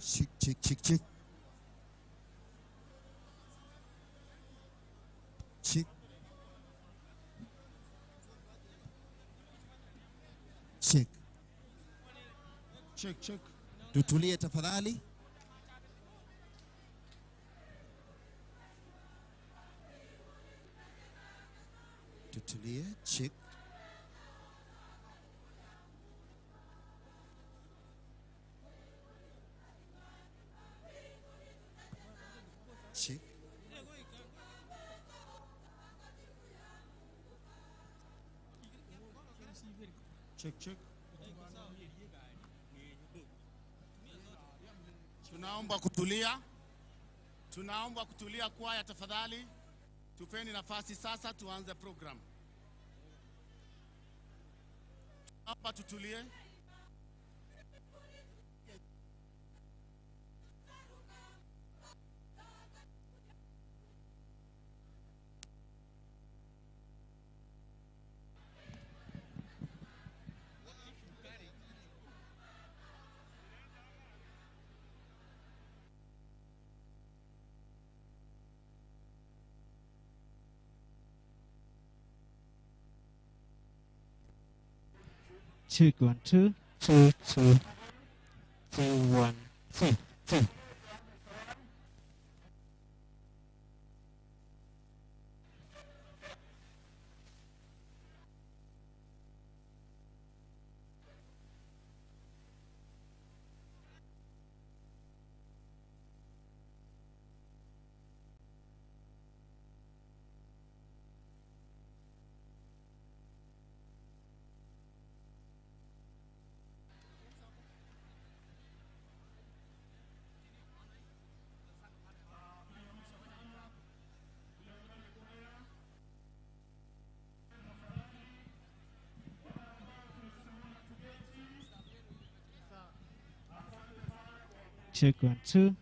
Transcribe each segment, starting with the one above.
Chick, chick, chick, chick. Chick. Check. Check, check. Tutulie tafadhali. Tutulie, check. Check. Check, check. Tunaomba kutulia. Tunaomba kutulia kwaya tafadhali. Tupeni nafasi sasa tuanze program. Tunaomba tutulie. Check 1 2 2 2 2 1 2 2. Check 1 2.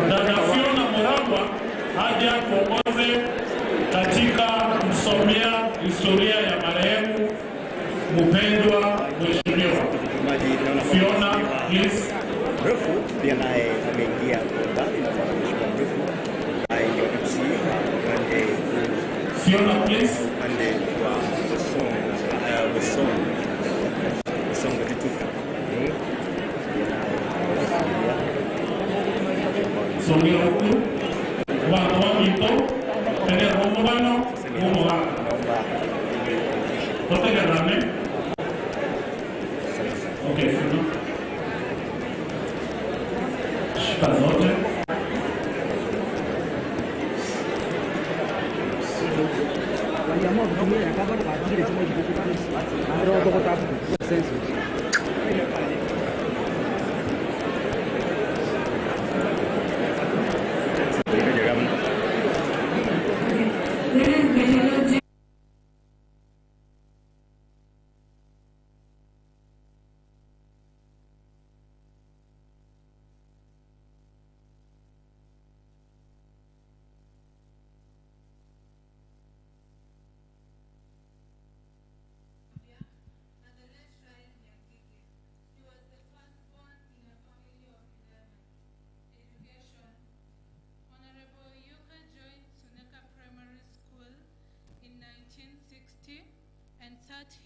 Dada Fiona Murangwa haja kuongoze katika kusomea historia ya marehemu mpendwa mheshimiwa Fiona, please. Mrefu pia naye ameingia kwa mbali na mheshimiwa Mrefu ambaye ndio MC upande Fiona, please. Upande wa Bosongo Tituka. Songea huku watu wa mito tene romano mumoga kotegerane. Okay, Fiona. Shika zote.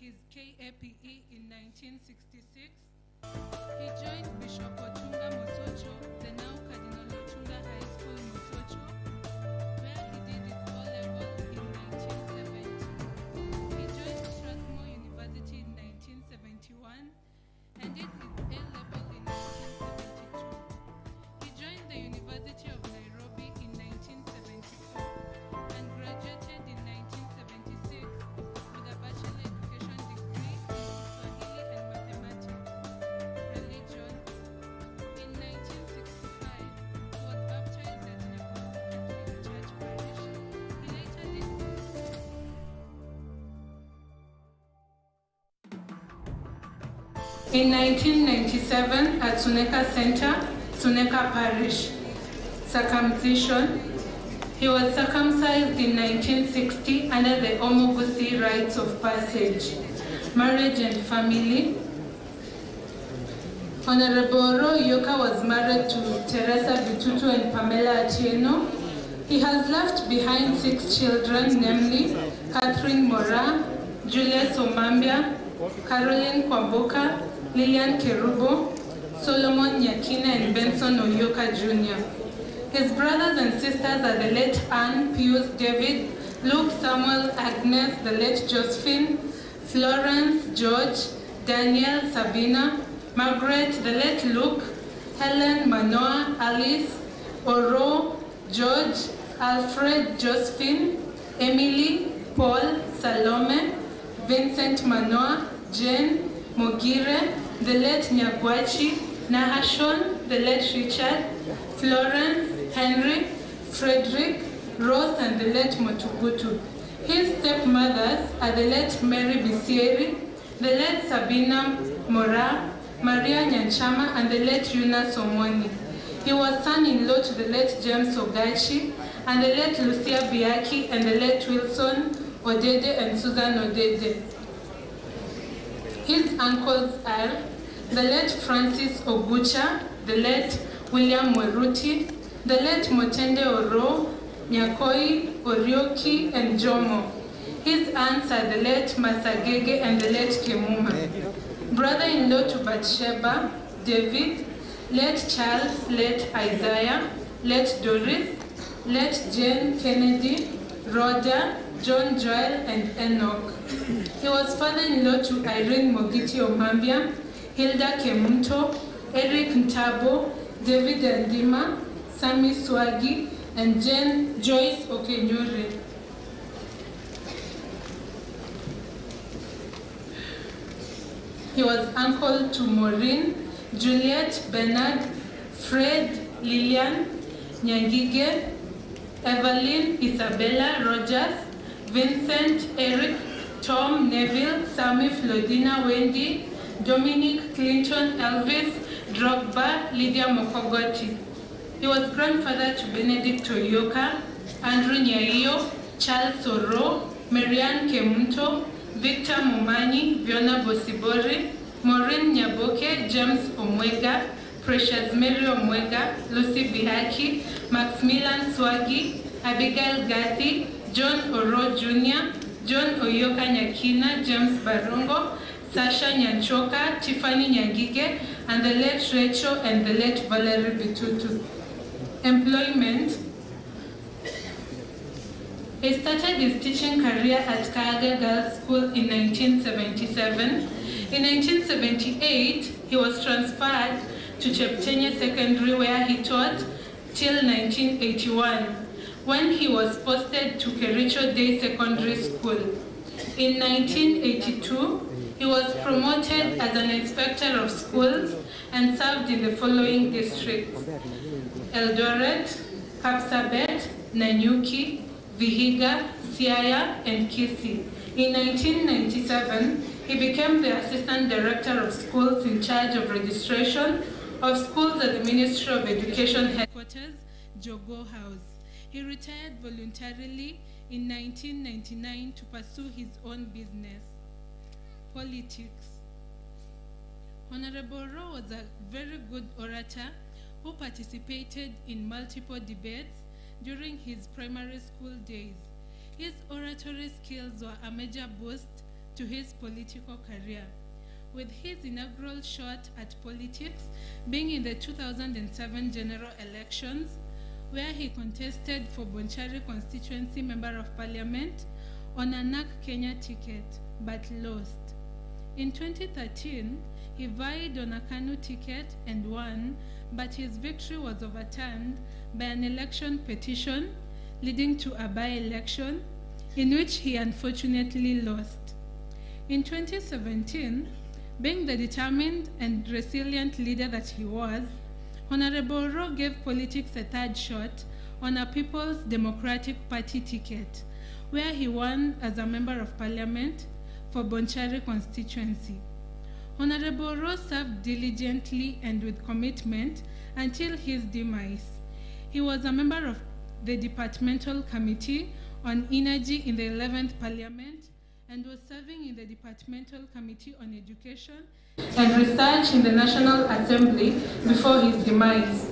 his KAPE in 1966. He joined Bishop Otunga Mosocho, the now Cardinal Otunga High School Mosocho, where he did his O-level in 1970. He joined Strathmore University in 1971 and did his A-level in 1972. He joined the University of Nairobi in 1974 and graduated in 1976 with a bachelor education degree in Kiswahili and mathematics, religion. In 1965, he was baptized at Nakuru Catholic Church Parish. He later did In 1997 at Suneka Center, Suneka Parish. Circumcision. He was circumcised in 1960 under the Omogusi rites of passage. Marriage and family. Honorable Oro Oyoka was married to Teresa Bitutu and Pamela Atieno. He has left behind 6 children, namely Catherine Mora, Julius Omambia, Caroline Kwamboka, Lillian Kerubo, Solomon Nyakina, and Benson Oyoka Jr. His brothers and sisters are the late Anne, Pius, David, Luke, Samuel, Agnes, the late Josephine, Florence, George, Daniel, Sabina, Margaret, the late Luke, Helen, Manoa, Alice, Oro, George, Alfred, Josephine, Emily, Paul, Salome, Vincent Manoa, Jane, Mogire, the late Nyagwachi, Nahashon, the late Richard, Florence, Henry, Frederick, Rose, and the late Motugutu. His stepmothers are the late Mary Bisieri, the late Sabina Mora, Maria Nyanchama, and the late Yuna Somoni. He was son-in-law to the late James Ogachi, and the late Lucia Biaki, and the late Wilson Odede and Susan Odede. His uncles are the late Francis Ogucha, the late William Mweruti, the late Motende Oro, Nyakoi, Orioki, and Jomo. His aunts are the late Masagege and the late Kemuma. Brother-in-law to Bathsheba, David, late Charles, late Isaiah, late Doris, late Jane Kennedy, Rhoda, John Joel, and Enoch. He was father-in-law to Irene Mogiti Omambia, Hilda Kemunto, Eric Ntabo, David Andima, Sami Swagi, and Jane Joyce Okenyuri. He was uncle to Maureen, Juliet, Bernard, Fred, Lillian, Nyangige, Evelyn, Isabella, Rogers, Vincent, Eric, Tom, Neville, Sammy, Flodina, Wendy, Dominic, Clinton, Elvis, Drogba, Lydia Mokogoti. He was grandfather to Benedict Oyoka, Andrew Nyaio, Charles Oro, Marianne Kemunto, Victor Mumani, Fiona Bosibori, Maureen Nyaboke, James Omwega, Precious Mary Omwega, Lucy Bihaki, Maximilian Swagi, Abigail Gathi, John Oro Jr., John Oyoka Nyakina, James Barongo, Sasha Nyanchoka, Tiffany Nyangige, and the late Rachel and the late Valerie Bitutu. Employment. He started his teaching career at Kaga Girls School in 1977. In 1978, he was transferred to Cheptenye Secondary, where he taught till 1981, when he was posted to Kericho Day Secondary School. In 1982, he was promoted as an inspector of schools and served in the following districts: Eldoret, Kapsabet, Nanyuki, Vihiga, Siaya, and Kisii. In 1997, he became the Assistant Director of Schools in charge of registration of schools at the Ministry of Education Headquarters, Jogo House. He retired voluntarily in 1999 to pursue his own business. Politics. Honorable Rowe was a very good orator who participated in multiple debates during his primary school days. His oratory skills were a major boost to his political career, with his inaugural shot at politics being in the 2007 general elections, where he contested for Bonchari constituency member of parliament on a NAC Kenya ticket, but lost. In 2013, he vied on a KANU ticket and won, but his victory was overturned by an election petition leading to a by-election in which he unfortunately lost. In 2017, being the determined and resilient leader that he was, Honorable Rowe gave politics a third shot on a People's Democratic Party ticket, where he won as a member of parliament for Bonchari constituency. Honorable Rowe served diligently and with commitment until his demise. He was a member of the Departmental Committee on Energy in the 11th Parliament and was serving in the Departmental Committee on Education and Research in the National Assembly before his demise.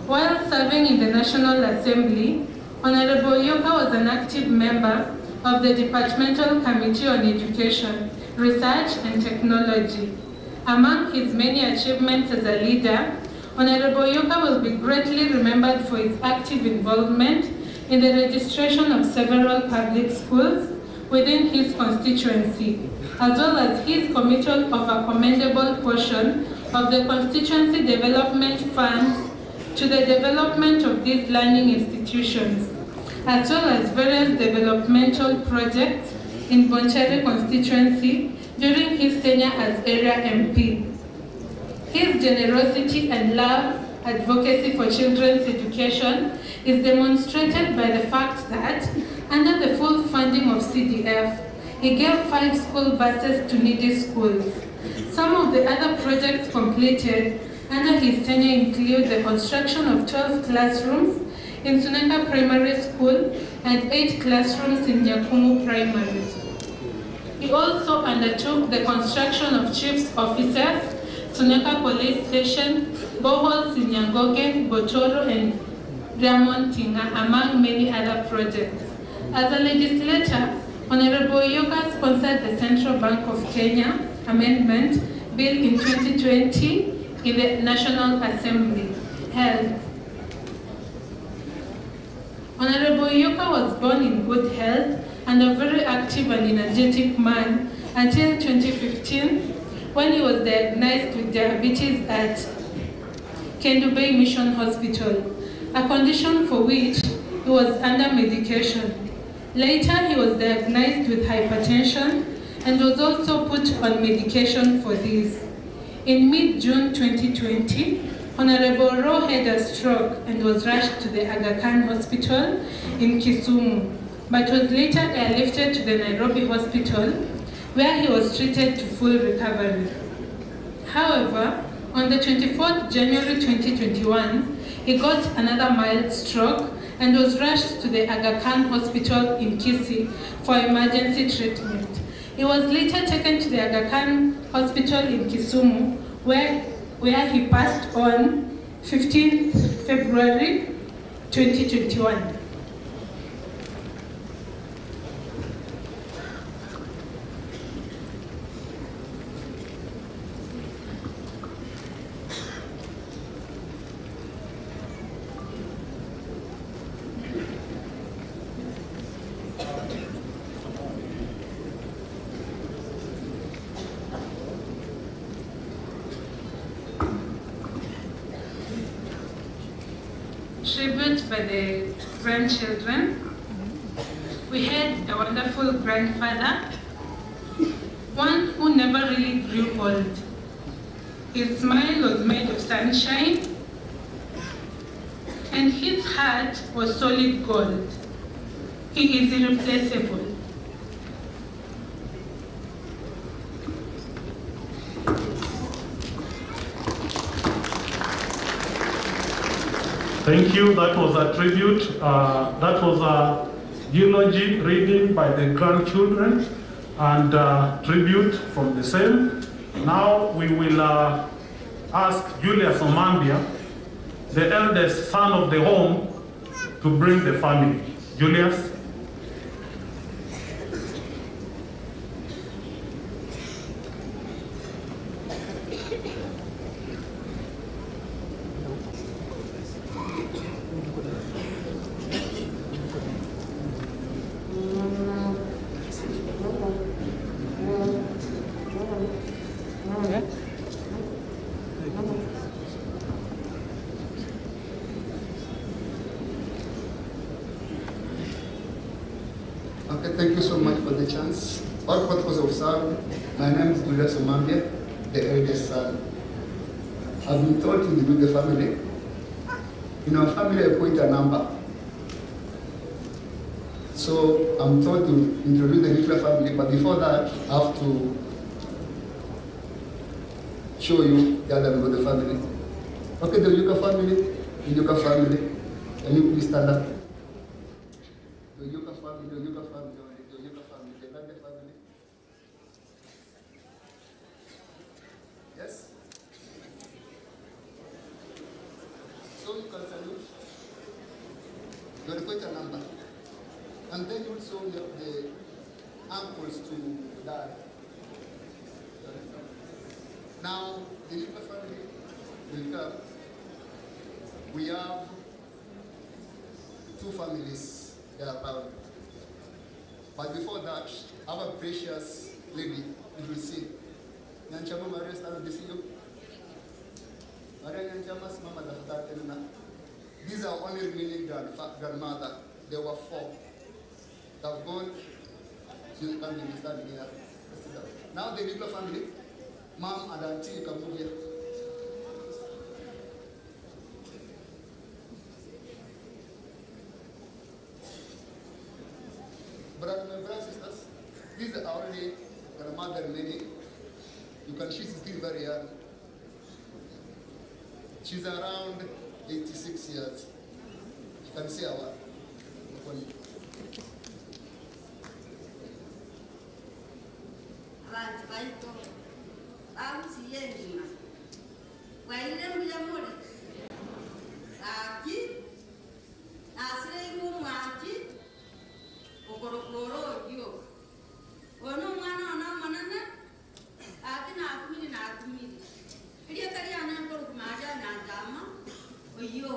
While serving in the National Assembly, Honorable Yoka was an active member of the Departmental Committee on Education, Research and Technology. Among his many achievements as a leader, Honorable Yoka will be greatly remembered for his active involvement in the registration of several public schools within his constituency, as well as his committal of a commendable portion of the constituency development funds to the development of these learning institutions, as well as various developmental projects in Bonchari constituency during his tenure as area MP. His generosity and love advocacy for children's education is demonstrated by the fact that, under the full funding of CDF, he gave 5 school buses to needy schools. Some of the other projects completed under his tenure include the construction of 12 classrooms in Suneka Primary School and 8 classrooms in Nyakumu Primary. He also undertook the construction of chief's offices, Suneka Police Station, boreholes in Nyangoge, Botoro, and Ramon Tinga, among many other projects. As a legislator, Honorable Yoka sponsored the Central Bank of Kenya Amendment Bill in 2020 in the National Assembly. Health. Honorable Yoka was born in good health and a very active and energetic man until 2015, when he was diagnosed with diabetes at Kendu Bay Mission Hospital, a condition for which he was under medication. Later, he was diagnosed with hypertension and was also put on medication for this. In mid-June 2020, Honorable Rowe had a stroke and was rushed to the Aga Khan Hospital in Kisumu, but was later airlifted to the Nairobi Hospital, where he was treated to full recovery. However, on the 24th January 2021, he got another mild stroke and was rushed to the Aga Khan Hospital in Kisii for emergency treatment. He was later taken to the Aga Khan Hospital in Kisumu, where he passed on 15th February 2021. Tribute by the grandchildren. We had a wonderful grandfather, one who never really grew old. His smile was made of sunshine, and his heart was solid gold. He is irreplaceable. Thank you. That was a tribute. That was a eulogy reading by the grandchildren and tribute from the same. Now we will ask Julius Omambia, the eldest son of the home, to bring the family. Julius. Okay, thank you so much for the chance. All protocols observed. My name is Julius Omambia, the eldest son. I've been taught to do the family. In our family, I point a number. So I'm told to introduce the nuclear family, but before that, I have to show you the other member of the family. Okay, the Oyuka family, the Oyuka family. Can you please stand up? The Oyuka family, the Oyuka family, the Oyuka family, the Lande family. Yes? So you can salute. You request a number. And then also you have the uncles to dad. Now, the nuclear family will come. We have two families that are around. But before that, our precious lady, you will see. Nyanchama Maria, stand up, see you. Maria Nyanchama, Mama Daftar. These are only remaining grandmother. There were four. They've gone. She's coming, standing here. Now the nuclear family, mom and auntie, you can move here. But my brothers and sisters, these are only grandmother remaining. You can see she's still very young. She's around 86 years. You can see our. Abantu baito bamusiye waire mbuya aki asire ngumwaki okorokoro yo ono mwana ona manana ati na akumiri na akumiri iriya kari ana koro kumaja na jama oyo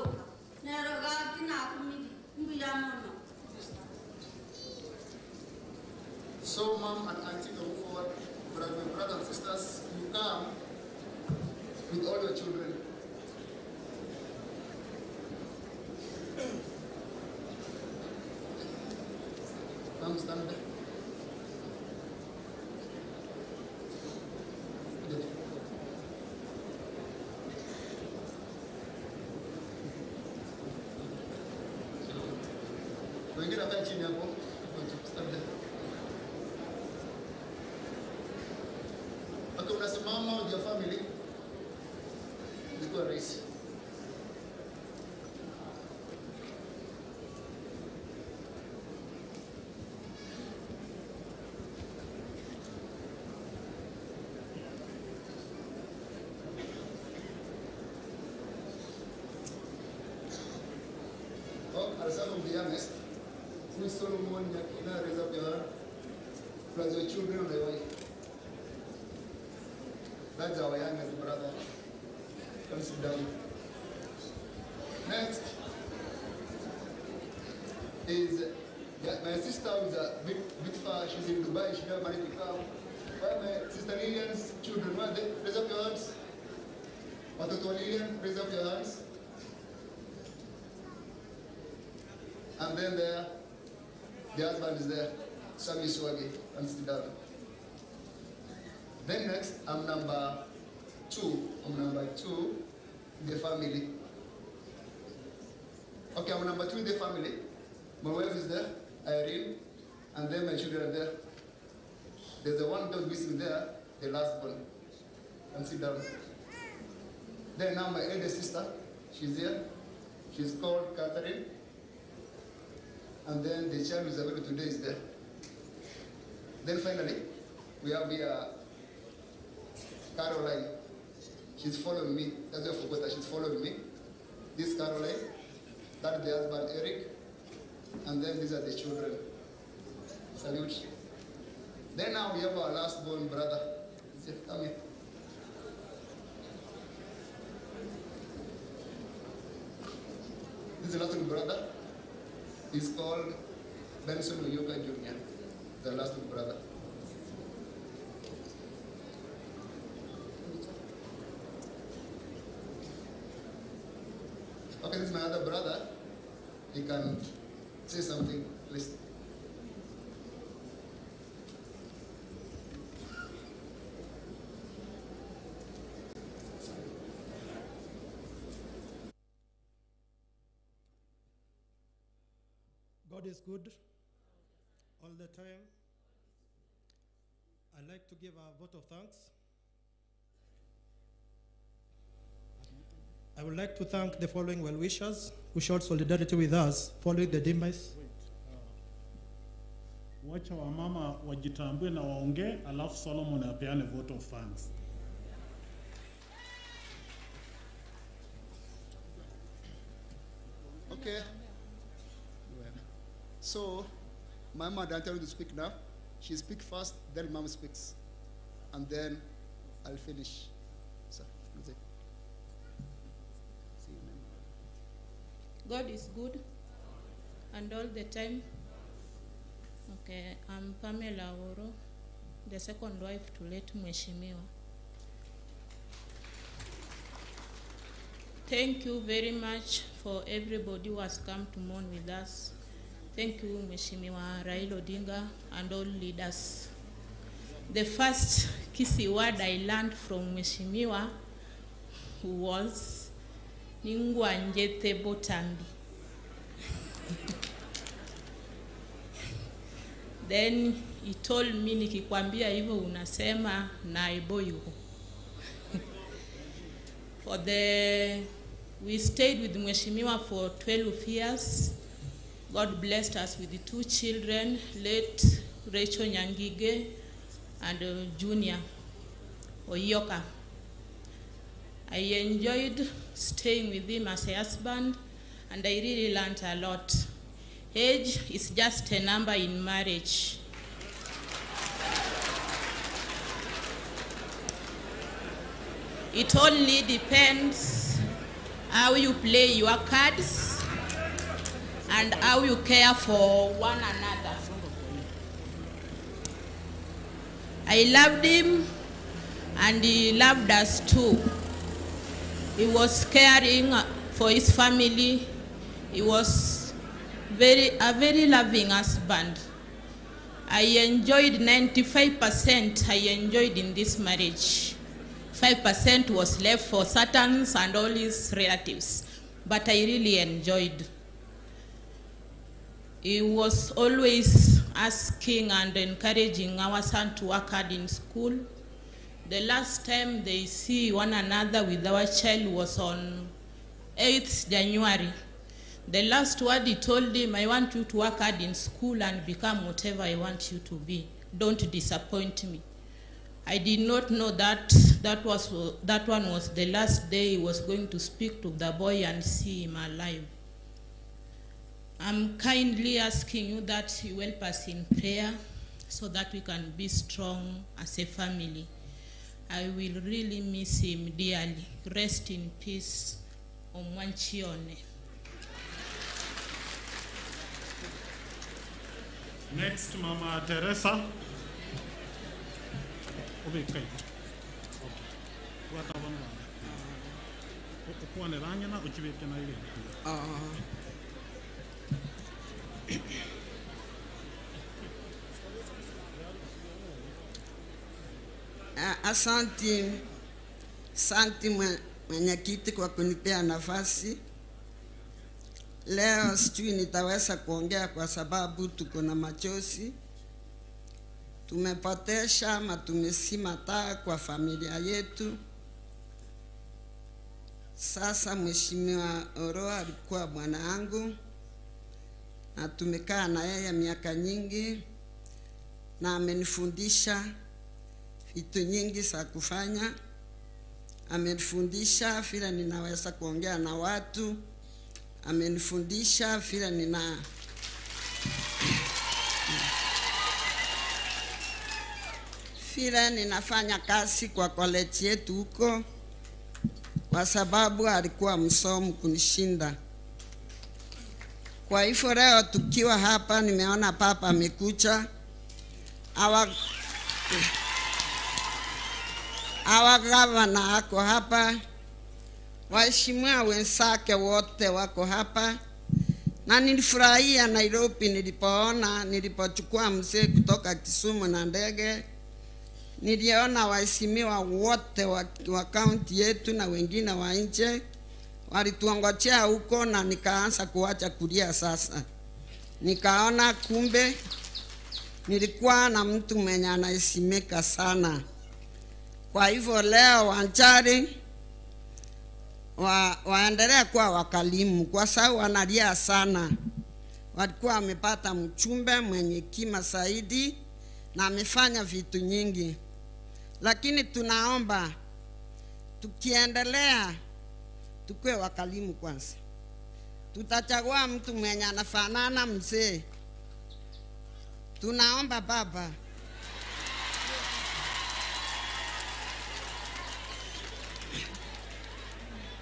nero gaki na akumiri mbuya mono. So mom and auntie go forward, but my brothers and sisters, you come with all your children. Come stand there. Good. Wengine wakae chini hapo. Stand there. Okay, unasimama with your family. Ilikuwa rahisi. Oh, I'll start from the youngest. Who is Solomon Nyakina, raise up your hand. Plus your children and your wife. That's our youngest brother. Come sit down. Next is my sister who is a bit far. She's in Dubai. She never managed to come. Well, my sister Lillian's children, where are they? Raise up your hands. Watoto Lillian, raise up your hands. And then there, the husband is there, Sami Swagi, and sit down. Then next, I'm number two. I'm number two in the family. Okay, I'm number two in the family. My wife is there, Irene, and then my children are there. There's a one dog missing there, the last one. And sit down. Then now my elder sister, she's here. She's called Catherine. And then the child who is available today is there. Then finally, we have here Caroline. She's following me. That's why I forgot that she's following me. This Caroline, that's the husband Eric, and then these are the children. Salute. Then now we have our last born brother. Come here. This is the last brother. He's called Benson Oyuka Jr., the last brother. Okay, this is my other brother. He can say something. Listen. God is good all the time. I'd like to give a vote of thanks. I would like to thank the following well-wishers who showed solidarity with us following the demise. Wacha wamama wajitambue na waongee, alafu Solomon apeane vote of thanks. Okay. So, my mother I'm telling to speak now. She speaks first, then mom speaks. And then I'll finish. So, that's it. See you, ma'am. God is good and all the time. Okay, I'm Pamela Oro, the second wife to late Mheshimiwa. Thank you very much for everybody who has come to mourn with us. Thank you, Mheshimiwa Raila Odinga and all leaders. The first Kisii word I learned from Mheshimiwa was Ningwanjete Botambi. Then he told me, nikikwambia hivyo unasema naiboyuko. We stayed with Mheshimiwa for 12 years. God blessed us with the two children, late Rachel Nyangige and Junior Oyoka. I enjoyed staying with him as a husband, and I really learned a lot. Age is just a number in marriage. It only depends how you play your cards and how you care for one another. I loved him and he loved us too. He was caring for his family. He was a very loving husband. I enjoyed 95% I enjoyed in this marriage. 5% was left for Satans and all his relatives, but I really enjoyed. He was always asking and encouraging our son to work hard in school. The last time they see one another with our child was on 8th January. The last word he told him, I want you to work hard in school and become whatever I want you to be. Don't disappoint me. I did not know that that one was the last day he was going to speak to the boy and see him alive. I'm kindly asking you that you help us in prayer so that we can be strong as a family. I will really miss him dearly. Rest in peace, Omwanchione. Next, Mama Teresa. Okay. Asante, asante mwenyekiti kwa kunipea nafasi. Leo sijui nitaweza kuongea kwa sababu tuko na machozi. Tumepotesha ama tumesima taa kwa familia yetu. Sasa Mheshimiwa Oro alikuwa bwana yangu na tumekaa na yeye miaka nyingi na amenifundisha vitu nyingi za kufanya. Amenifundisha vile ninaweza kuongea na watu. Amenifundisha vile ninafanya kazi kwa college yetu huko, kwa sababu alikuwa msomi kunishinda. Kwa hivyo leo tukiwa hapa nimeona papa amekuja. Our governor ako hapa, waheshimiwa wenzake wote wako hapa. Na nilifurahia Nairobi nilipoona, nilipochukua mzee kutoka Kisumu na ndege. Niliona waheshimiwa wote wa county yetu na wengine wa nje walituongojea huko, na nikaanza kuacha kulia sasa. Nikaona kumbe nilikuwa na mtu mwenye anaheshimika sana. Kwa hivyo leo Wanjari waendelee kuwa wakalimu, kwa sababu wanalia sana. Walikuwa wamepata mchumbe mwenye hekima zaidi na amefanya vitu nyingi. Lakini tunaomba tukiendelea tukue wakalimu kwanza. Tutachagua mtu mwenye anafanana mzee. Tunaomba baba,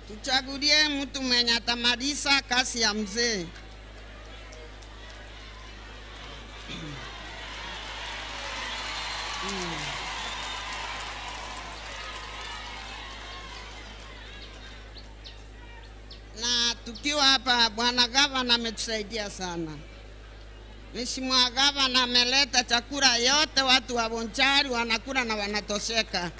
tuchagulie mtu mwenye atamaliza kazi ya mzee. Na tukiwa hapa, bwana gavana ametusaidia sana. Mheshimiwa gavana ameleta chakula yote, watu wa Bonchari wanakula na wanatosheka.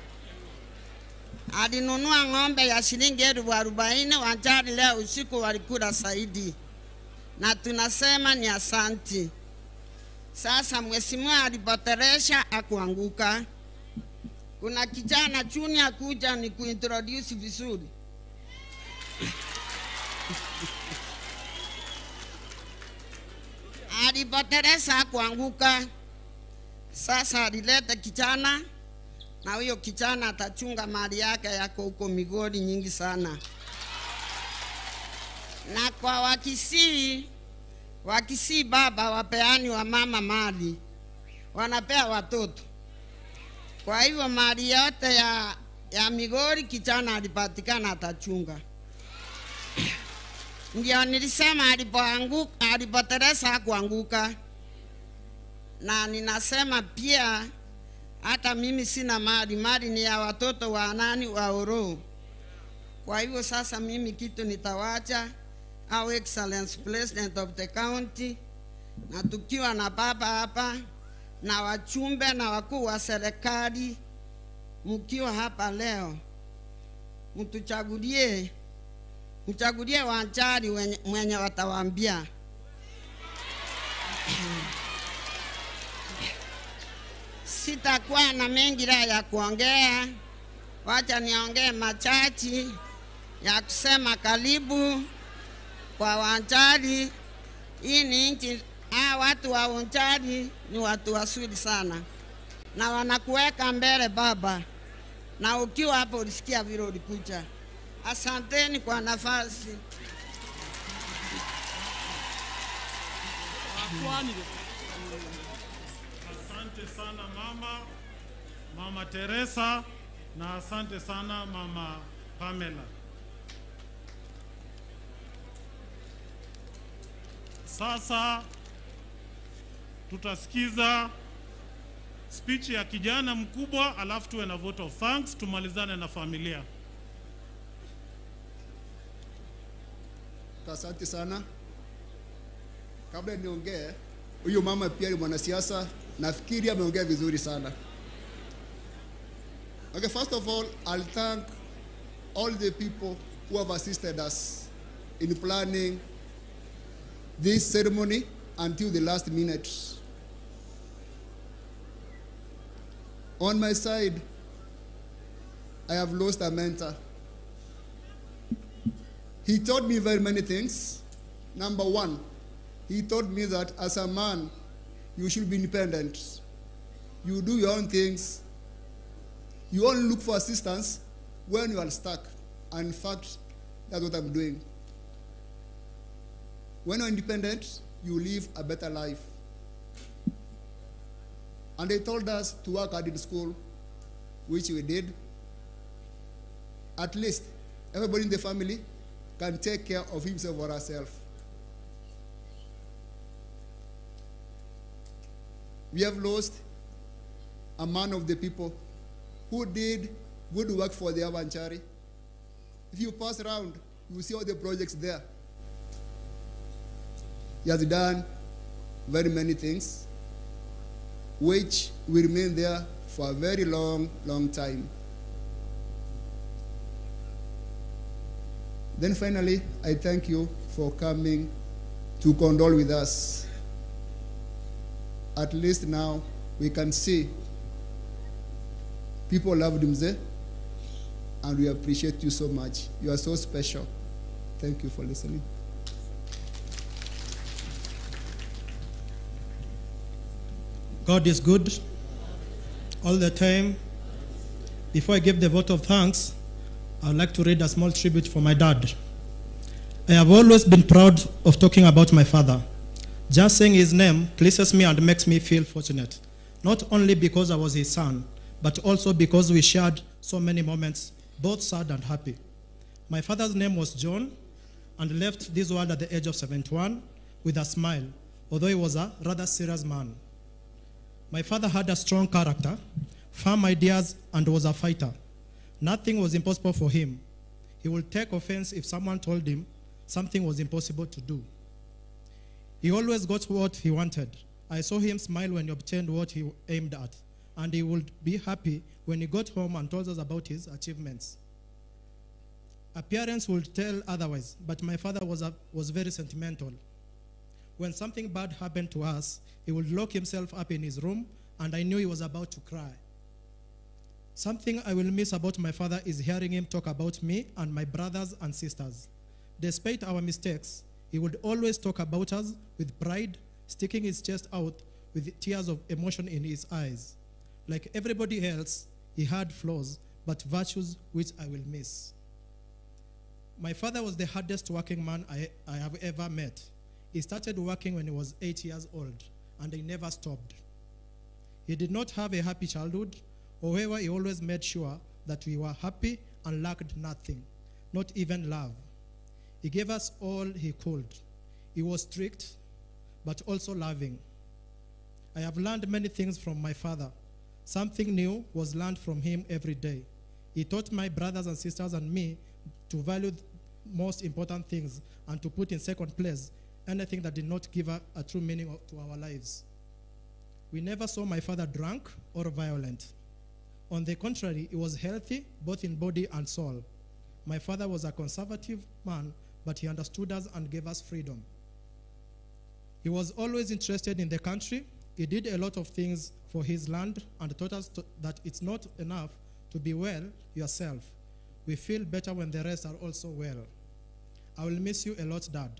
Alinunua ng'ombe ya shilingi 40,000, Wanjari leo usiku walikula zaidi. Na tunasema ni asanti. Sasa mheshimiwa alipoteresha akuanguka. Kuna kijana junior kuja ni kuintroduce vizuri. Alipoteresa kuanguka. Sasa alileta kijana, na huyo kijana atachunga mali yake yako huko Migori nyingi sana. Na kwa Wakisii baba wapeani wa mama mali, wanapea watoto. Kwa hivyo mali yote ya Migori kijana alipatikana atachunga. Ndio nilisema alipoanguka, alipoteresa kuanguka. Na ninasema pia hata mimi sina mali, mali ni ya watoto wa nani, wa Oro. Kwa hivyo sasa mimi kitu nitawacha Our Excellence President of the County, na tukiwa na baba hapa na wachumbe na wakuu wa serikali, mkiwa hapa leo mtuchagulie, mchagulie Wanjari mwenye watawaambia. Sitakuwa na mengi ya kuongea, wacha niongee machache ya kusema karibu kwa Wanjari. Hii ni nchi, watu wa Wanjari ni watu wazuri sana na wanakuweka mbele baba, na ukiwa hapo ulisikia vile ulikuja. Asanteni kwa nafasi. Asante sana mama Teresa, na asante sana mama Pamela. Sasa tutasikiza speech ya kijana mkubwa, alafu tuwe na vote of thanks, tumalizane na familia. Asante sana. Kabla niongee, huyu mama pia ni mwanasiasa, nafikiri ameongea vizuri sana. Okay, first of all, I'll thank all the people who have assisted us in planning this ceremony until the last minute. On my side, I have lost a mentor. He taught me very many things. Number one, he taught me that as a man, you should be independent. You do your own things. You only look for assistance when you are stuck. And in fact, that's what I'm doing. When you're independent, you live a better life. And they told us to work hard in school, which we did. At least everybody in the family can take care of himself or herself. We have lost a man of the people who did good work for the Wanjari. If you pass around, you will see all the projects there. He has done very many things, which will remain there for a very long, long time. Then finally, I thank you for coming to condole with us. At least now we can see people loved Mzee, and we appreciate you so much. You are so special. Thank you for listening. God is good all the time. Before I give the vote of thanks, I would like to read a small tribute for my dad. I have always been proud of talking about my father. Just saying his name pleases me and makes me feel fortunate, not only because I was his son, but also because we shared so many moments, both sad and happy. My father's name was John, and left this world at the age of 71 with a smile, although he was a rather serious man. My father had a strong character, firm ideas, and was a fighter. Nothing was impossible for him. He would take offense if someone told him something was impossible to do. He always got what he wanted. I saw him smile when he obtained what he aimed at, and he would be happy when he got home and told us about his achievements. Appearance would tell otherwise, but my father was very sentimental. When something bad happened to us, he would lock himself up in his room, and I knew he was about to cry. Something I will miss about my father is hearing him talk about me and my brothers and sisters. Despite our mistakes, he would always talk about us with pride, sticking his chest out with tears of emotion in his eyes. Like everybody else, he had flaws, but virtues which I will miss. My father was the hardest working man I have ever met. He started working when he was 8 years old, and he never stopped. He did not have a happy childhood. However, he always made sure that we were happy and lacked nothing, not even love. He gave us all he could. He was strict, but also loving. I have learned many things from my father. Something new was learned from him every day. He taught my brothers and sisters and me to value the most important things and to put in second place anything that did not give a true meaning to our lives. We never saw my father drunk or violent. On the contrary, he was healthy, both in body and soul. My father was a conservative man, but he understood us and gave us freedom. He was always interested in the country. He did a lot of things for his land and taught us that it's not enough to be well yourself. We feel better when the rest are also well. I will miss you a lot, Dad,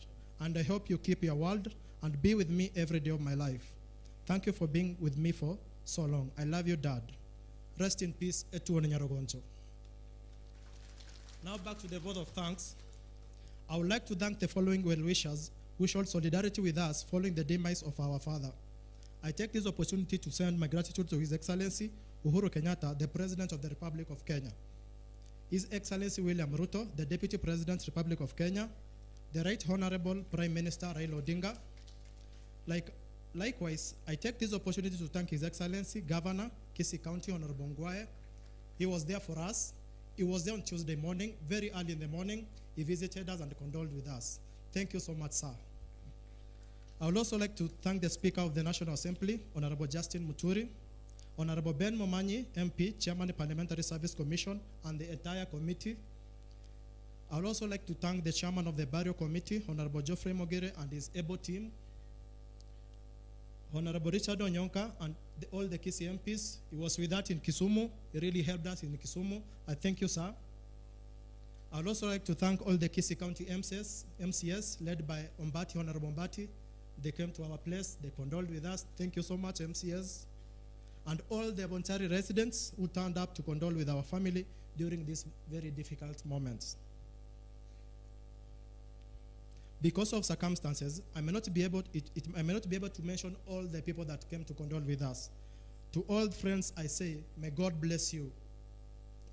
and I hope you keep your word and be with me every day of my life. Thank you for being with me for so long. I love you, Dad. Rest in peace, Etuone Nyarogoncho. Now back to the vote of thanks. I would like to thank the following well-wishers who showed solidarity with us following the demise of our father. I take this opportunity to send my gratitude to His Excellency Uhuru Kenyatta, the President of the Republic of Kenya, His Excellency William Ruto, the Deputy President, Republic of Kenya, the Right Honorable Prime Minister Raila Odinga. Likewise, I take this opportunity to thank His Excellency Governor, Kisii County, Honorable Ngwae. He was there for us. He was there on Tuesday morning, very early in the morning. He visited us and condoled with us. Thank you so much, sir. I would also like to thank the Speaker of the National Assembly, Honorable Justin Muturi, Honorable Ben Momanyi, MP, Chairman of the Parliamentary Service Commission, and the entire committee. I would also like to thank the Chairman of the Burial Committee, Honorable Geoffrey Mogere, and his able team, Honorable Richard Onyonka, and all the Kisii MPs. He was with us in Kisumu. He really helped us in Kisumu. I thank you, sir. I would also like to thank all the Kisii County MCS led by Ombati, Honorable Ombati. They came to our place. They condoled with us. Thank you so much, MCS. And all the Bonchari residents who turned up to condole with our family during these very difficult moments. Because of circumstances, I may not be able to mention all the people that came to condole with us. To all friends, I say, may God bless you.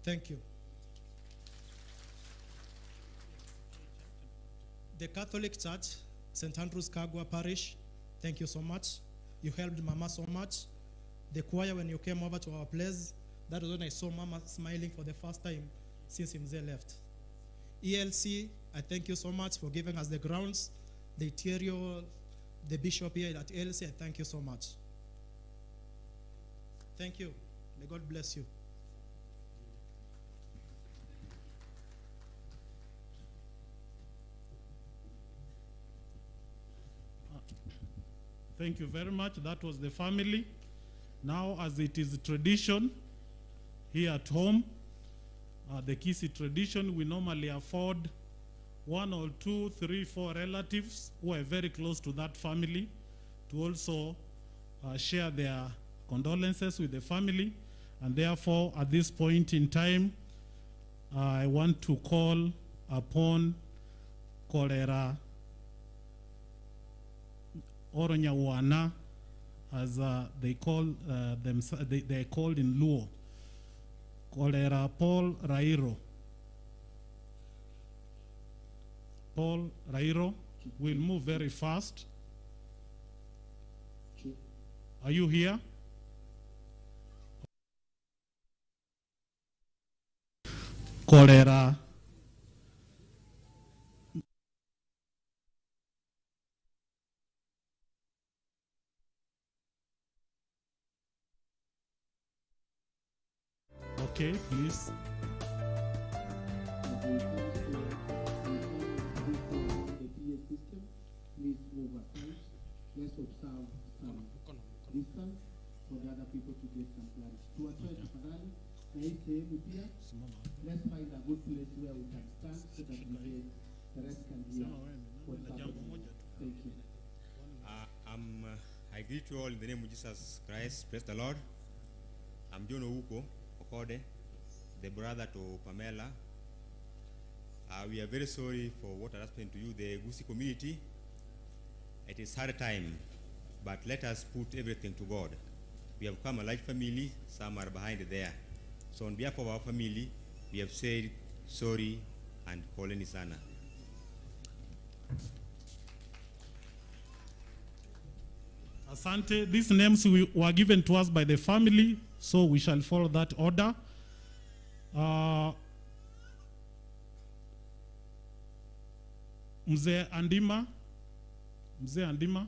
Thank you. The Catholic Church, St. Andrew's Kagwa Parish, thank you so much. You helped Mama so much. The choir, when you came over to our place, that was when I saw Mama smiling for the first time since Mzee left. ELC, I thank you so much for giving us the grounds. The interior, the bishop here at ELC, I thank you so much. Thank you. May God bless you. Thank you very much. That was the family. Now, as it is tradition here at home, the Kisii tradition, we normally afford 1 or 2, 3, 4 relatives who are very close to that family to also share their condolences with the family. And therefore, at this point in time, I want to call upon Kolera Oronyawana, as they call themselves, they are called in Luo. Kolera Paul Rairo. Paul Rairo will move very fast. Are you here? Kolera Okay, please. The PA system, please move aside. Let's observe some distance for the other people to get some clarity. Tuwatoe tafadhali na hii sehemu pia. Let's find a good place where we can stand so that we get, the rest can hear what's happening. Thank you. I greet you all in the name of Jesus Christ. Praise the Lord. I'm John Ouko Okode, the brother to Pamela. We are very sorry for what has happened to you, the Gusii community. It is hard time, but let us put everything to God. We have come a large family, some are behind there. So on behalf of our family, we have said sorry and poleni sana. Asante. These names were given to us by the family, so we shall follow that order. Mzee Andima, Mzee Andima,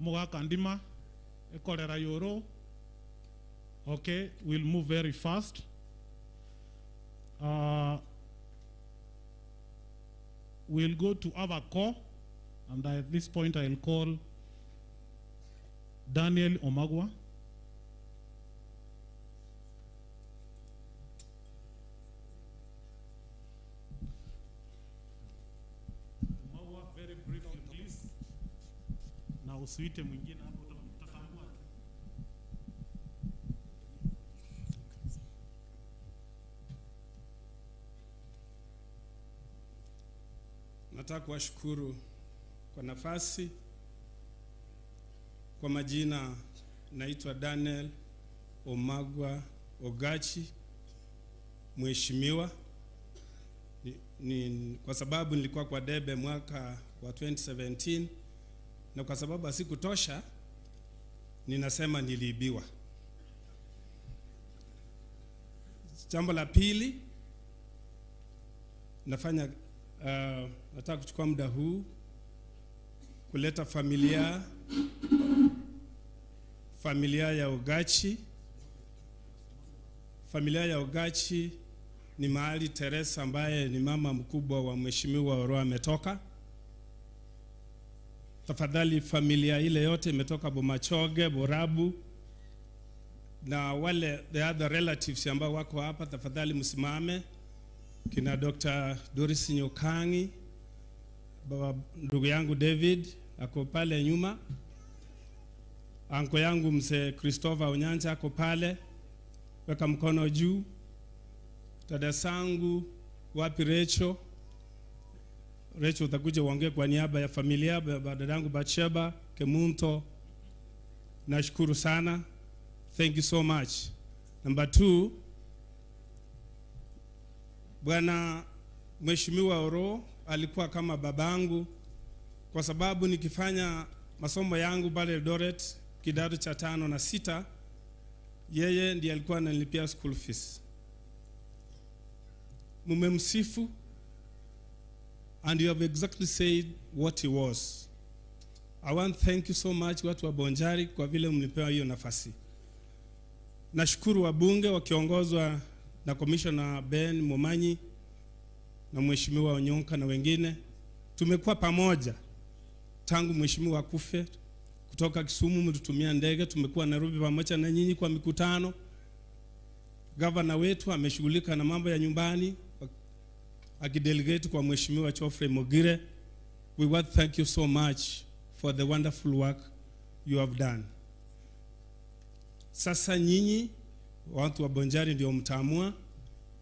Mugaka Andima, Ekolera Yoro. Okay, we'll move very fast. We'll go to Avako, and at this point I'll call Daniel Omagwa. Omagwa, very briefly, please. Na usiite mwingine hapo, utatambua tu. Nataka kuwashukuru kwa nafasi. Kwa majina naitwa Daniel Omagwa Ogachi, mheshimiwa. Kwa sababu nilikuwa kwa debe mwaka wa 2017, na kwa sababu hasikutosha ninasema niliibiwa. Jambo la pili, nataka kuchukua muda huu kuleta familia ya Ogachi. Familia ya Ogachi ni mahali Teresa ambaye ni mama mkubwa wa mheshimiwa Oroa ametoka. Tafadhali familia ile yote imetoka Bomachoge, Borabu na wale the other relatives ambao wako hapa, tafadhali msimame. Kina Dr. Doris Nyokangi, baba ndugu yangu David ako pale nyuma, anko yangu mzee Christopher Onyanja ako pale, weka mkono juu. Dada sangu wapi Rachel? Rachel utakuja uongee kwa niaba ya familia, dada yangu Batsheba Kemunto. Nashukuru sana. Thank you so much. Number 2, Bwana Mheshimiwa Oro alikuwa kama babangu, kwa sababu nikifanya masomo yangu pale Eldoret kidato cha 5 na 6, yeye ndiye alikuwa ananilipia school fees. Mumemsifu, and you have exactly said what he was. I want to thank you so much watu wa Bonjari kwa vile mlipewa hiyo nafasi. Nashukuru wabunge wakiongozwa na Commissioner Ben Momanyi na Mheshimiwa Onyonka na wengine. Tumekuwa pamoja Tangu mheshimiwa akufe kutoka Kisumu mtutumia ndege, tumekuwa Nairobi pamoja na nyinyi kwa mikutano. Gavana wetu ameshughulika na mambo ya nyumbani akidelegate kwa mheshimiwa Geoffrey Mogire. We want to thank you so much for the wonderful work you have done. Sasa nyinyi watu wa Bonchari ndio mtaamua.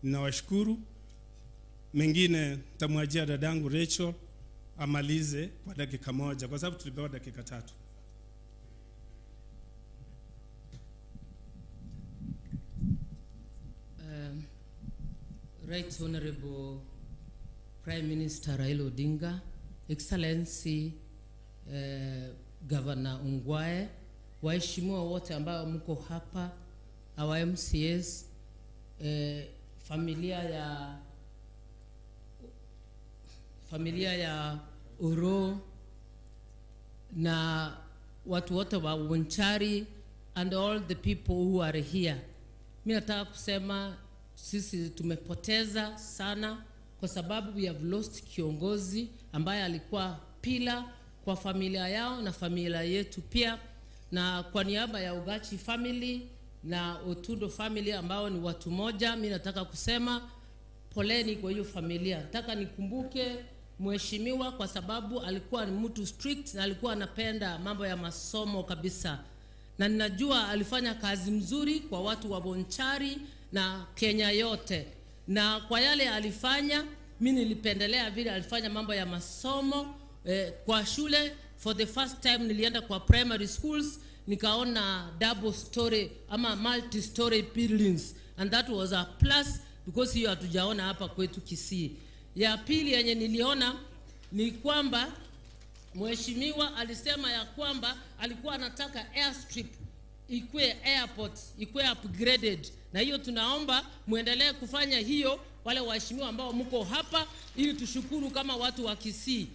Ninawashukuru. Mengine nitamwachia dadangu Rachel amalize kwa dakika moja, kwa sababu tulipewa dakika 3. Right Honorable Prime Minister Raila Odinga, Excellency Governor Ongwae, waheshimiwa wote ambao mko hapa, our MCAs, familia ya Oro na watu wote wa Bonchari and all the people who are here. Mimi nataka kusema sisi tumepoteza sana kwa sababu we have lost kiongozi ambaye alikuwa pila kwa familia yao na familia yetu pia. Na kwa niaba ya Ugachi family na Otundo family ambao ni watu moja, mimi nataka kusema poleni kwa hiyo familia. Nataka nikumbuke mheshimiwa kwa sababu alikuwa ni mtu strict na alikuwa anapenda mambo ya masomo kabisa. Na ninajua alifanya kazi mzuri kwa watu wa Bonchari na Kenya yote. Na kwa yale alifanya, mimi nilipendelea vile alifanya mambo ya masomo kwa shule. For the first time nilienda kwa primary schools, nikaona double story ama multi story buildings, and that was a plus because hiyo hatujaona hapa kwetu Kisii. Ya pili yenye niliona ni kwamba mheshimiwa alisema ya kwamba alikuwa anataka airstrip ikue airport, ikue upgraded, na hiyo tunaomba muendelee kufanya hiyo, wale waheshimiwa ambao mko hapa, ili tushukuru kama watu wa Kisii.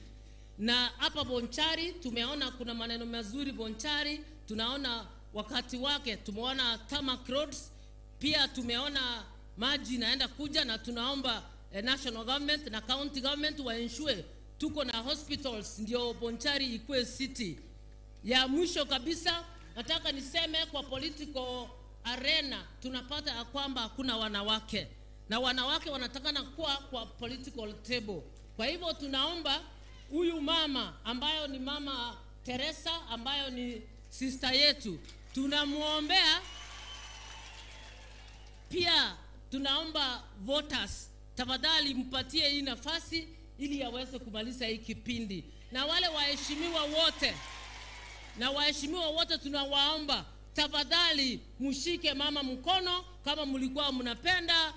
Na hapa Bonchari tumeona kuna maneno mazuri Bonchari, tunaona wakati wake, tumeona tarmac roads, pia tumeona maji inaenda kuja, na tunaomba national government na county government wa ensure tuko na hospitals ndio Bonchari ikue city. Ya mwisho kabisa nataka niseme kwa political arena tunapata ya kwamba hakuna wanawake, na wanawake wanatakana kuwa kwa political table. Kwa hivyo tunaomba huyu mama ambayo ni mama Teresa, ambayo ni sister yetu, tunamuombea. Pia tunaomba voters tafadhali mpatie hii nafasi ili aweze kumaliza hii kipindi. Na wale waheshimiwa wote, na waheshimiwa wote tunawaomba tafadhali mshike mama mkono kama mlikuwa mnapenda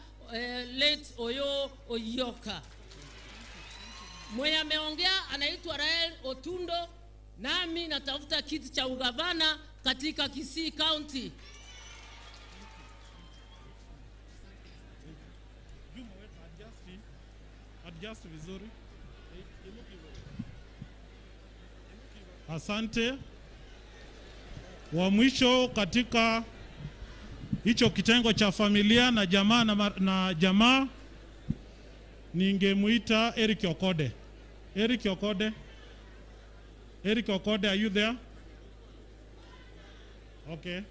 late Oyo Oyoka. Mwenye ameongea anaitwa Rael Otundo, nami natafuta kiti cha ugavana katika Kisii County. Adjust vizuri. Asante. Wa mwisho katika hicho kitengo cha familia na jamaa na jamaa ningemuita Eric Okode. Eric Okode. Eric Okode, are you there? Okay.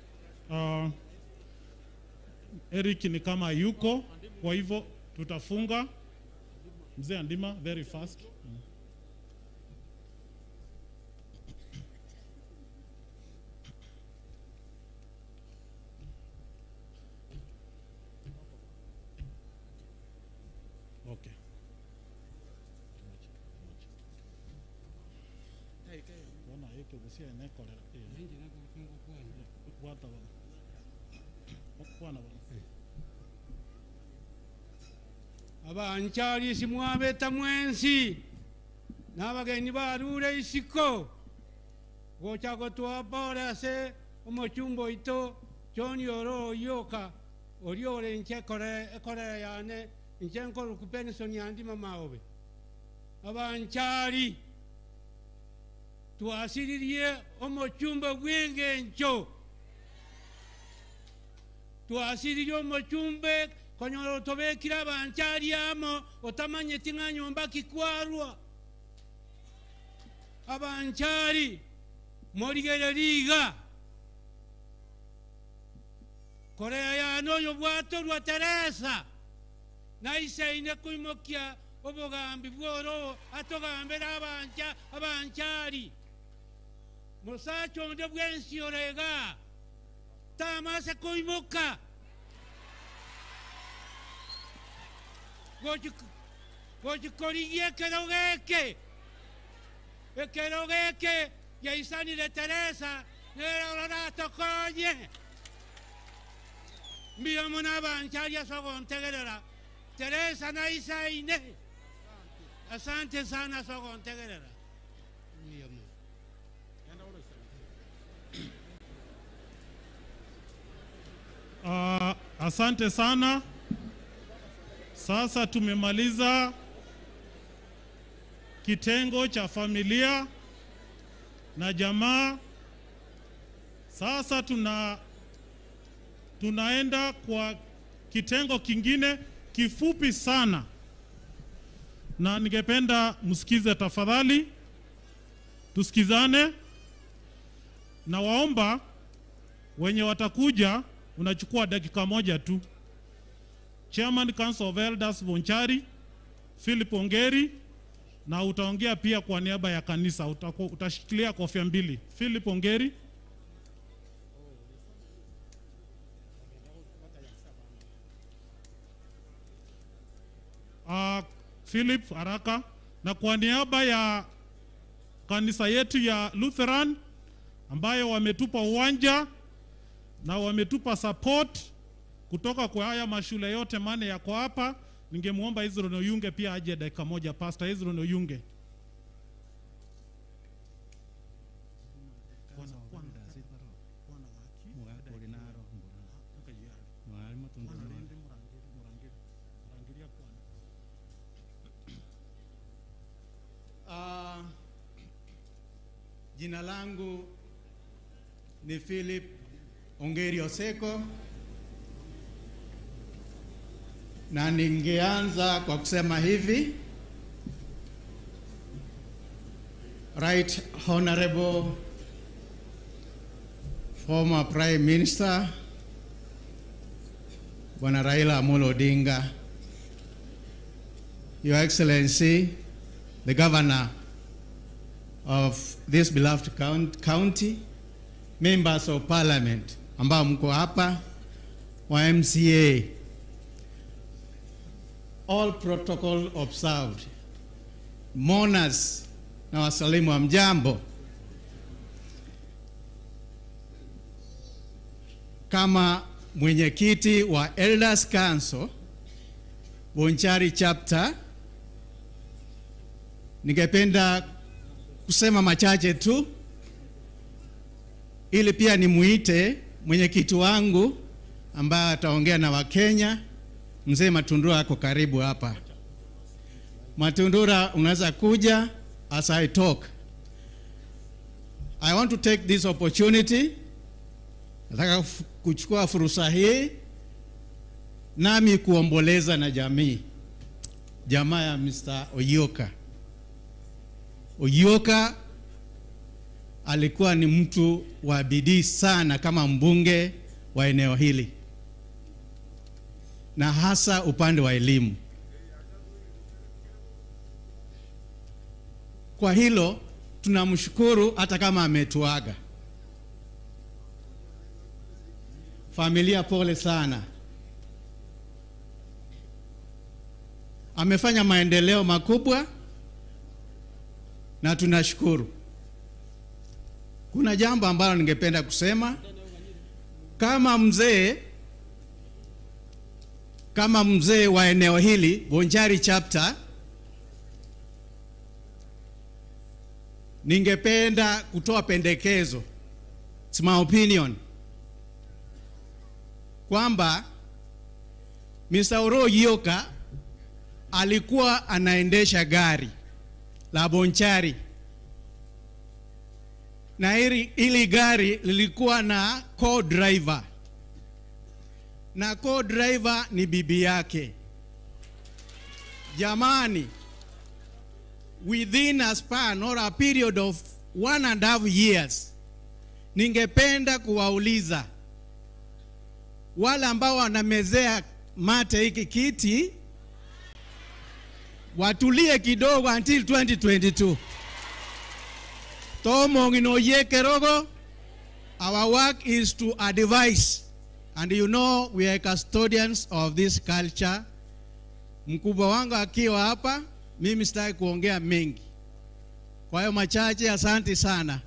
Eric ni kama yuko, kwa hivyo tutafunga. Mzee Andima, very fast. Okay. Abanchari simwabeta mwensi n'abagenyi barure isiko gocha gotwa ase omochumbo ito John Oro Oyoka oriore nche kore yane nche nkoro ku pension yandi mama obe. Abanchari tuasiririe omochumbo bw'engencho, tuasiririe omochumbe konyoro tobekira abanchari amo otamanyeti ng'a nyomba kikwarwa. Abanchari morigereriga Korea ya noyo bwato rwa Teresa naiseine kuimokia obogambi bworo atogambera abancha abanchari musacho onde bwensi orega tamase kuimoka gochikorigie kerogeke ekerogeke yaisanire Teresa nera tokonye mbiamo n'abanchari asogontegerera Teresa naisaine. Asante sana sogontegerera. Asante sana. Sasa tumemaliza kitengo cha familia na jamaa. Sasa tunaenda kwa kitengo kingine kifupi sana, na ningependa msikize tafadhali, tusikizane. Na waomba wenye watakuja, unachukua dakika moja tu. Chairman Council of Elders Bonchari Philip Ongeri, na utaongea pia kwa niaba ya kanisa, utashikilia kofia mbili. Philip Ongeri. Philip haraka. Na kwa niaba ya kanisa yetu ya Lutheran ambayo wametupa uwanja na wametupa support kutoka kwa haya mashule yote mane yako hapa, ningemuomba Israel Oyunge pia aje dakika moja. Pastor Israel Oyunge. Jina langu ni Philip Ongeri Oseko, na ningeanza kwa kusema hivi: Right Honorable Former Prime Minister Bwana Raila Amolo Odinga, Your Excellency the Governor of this beloved county, members of parliament ambao mko hapa, wa MCA, all protocol observed, mourners na wasalimu wa mjambo. Kama mwenyekiti wa Elders Council Bonchari Chapter, ningependa kusema machache tu ili pia nimuite mwenyekiti wangu ambaye ataongea na Wakenya. Mzee Matundura ako karibu hapa. Matundura, unaweza kuja as I talk. I want to take this opportunity, nataka kuchukua fursa hii nami kuomboleza na jamii, jamaa ya Mr. Oyioka. Oyioka alikuwa ni mtu wa bidii sana kama mbunge wa eneo hili, na hasa upande wa elimu. Kwa hilo tunamshukuru hata kama ametuaga. Familia pole sana. Amefanya maendeleo makubwa na tunashukuru. Kuna jambo ambalo ningependa kusema. Kama mzee wa eneo hili Bonchari Chapter, ningependa kutoa pendekezo, it's my opinion, kwamba Mr. Oyioka alikuwa anaendesha gari la Bonchari, na hili gari lilikuwa na co-driver, na co-driver ni bibi yake. Jamani, within a span or a period of 1.5 years. Ningependa kuwauliza wale ambao wanamezea mate hiki kiti watulie kidogo until 2022. Tomongino yekerogo, our work is to advise, and you know we are custodians of this culture. Mkubwa wangu akiwa hapa, mimi sitaki kuongea mengi. Kwa hiyo machache, asante sana.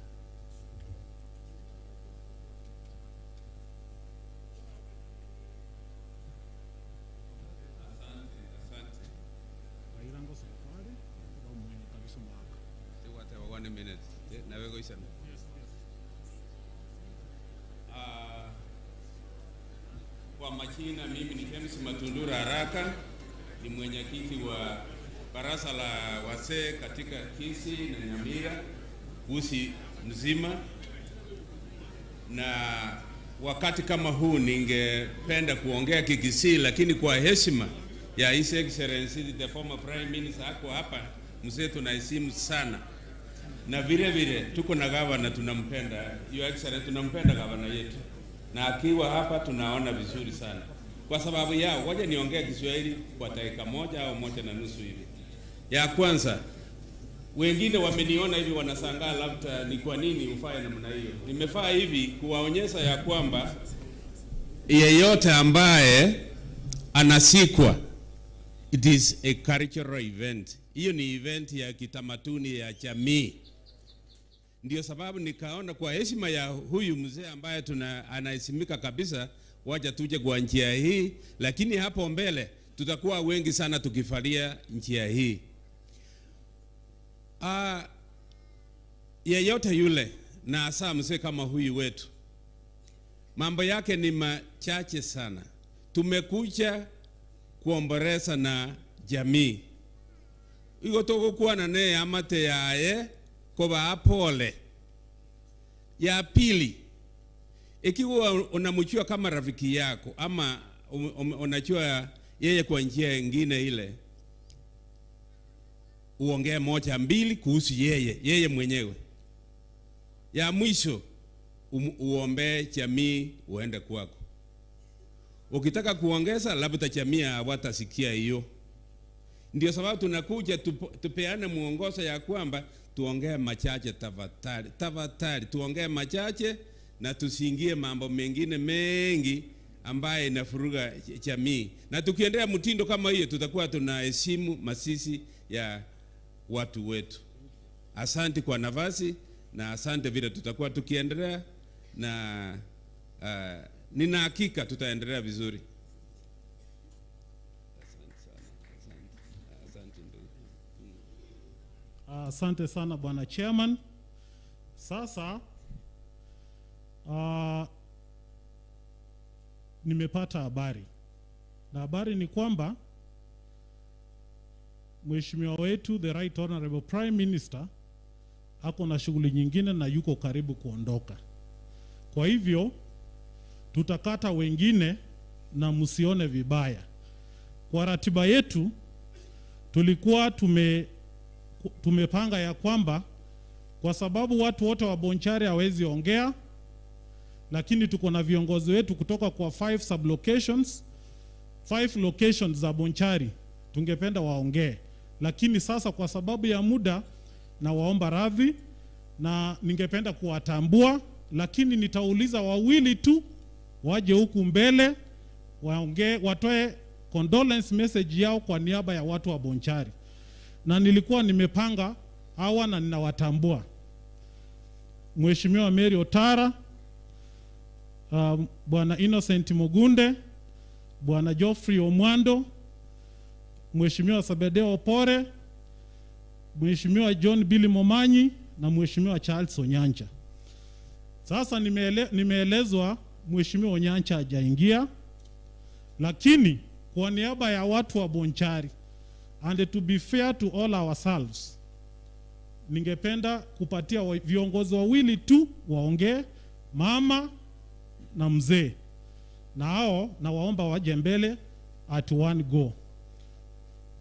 Kwa majina mimi ni James Matundura Haraka, ni mwenyekiti wa baraza la wazee katika Kisii na Nyamira, Gusii mzima. Na wakati kama huu ningependa kuongea Kikisii, lakini kwa heshima ya His Excellency the former Prime Minister ako hapa, mzee tunaheshimu sana. Na vile vile tuko na gavana tunampenda, Your Excellency tunampenda gavana yetu. Na akiwa hapa tunaona vizuri sana. Kwa sababu yao, waje niongee Kiswahili kwa dakika 1 au 1.5 hivi. Ya kwanza, wengine wameniona hivi wanashangaa labda ni kwa nini ufae namna hiyo. Nimefaa hivi kuwaonyesha ya kwamba yeyote ambaye anasikwa, it is a cultural event. Hiyo ni event ya kitamaduni ya jamii. Ndio sababu nikaona kwa heshima ya huyu mzee ambaye anaheshimika kabisa, wacha tuje kwa njia hii, lakini hapo mbele tutakuwa wengi sana tukifalia njia hii. Yeyote yule, na hasa mzee kama huyu wetu, mambo yake ni machache sana. Tumekuja kuomboleza na jamii. Iko tokokuwa na ne amate yae koba apole. Ya pili, ikiwa unamjua kama rafiki yako ama unajua yeye kwa njia nyingine ile, uongee 1 2 kuhusu yeye mwenyewe. Ya mwisho, uombe jamii uende kwako. Ukitaka kuongeza labda jamii hawatasikia hiyo. Ndio sababu tunakuja tupeane muongozo ya kwamba tuongee machache tafadhali. Tafadhali tuongee machache na tusiingie mambo mengine mengi ambaye inafuruga jamii. Na tukiendelea mtindo kama hiyo tutakuwa tunaheshimu masisi ya watu wetu. Asante kwa nafasi na asante vile tutakuwa tukiendelea na nina hakika tutaendelea vizuri. Asante sana Bwana Chairman. Sasa nimepata habari. Na habari ni kwamba Mheshimiwa wetu the Right Honorable Prime Minister ako na shughuli nyingine na yuko karibu kuondoka. Kwa hivyo tutakata wengine na msione vibaya. Kwa ratiba yetu tulikuwa tumepanga ya kwamba kwa sababu watu wote wa Bonchari hawezi ongea, lakini tuko na viongozi wetu kutoka kwa 5 sublocations, 5 locations za Bonchari tungependa waongee. Lakini sasa kwa sababu ya muda na waomba radhi na ningependa kuwatambua, lakini nitauliza wawili tu waje huku mbele waongee, watoe condolence message yao kwa niaba ya watu wa Bonchari. Na nilikuwa nimepanga hawa na ninawatambua: Mheshimiwa Mary Otara, Bwana Innocent Mugunde, Bwana Geoffrey Omwando, Mheshimiwa Sabedeo Opore, Mheshimiwa John Billy Momanyi na Mheshimiwa Charles Onyancha. Sasa nimeelezwa Mheshimiwa Onyancha hajaingia, lakini kwa niaba ya watu wa Bonchari and to be fair to all ourselves, ningependa kupatia viongozi wawili tu waongee, mama na mzee. Na hao na waomba waje mbele at one go.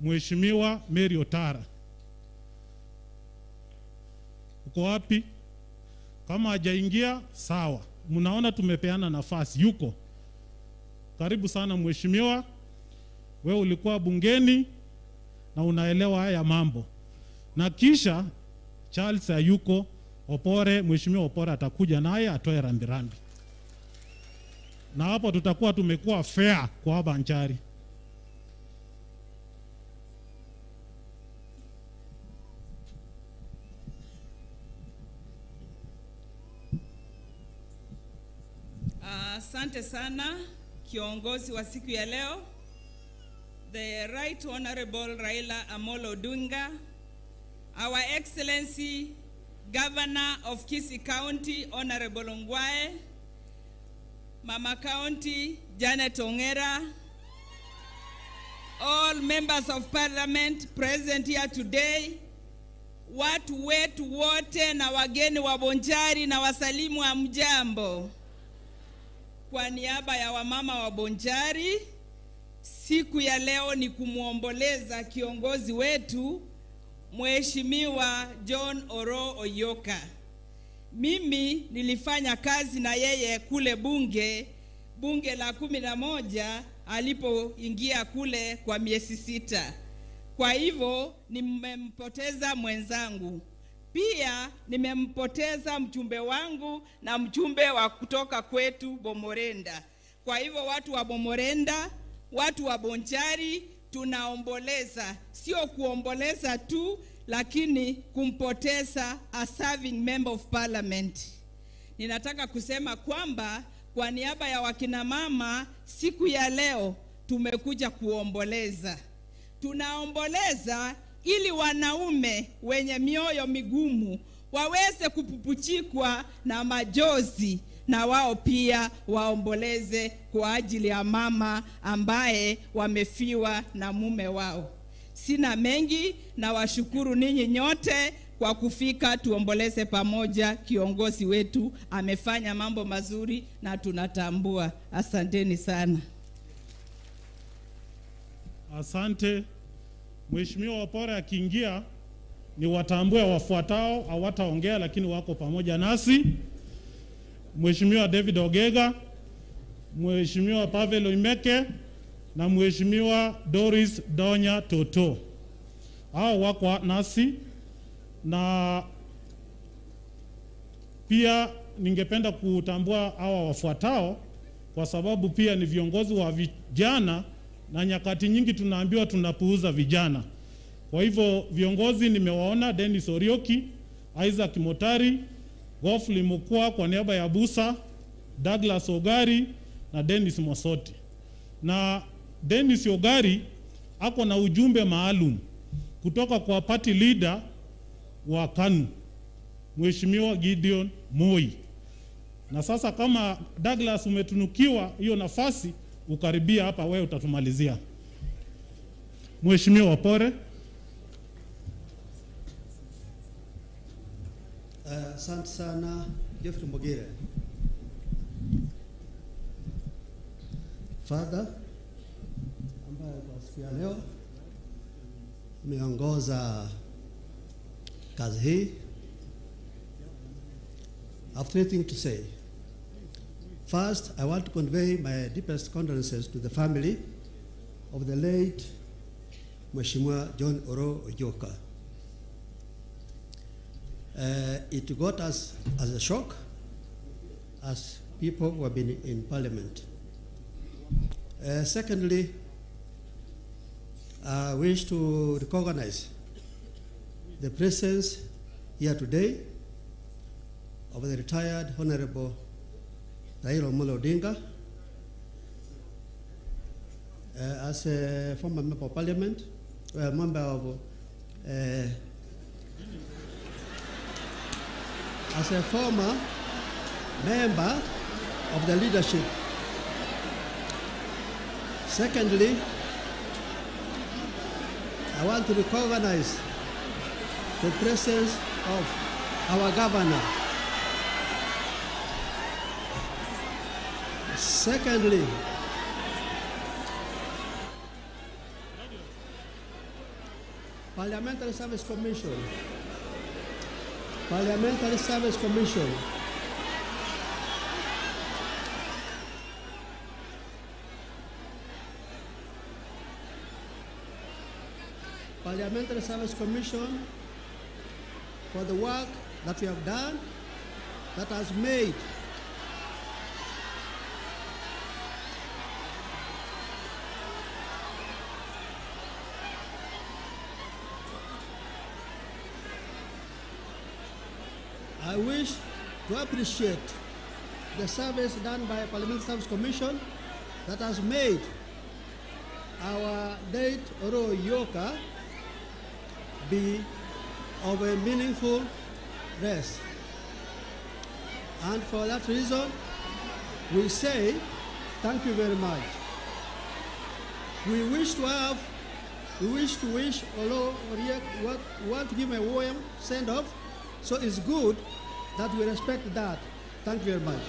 Mheshimiwa Mary Otara. Uko wapi? Kama hajaingia sawa. Mnaona tumepeana nafasi, yuko. Karibu sana mheshimiwa. Wewe ulikuwa bungeni na unaelewa haya mambo. Na kisha Charles hayuko, Opore, mheshimiwa Opore atakuja naye atoe rambirambi. Na hapo tutakuwa tumekuwa fair kwa Abanchari. Asante sana kiongozi wa siku ya leo, the Right Honorable Raila Amolo Odinga, Our Excellency Governor of Kisii County, Honorable Ongwae, Mama County, Janet Ongera, all members of parliament present here today, watu wetu wote na wageni wa Bonchari na wasalimu wa mjambo. Kwa niaba ya wamama wa Bonchari, siku ya leo ni kumuomboleza kiongozi wetu Mheshimiwa John Oroo Oyoka. Mimi nilifanya kazi na yeye kule bunge, bunge la 11 alipoingia kule kwa miezi 6. Kwa hivyo nimempoteza mwenzangu. Pia nimempoteza mjumbe wangu na mjumbe wa kutoka kwetu Bomorenda. Kwa hivyo watu wa Bomorenda, watu wa Bonchari tunaomboleza, sio kuomboleza tu, lakini kumpoteza a serving member of parliament. Ninataka kusema kwamba kwa niaba ya wakina mama siku ya leo tumekuja kuomboleza. Tunaomboleza ili wanaume wenye mioyo migumu waweze kupupuchikwa na majozi na wao pia waomboleze kwa ajili ya mama ambaye wamefiwa na mume wao. Sina mengi, na washukuru ninyi nyote kwa kufika tuomboleze pamoja. Kiongozi wetu amefanya mambo mazuri na tunatambua. Asanteni sana. Asante. Mheshimiwa Opore akiingia ni watambue wafuatao, hawataongea lakini wako pamoja nasi. Mheshimiwa David Ogega, Mheshimiwa Pavel Oimeke na Mheshimiwa Doris Donya Toto. Hao wako nasi, na pia ningependa kutambua hawa wafuatao kwa sababu pia ni viongozi wa vijana na nyakati nyingi tunaambiwa tunapuuza vijana. Kwa hivyo viongozi nimewaona Dennis Orioki, Isaac Motari, Gofli Mukwa kwa niaba ya Busa, Douglas Ogari na Dennis Mosoti. Na Dennis Ogari ako na ujumbe maalum kutoka kwa party leader wa KANU, Mheshimiwa Gideon Moi. Na sasa kama Douglas umetunukiwa hiyo nafasi, ukaribia hapa wewe utatumalizia. Mheshimiwa Opore. Asante sana Geoffrey Mogire. Father ambaye kwa siku ya leo umeongoza kazi hii, I have three things to say. First, I want to convey my deepest condolences to the family of the late Mheshimiwa John Oroo Oyoka. It got us as a shock as people who have been in parliament. Secondly, I wish to recognize the presence here today of the retired Honorable Raila Amolo Odinga as a former member of parliament, a member of as a former member of the leadership. Secondly, I want to recognize the presence of our governor. Secondly, Parliamentary Service Commission. Parliamentary Service Commission. Parliamentary Service Commission for the work that we have done that has made I wish to appreciate the service done by Parliamentary Service Commission that has made our late Oroo Oyoka be of a meaningful rest. And for that reason, we say thank you very much. We wish to wish Oroo Oyoka, want to give a warm send-off, so it's good that we respect that. Thank you very much.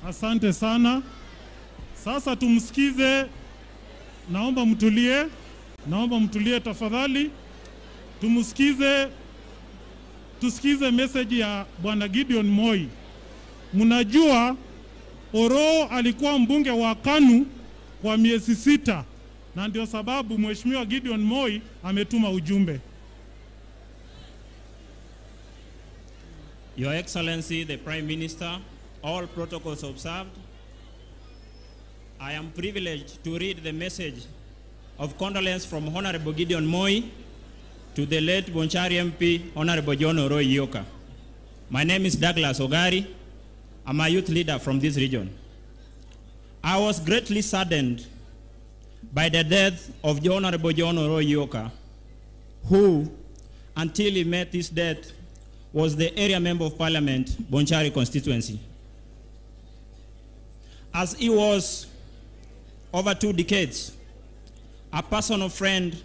Asante sana. Sasa tumsikize, naomba mtulie, naomba mtulie tafadhali. Tumsikize, tusikize message ya Bwana Gideon Moi. Mnajua Oroo alikuwa mbunge wa KANU kwa miezi 6, na ndio sababu Mheshimiwa Gideon Moi ametuma ujumbe. Your Excellency, the Prime Minister, all protocols observed. I am privileged to read the message of condolence from Honorable Gideon Moi to the late Bonchari MP, Honorable John Oroo Oyoka. My name is Douglas Ogari. I'm a youth leader from this region. I was greatly saddened by the death of Honorable John Oroo Oyoka, who, until he met his death, was the area member of parliament, Bonchari constituency. As he was over 2 decades, a personal friend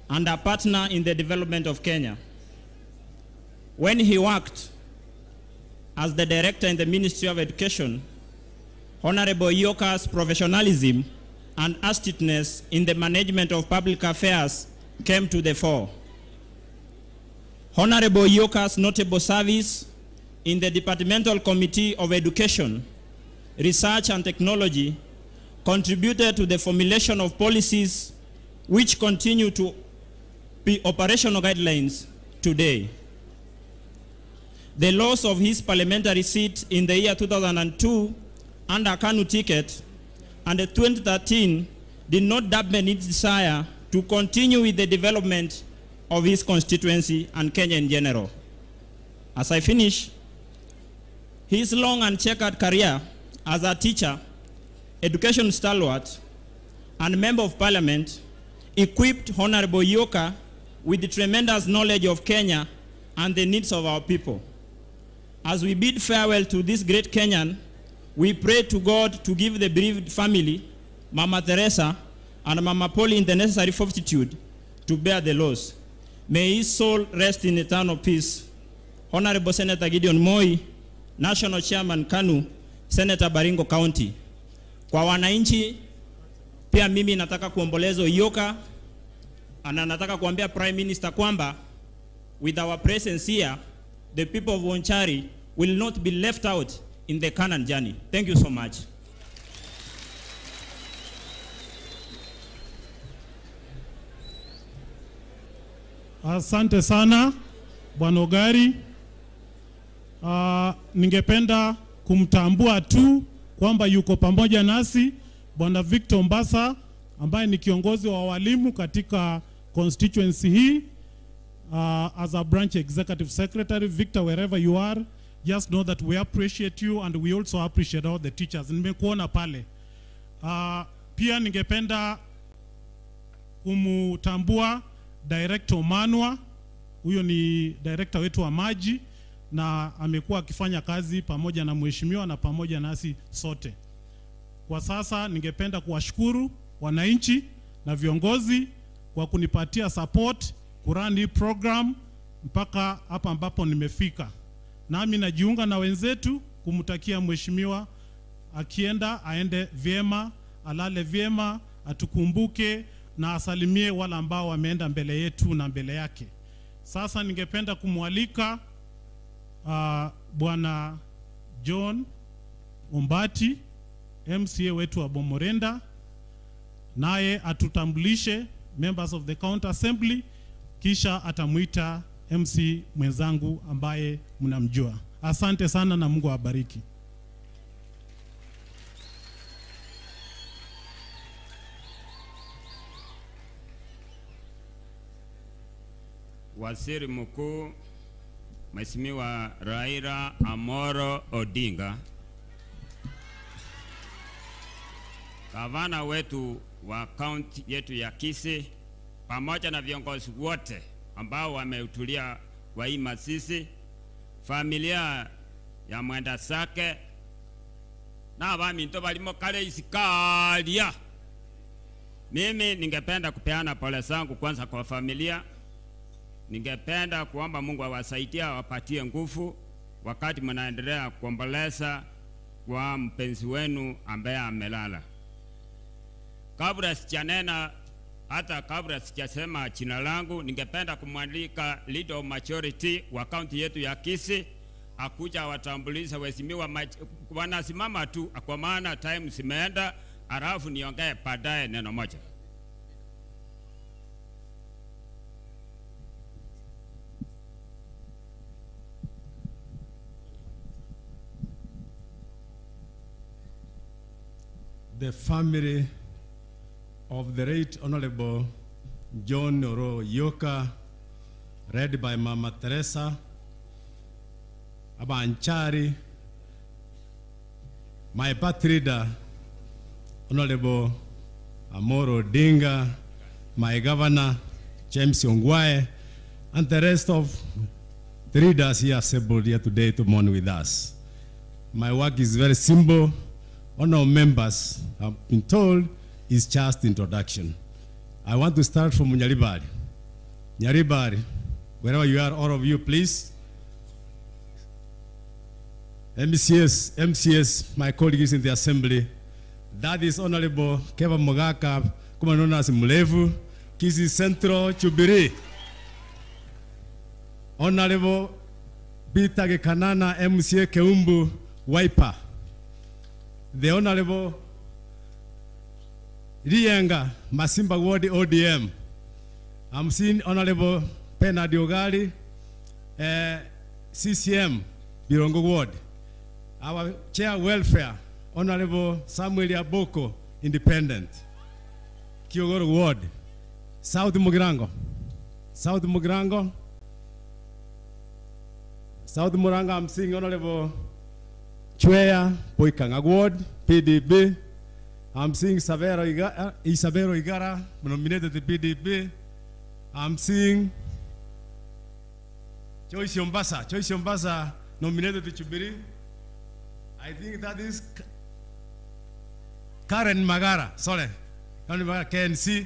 and a partner in the development of Kenya. When he worked as the director in the Ministry of Education, Honorable Oyoka's professionalism and astuteness in the management of public affairs came to the fore. Honorable Oyoka's notable service in the Departmental Committee of Education, Research and Technology contributed to the formulation of policies which continue to be operational guidelines today. The loss of his parliamentary seat in the year 2002 under KANU ticket and the 2013 did not dampen his desire to continue with the development of his constituency and Kenya in general. As I finish, his long and checkered career as a teacher, education stalwart, and member of parliament equipped Honorable Oyoka with the tremendous knowledge of Kenya and the needs of our people. As we bid farewell to this great Kenyan, we pray to God to give the bereaved family, Mama Teresa and Mama Pauline, the necessary fortitude to bear the loss. May his soul rest in eternal peace. Honorable Senator Gideon Moi, National Chairman KANU, Senator Baringo County. Kwa wananchi, pia mimi nataka kuomboleza Oyoka, na nataka kuambia Prime Minister kwamba with our presence here, the people of Bonchari will not be left out in the Canaan journey. Thank you so much. Asante sana Bwana Ogari. Ningependa kumtambua tu kwamba yuko pamoja nasi Bwana Victor Mbasa ambaye ni kiongozi wa walimu katika constituency hii. As a branch executive secretary, Victor, wherever you are, just know that we appreciate you and we also appreciate all the teachers. Nimekuona pale. Pia ningependa kumtambua Director Manwa. Huyo ni director wetu wa maji na amekuwa akifanya kazi pamoja na mheshimiwa na pamoja nasi sote. Kwa sasa ningependa kuwashukuru wananchi na viongozi kwa kunipatia support kurun hii program mpaka hapa ambapo nimefika. Nami najiunga na wenzetu kumtakia mheshimiwa Akienda aende vyema, alale vyema, atukumbuke na asalimie wale ambao wameenda mbele yetu na mbele yake. Sasa ningependa kumwalika Bwana John Ombati, MCA wetu wa Bomorenda, naye atutambulishe members of the County Assembly, kisha atamuita MC mwenzangu ambaye mnamjua. Asante sana na Mungu awabariki. Waziri Mkuu Mheshimiwa Raila Amolo Odinga, gavana wetu wa kaunti yetu ya Kisii, pamoja na viongozi wote ambao wamehudhuria kwa hii mazishi, familia ya Mwenda Sake na baminto balimo kale isikalia. Mimi ningependa kupeana pole zangu kwanza kwa familia. Ningependa kuomba Mungu awasaidie, awapatie nguvu wakati mnaendelea kuomboleza kwa mpenzi wenu ambaye amelala. Kabla sijanena, hata kabla sijasema jina langu, ningependa kumwalika leader of majority wa kaunti yetu ya Kisii akuja watambulisha waheshimiwa wanasimama tu kwa maana time zimeenda, alafu niongee baadaye neno moja. The family of the late Honorable John Oroo Oyoka, led by Mama Teresa Abanchari, my party leader, Honorable Amolo Odinga, my governor, James Ongwae, and the rest of the leaders here assembled here today to mourn with us. My work is very simple. Honorable members, I've been told, is just introduction. I want to start from Nyaribari. Nyaribari, wherever you are, all of you, please. MCS, my colleagues in the assembly. That is Honorable Keva Mogaka, commonly known as Mulevu, Kisii Central, Chubiri. Honorable Peter Gekanana, MCA Keumbu, Wiper. The Honorable Rienga, Masimba Ward, ODM. I'm seeing Honorable Pena Diogali, CCM, Birongo Ward. Our Chair Welfare, Honorable Samuel Aboko, Independent, Kiogoro Ward. South Mugirango. South Mugirango. South Mugirango, I'm seeing Honorable Chwea, Boikanga Ward, PDB. I'm seeing Isabel Igara, nominated to PDB. I'm seeing Joyce Ombasa, nominated to Chubiri. I think that is Karen Magara, sorry, Karen Magara, KNC.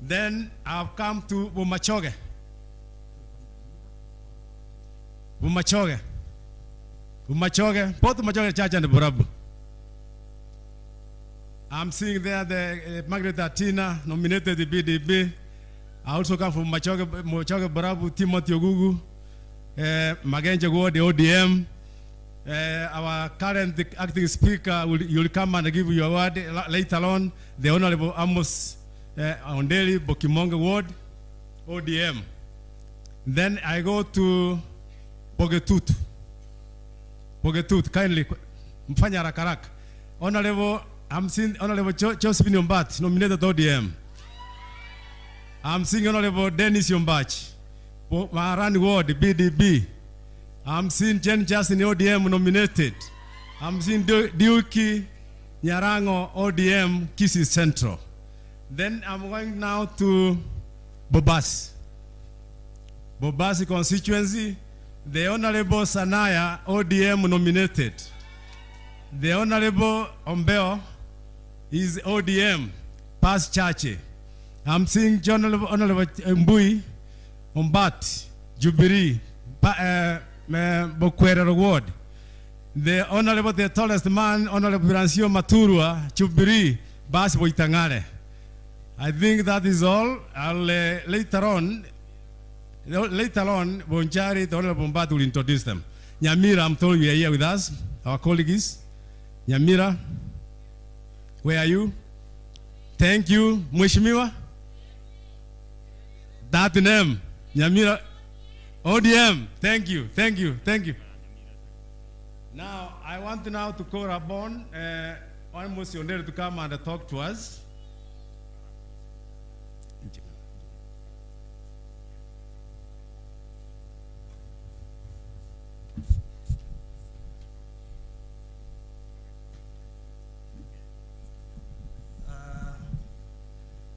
Then I've come to Bomachoge. Bomachoge, both Bomachoge Church and Borabu. I'm seeing there the Margaret Atina nominated the BDB. I also come from Machoge Borabu, Timothy Ogugu, Magenje Ward, the ODM. Our current acting speaker will come and give you a word later on, the Honorable Amos Ondeli, Bokimonge Ward, ODM. Then I go to Bogetut. Bogetut, kindly, mfanya haraka haraka. Honorable, I'm seeing Honorable Josephine Yombat, nominated ODM. I'm seeing Honorable Dennis Yombach, Maharani Ward, BDB. I'm seeing Jen Justin, ODM, nominated. I'm seeing Duki Nyarango, ODM, Kisii Central. Then I'm going now to Bobasi. Bobasi constituency, the Honorable Sanaya, ODM, nominated. The Honorable Ombeo is ODM, past Chache. I'm seeing John Honorable Mbui, Ombat, Jubilee, Bokwera Ward. The Honorable, the tallest man, Honorable Brancio Maturua, Chubiri, Bas Boitangare. I think that is all. I'll later on, Bonchari, the Honorable Mbati will introduce them. Nyamira, I'm told you are here with us, our colleagues. Nyamira, where are you? Thank you, Mheshimiwa. That name, Nyamira, ODM. Thank you, thank you, thank you. Now, I want now to call upon Amos Yondere to come and talk to us.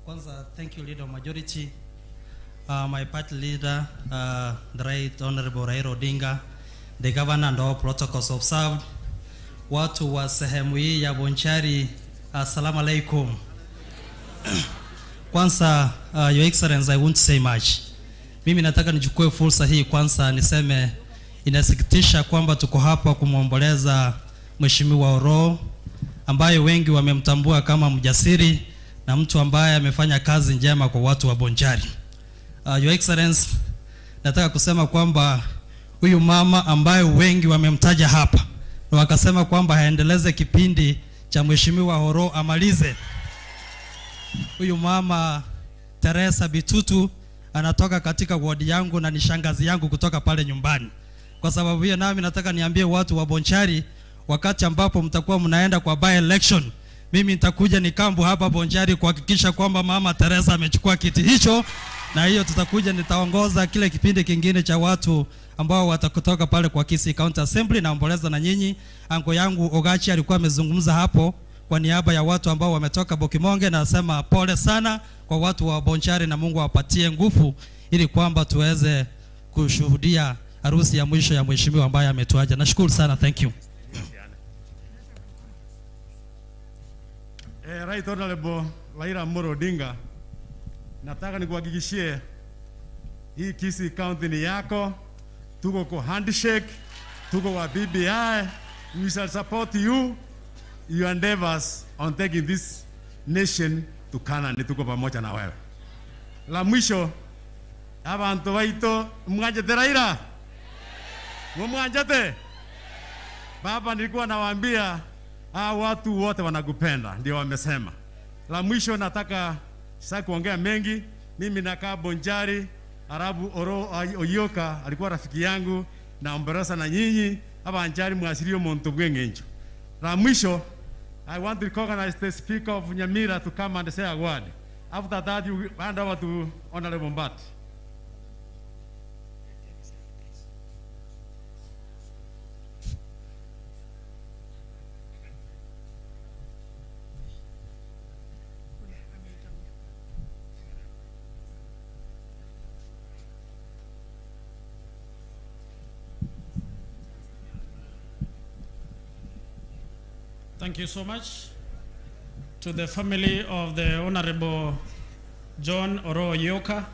Kwanza, thank you, Leader of Majority. My party leader, the Right Honorable Raila Odinga, the governor and all protocols observed. Watu wa sehemu hii ya Bonchari, assalamu alaikum. Kwanza, Your Excellency, I won't say much. Mimi nataka nichukue fursa hii kwanza niseme inasikitisha kwamba tuko hapa kumwomboleza Mheshimiwa Oroo ambaye wengi wamemtambua kama mjasiri na mtu ambaye amefanya kazi njema kwa watu wa Bonchari. Your Excellency, nataka kusema kwamba huyu mama ambaye wengi wamemtaja hapa na wakasema kwamba aendeleze kipindi cha Mheshimiwa Oroo amalize. Huyu mama Teresa Bitutu anatoka katika ward yangu na ni shangazi yangu kutoka pale nyumbani. Kwa sababu hiyo nami nataka niambie watu wa Bonchari, wakati ambapo mtakuwa mnaenda kwa by election, mimi nitakuja nikambu hapa Bonchari kuhakikisha kwamba mama Teresa amechukua kiti hicho, na hiyo tutakuja nitaongoza kile kipindi kingine cha watu ambao watakutoka pale kwa Kisii County Assembly. Naomboleza na nyinyi. Anko yangu Ogachi alikuwa amezungumza hapo kwa niaba ya watu ambao wametoka Bokimonge, na nasema pole sana kwa watu wa Bonchari na Mungu awapatie nguvu ili kwamba tuweze kushuhudia harusi ya mwisho ya mheshimiwa ambaye ametuacha. Nashukuru sana, thank you. Right Honorable Raila Amolo Odinga, nataka nikuhakikishie hii Kisii County ni yako. Tuko kwa handshake, tuko kwa BBI. We shall support you, your endeavors on taking this nation to Canaan. Tuko pamoja na wewe. La mwisho, abantu baito mwanjete Raila. Mwanjete. Baba, nilikuwa nawaambia watu wote wanakupenda, ndio wamesema. La mwisho nataka sasa kuongea mengi. Mimi nakaa Bonchari. Arabu Oroo Oyoka alikuwa rafiki yangu na omberesa na nyinyi abanjari mwasirio muntu bwengenjo. La mwisho, I want to recognize the Speaker of Nyamira to come and say a word. After that, you hand over to Honorable Mbati. Thank you so much to the family of the Honorable John Oroo Oyoka,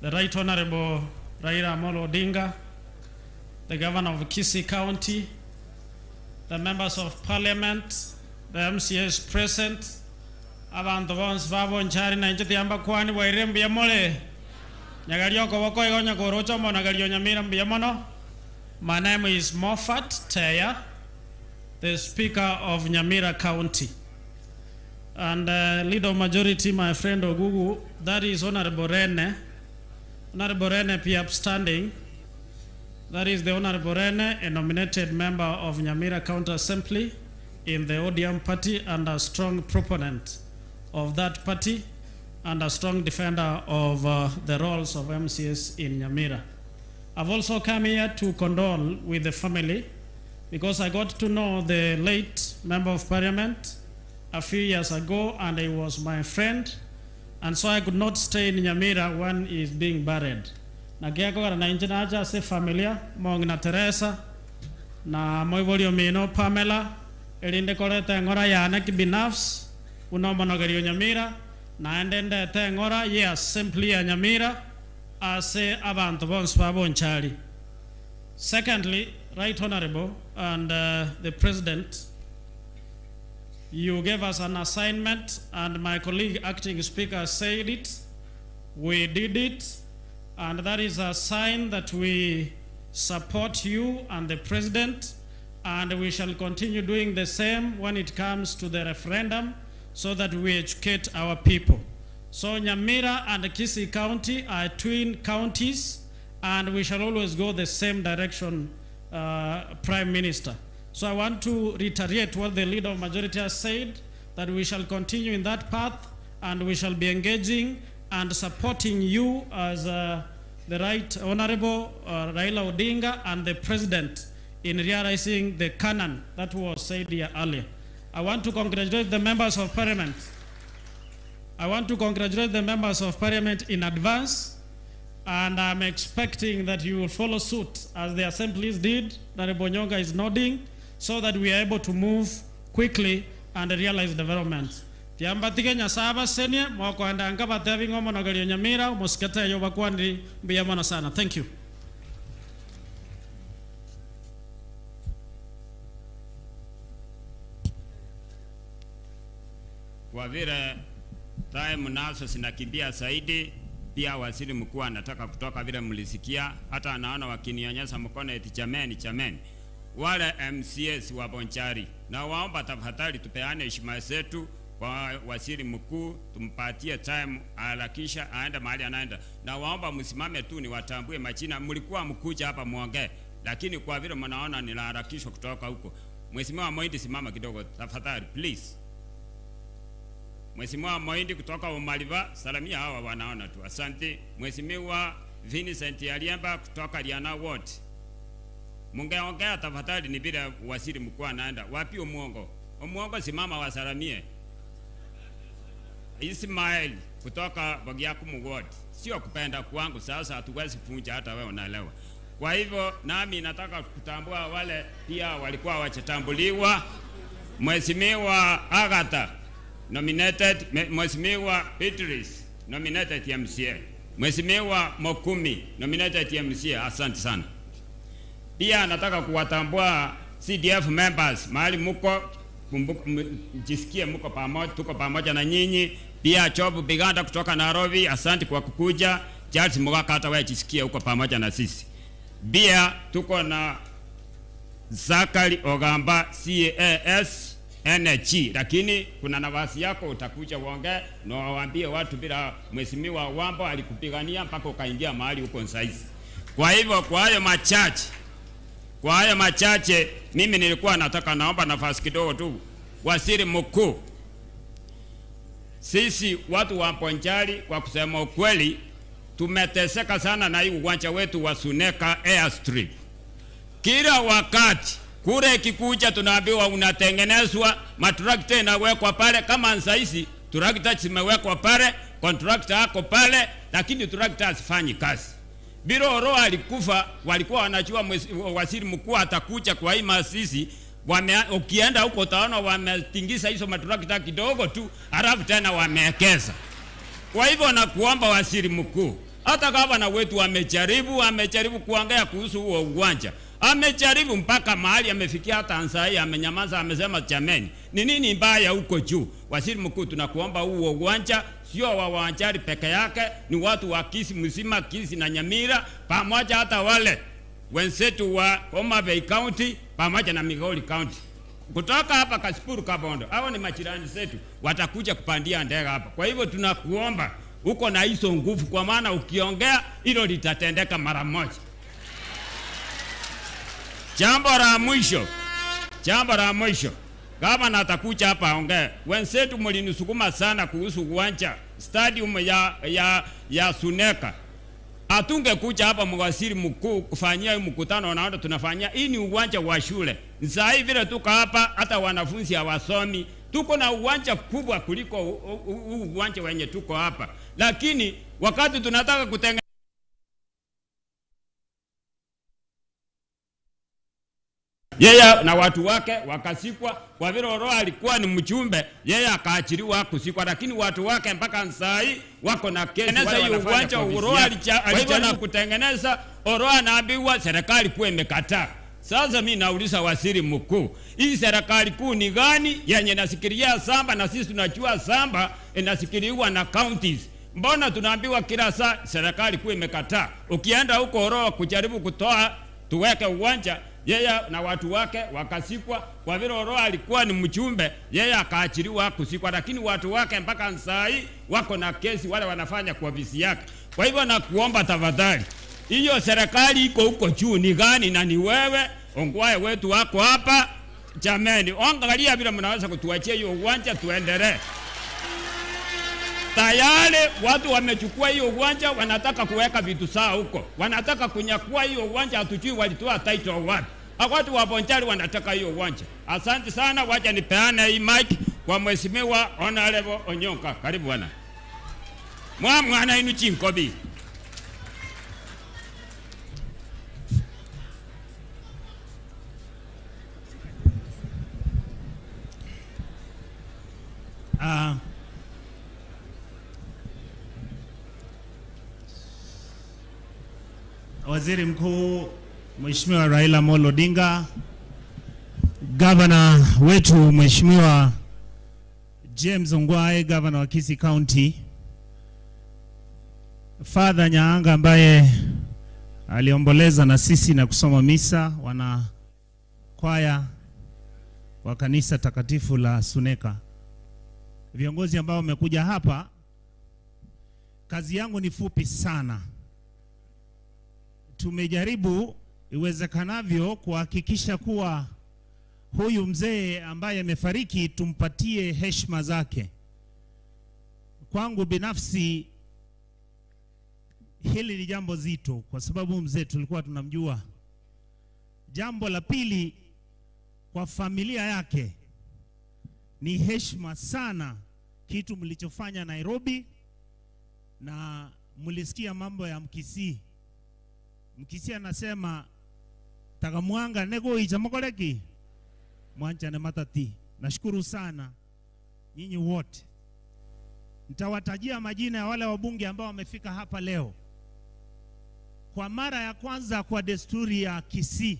the Right Honorable Raila Amolo Odinga, the Governor of Kisii County, the members of Parliament, the MCAs present, abantu bonse ba Bonchari na inche tiamba kwani bwaire mbuya more nyagarioko boko igo nyakorocho mono nagario Nyamira mbuya mono. My name is Moffat Teya, the Speaker of Nyamira County. And Leader of Majority, my friend Ogugu, that is Honorable Rene. Honorable Rene P. upstanding. That is the Honorable Rene, a nominated member of Nyamira County Assembly in the ODM party and a strong proponent of that party and a strong defender of the roles of MCS in Nyamira. I've also come here to condole with the family because I got to know the late Member of Parliament a few years ago, and he was my friend, and so I could not stay in Nyamira when he is being buried. Nagiako na injinaja se familia mong na Teresa na moibolio mino Pamela elinde koleta ngora yana kibinafsi unomonogerio Nyamira na endende te ngora ye assembly ya Nyamira ase abantu bonse ba Bonchari. Secondly, Right Honorable and the President, you gave us an assignment, and my colleague acting speaker said it. We did it, and that is a sign that we support you and the President, and we shall continue doing the same when it comes to the referendum so that we educate our people. So Nyamira and Kisii County are twin counties, and we shall always go the same direction, Prime Minister. So I want to reiterate what the leader of majority has said, that we shall continue in that path, and we shall be engaging and supporting you as the Right Honorable Raila Odinga and the President in realizing the canon that was said here earlier. I want to congratulate the members of Parliament. I want to congratulate the members of Parliament in advance, and I'm expecting that you will follow suit as the assemblies did. Honorable Nyonga is nodding, so that we are able to move quickly and realize development. Tiambatige Nyasaba senye mwakoanda ngaba tevi ngomo na galio Nyamira musikete yo bakwandi mbiyamana sana. Thank you. Kwa vile time nazo zinakimbia zaidi, pia waziri mkuu anataka kutoka vile mlisikia, hata anaona wakinionyesha mkono eti chameni chameni. Wale MCS wa Bonchari, na waomba tafadhali tupeane heshima zetu kwa waziri mkuu, tumpatie time harakisha aende mahali anaenda. Na waomba msimame tu niwatambue majina, mlikuwa mkuja hapa muongee, lakini kwa vile mnaona niliharakishwa kutoka huko. Mheshimiwa Moindi, simama kidogo tafadhali please. Mheshimiwa Moindi kutoka Umaliva, salamia hawa wanaona tu. Asante. Mheshimiwa Vincent Aliemba kutoka Liana Ward. Mungeongea tafadhali, ni bila waziri mkuu anaenda. Wapi Omuongo? Omuongo simama wasalamie. Ismail kutoka Bagiakumu Ward. Sio kupenda kwangu, sasa hatuwezi kufunja hata wewe unaelewa. Kwa hivyo nami nataka kutambua wale pia walikuwa wachatambuliwa. Mheshimiwa Agatha nominated, Mheshimiwa Beatrice nominated MCA, Mheshimiwa Mokumi nominated MCA. Asante sana. Pia nataka kuwatambua CDF members mahali muko, jisikie muko pamoja, tuko pamoja na nyinyi. Pia Chobu Biganda kutoka Nairobi, asante kwa kukuja. Charles Mugaka, hata wewe jisikie uko pamoja na sisi. Pia tuko na Zakari Ogamba CAS NG, lakini kuna nafasi yako utakuja uongee na waambie watu bila Mheshimiwa Wambo alikupigania mpaka ukaingia mahali huko saizi. Kwa hivyo kwa hayo machache mimi nilikuwa nataka naomba nafasi kidogo tu. Waziri Mkuu, sisi watu wa Bonchari kwa kusema ukweli tumeteseka sana na hii uwanja wetu wa Suneka Airstrip. Kila wakati kule kikuja tunaambiwa unatengenezwa, matrakta inawekwa pale. Kama saizi trakta zimewekwa pale, contractor ako pale, lakini trakta hazifanyi kazi. Bila Oro alikufa, walikuwa wanajua waziri mkuu atakuja kwa hii masisi. Ukienda huko utaona wametingiza hizo matrakta kidogo tu, halafu tena wameekeza. Kwa hivyo nakuomba waziri mkuu, hata gavana wetu amejaribu kuongea kuhusu huo uwanja. Amejaribu mpaka mahali amefikia, hata Ansai amenyamaza, amesema jameni, ni nini mbaya huko juu? Waziri mkuu, tunakuomba huo uwanja sio wa Wanjari peke yake, ni watu wa Kisii mzima, Kisii na Nyamira, pamoja hata wale wenzetu wa Homa Bay County pamoja na Migori County. Kutoka hapa Kasipuru Kabondo, hao ni majirani zetu, watakuja kupandia ndege hapa. Kwa hivyo tunakuomba uko na hizo nguvu, kwa maana ukiongea hilo litatendeka mara moja. Jambo la mwisho, gavana atakuja hapa aongee. Wenzetu mlinisukuma sana kuhusu uwanja stadium ya Suneka. Hatungekuja hapa mwaziri mkuu kufanyia mkutano naona tunafanyia. Hii ni uwanja wa shule. Sasa hivi vile tuko hapa hata wanafunzi hawasomi. Tuko na uwanja kubwa kuliko uwanja wenye tuko hapa. Lakini wakati tunataka kutengeneza yeye na watu wake wakasikwa. Kwa vile Oro alikuwa ni mjumbe, yeye akaachiliwa kusikwa, lakini watu wake mpaka sai wako na kesi. Wale uwanja Oro alijaribu kutengeneza, Oro anaambiwa serikali kuwa imekataa. Sasa mimi nauliza waziri mkuu, hii serikali kuu ni gani yenye inasikilia samba na sisi tunajua samba inasikiliwa na counties? Mbona tunaambiwa kila saa serikali kuu imekataa? Ukienda huko Oroa kujaribu kutoa tuweke uwanja, yeye na watu wake wakasikwa. Kwa vile Oroa alikuwa ni mjumbe, yeye akaachiliwa kusikwa, lakini watu wake mpaka saa hii wako na kesi, wale wanafanya kwa ofisi yake. Kwa hivyo nakuomba tafadhali, hiyo serikali iko huko juu ni gani? Na ni wewe Ongwae wetu wako hapa, jameni, angalia vile mnaweza kutuachia hiyo uwanja tuendelee. Tayari watu wamechukua hiyo uwanja, wanataka kuweka vitu sawa huko, wanataka kunyakua hiyo uwanja, hatujui walitoa title wapi. Watu wa Bonchari wanataka hiyo uwanja. Asante sana, wacha nipeane hii mic kwa Mheshimiwa Honorable Onyonka. Karibu bwana. Mwana inu chinkobi. Waziri Mkuu Mheshimiwa Raila Amolo Odinga, Governor wetu Mheshimiwa James Ongwae, Governor wa Kisii County, Father Nyaanga ambaye aliomboleza na sisi na kusoma misa, wana kwaya wa kanisa takatifu la Suneka, viongozi ambao wamekuja hapa, kazi yangu ni fupi sana. Tumejaribu iwezekanavyo kuhakikisha kuwa huyu mzee ambaye amefariki tumpatie heshima zake. Kwangu binafsi hili ni jambo zito, kwa sababu mzee tulikuwa tunamjua. Jambo la pili, kwa familia yake ni heshima sana kitu mlichofanya Nairobi, na mlisikia mambo ya Mkisii. Mkisii anasema takamwanga nego ichamokoleki mwancha na matati. Nashukuru sana nyinyi wote. Nitawatajia majina ya wale wabunge ambao wamefika hapa leo. Kwa mara ya kwanza kwa desturi ya Kisii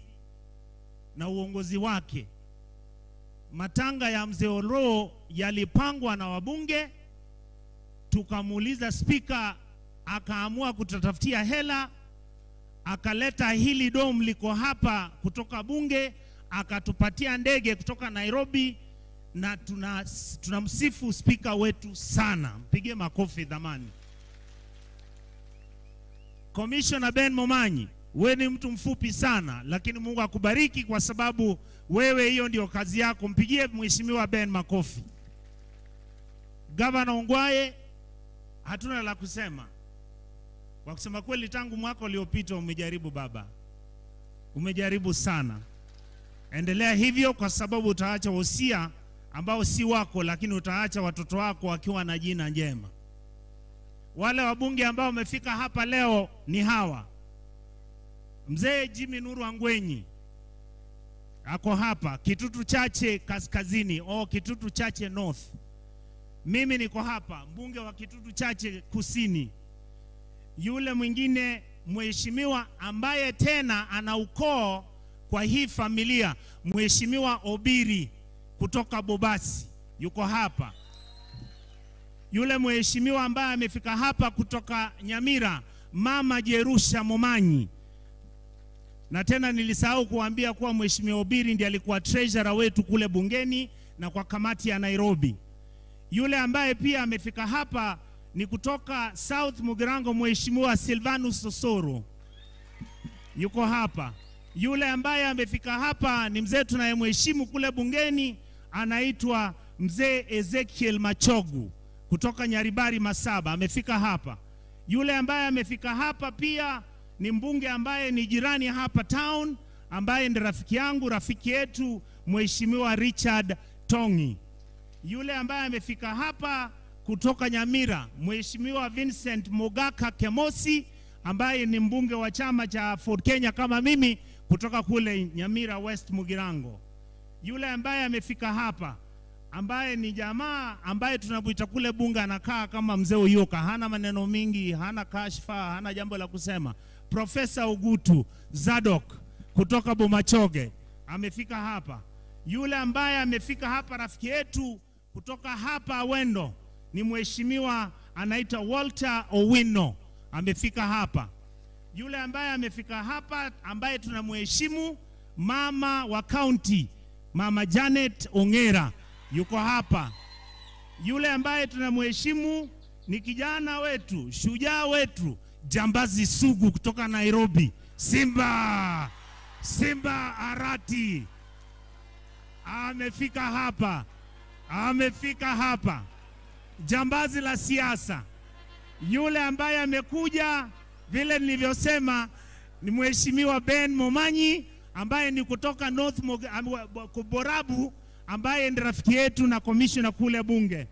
na uongozi wake, matanga ya mzee Oloo yalipangwa na wabunge. Tukamuuliza spika, akaamua kutatafutia hela, akaleta hili dom liko hapa kutoka bunge, akatupatia ndege kutoka Nairobi, na tunamsifu spika wetu sana. Mpige makofi dhamani. Commissioner Ben Momanyi, wewe ni mtu mfupi sana, lakini Mungu akubariki kwa sababu wewe hiyo ndio kazi yako. Mpigie Mheshimiwa Ben makofi. Governor Ongwae, hatuna la kusema. Kwa kusema kweli, tangu mwaka uliopita umejaribu baba. Umejaribu sana. Endelea hivyo, kwa sababu utaacha wosia ambao si wako, lakini utaacha watoto wako wakiwa na jina njema. Wale wabunge ambao wamefika hapa leo ni hawa. Mzee Jimmy Nuru Angwenyi ako hapa, Kitutu Chache Kaskazini au Kitutu Chache North. Mimi niko hapa, mbunge wa Kitutu Chache Kusini. Yule mwingine mheshimiwa ambaye tena ana ukoo kwa hii familia, Mheshimiwa Obiri kutoka Bobasi, yuko hapa. Yule mheshimiwa ambaye amefika hapa kutoka Nyamira, Mama Jerusha Momanyi. Na tena nilisahau kuambia kuwa Mheshimiwa Obiri ndiye alikuwa treasurer wetu kule bungeni na kwa kamati ya Nairobi. Yule ambaye pia amefika hapa ni kutoka South Mugirango, Mheshimiwa Silvanus Sosoro, yuko hapa. Yule ambaye amefika hapa ni mzee tunayemheshimu kule bungeni, anaitwa Mzee Ezekiel Machogu kutoka Nyaribari Masaba, amefika hapa. Yule ambaye amefika hapa pia ni mbunge ambaye ni jirani hapa town, ambaye ni rafiki yangu, rafiki yetu, Mheshimiwa Richard Tongi. Yule ambaye amefika hapa kutoka Nyamira, Mheshimiwa Vincent Mogaka Kemosi, ambaye ni mbunge wa chama cha Ford Kenya kama mimi, kutoka kule Nyamira West Mugirango. Yule ambaye amefika hapa, ambaye ni jamaa ambaye tunamuita kule bunge, anakaa kama mzee Uyoka, hana maneno mingi, hana kashfa, hana jambo la kusema, Profesa Ugutu Zadok kutoka Bomachoge amefika hapa. Yule ambaye amefika hapa rafiki yetu kutoka hapa Awendo ni mheshimiwa anaitwa Walter Owino, amefika hapa. Yule ambaye amefika hapa ambaye tunamheshimu, mama wa county, Mama Janet Ongera, yuko hapa. Yule ambaye tunamheshimu ni kijana wetu, shujaa wetu, jambazi sugu kutoka Nairobi, Simba Simba Arati, amefika hapa. Amefika hapa, jambazi la siasa. Yule ambaye amekuja vile nilivyosema ni mheshimiwa Ben Momanyi ambaye ni kutoka North Borabu, ambaye ni rafiki yetu na commissioner kule bunge.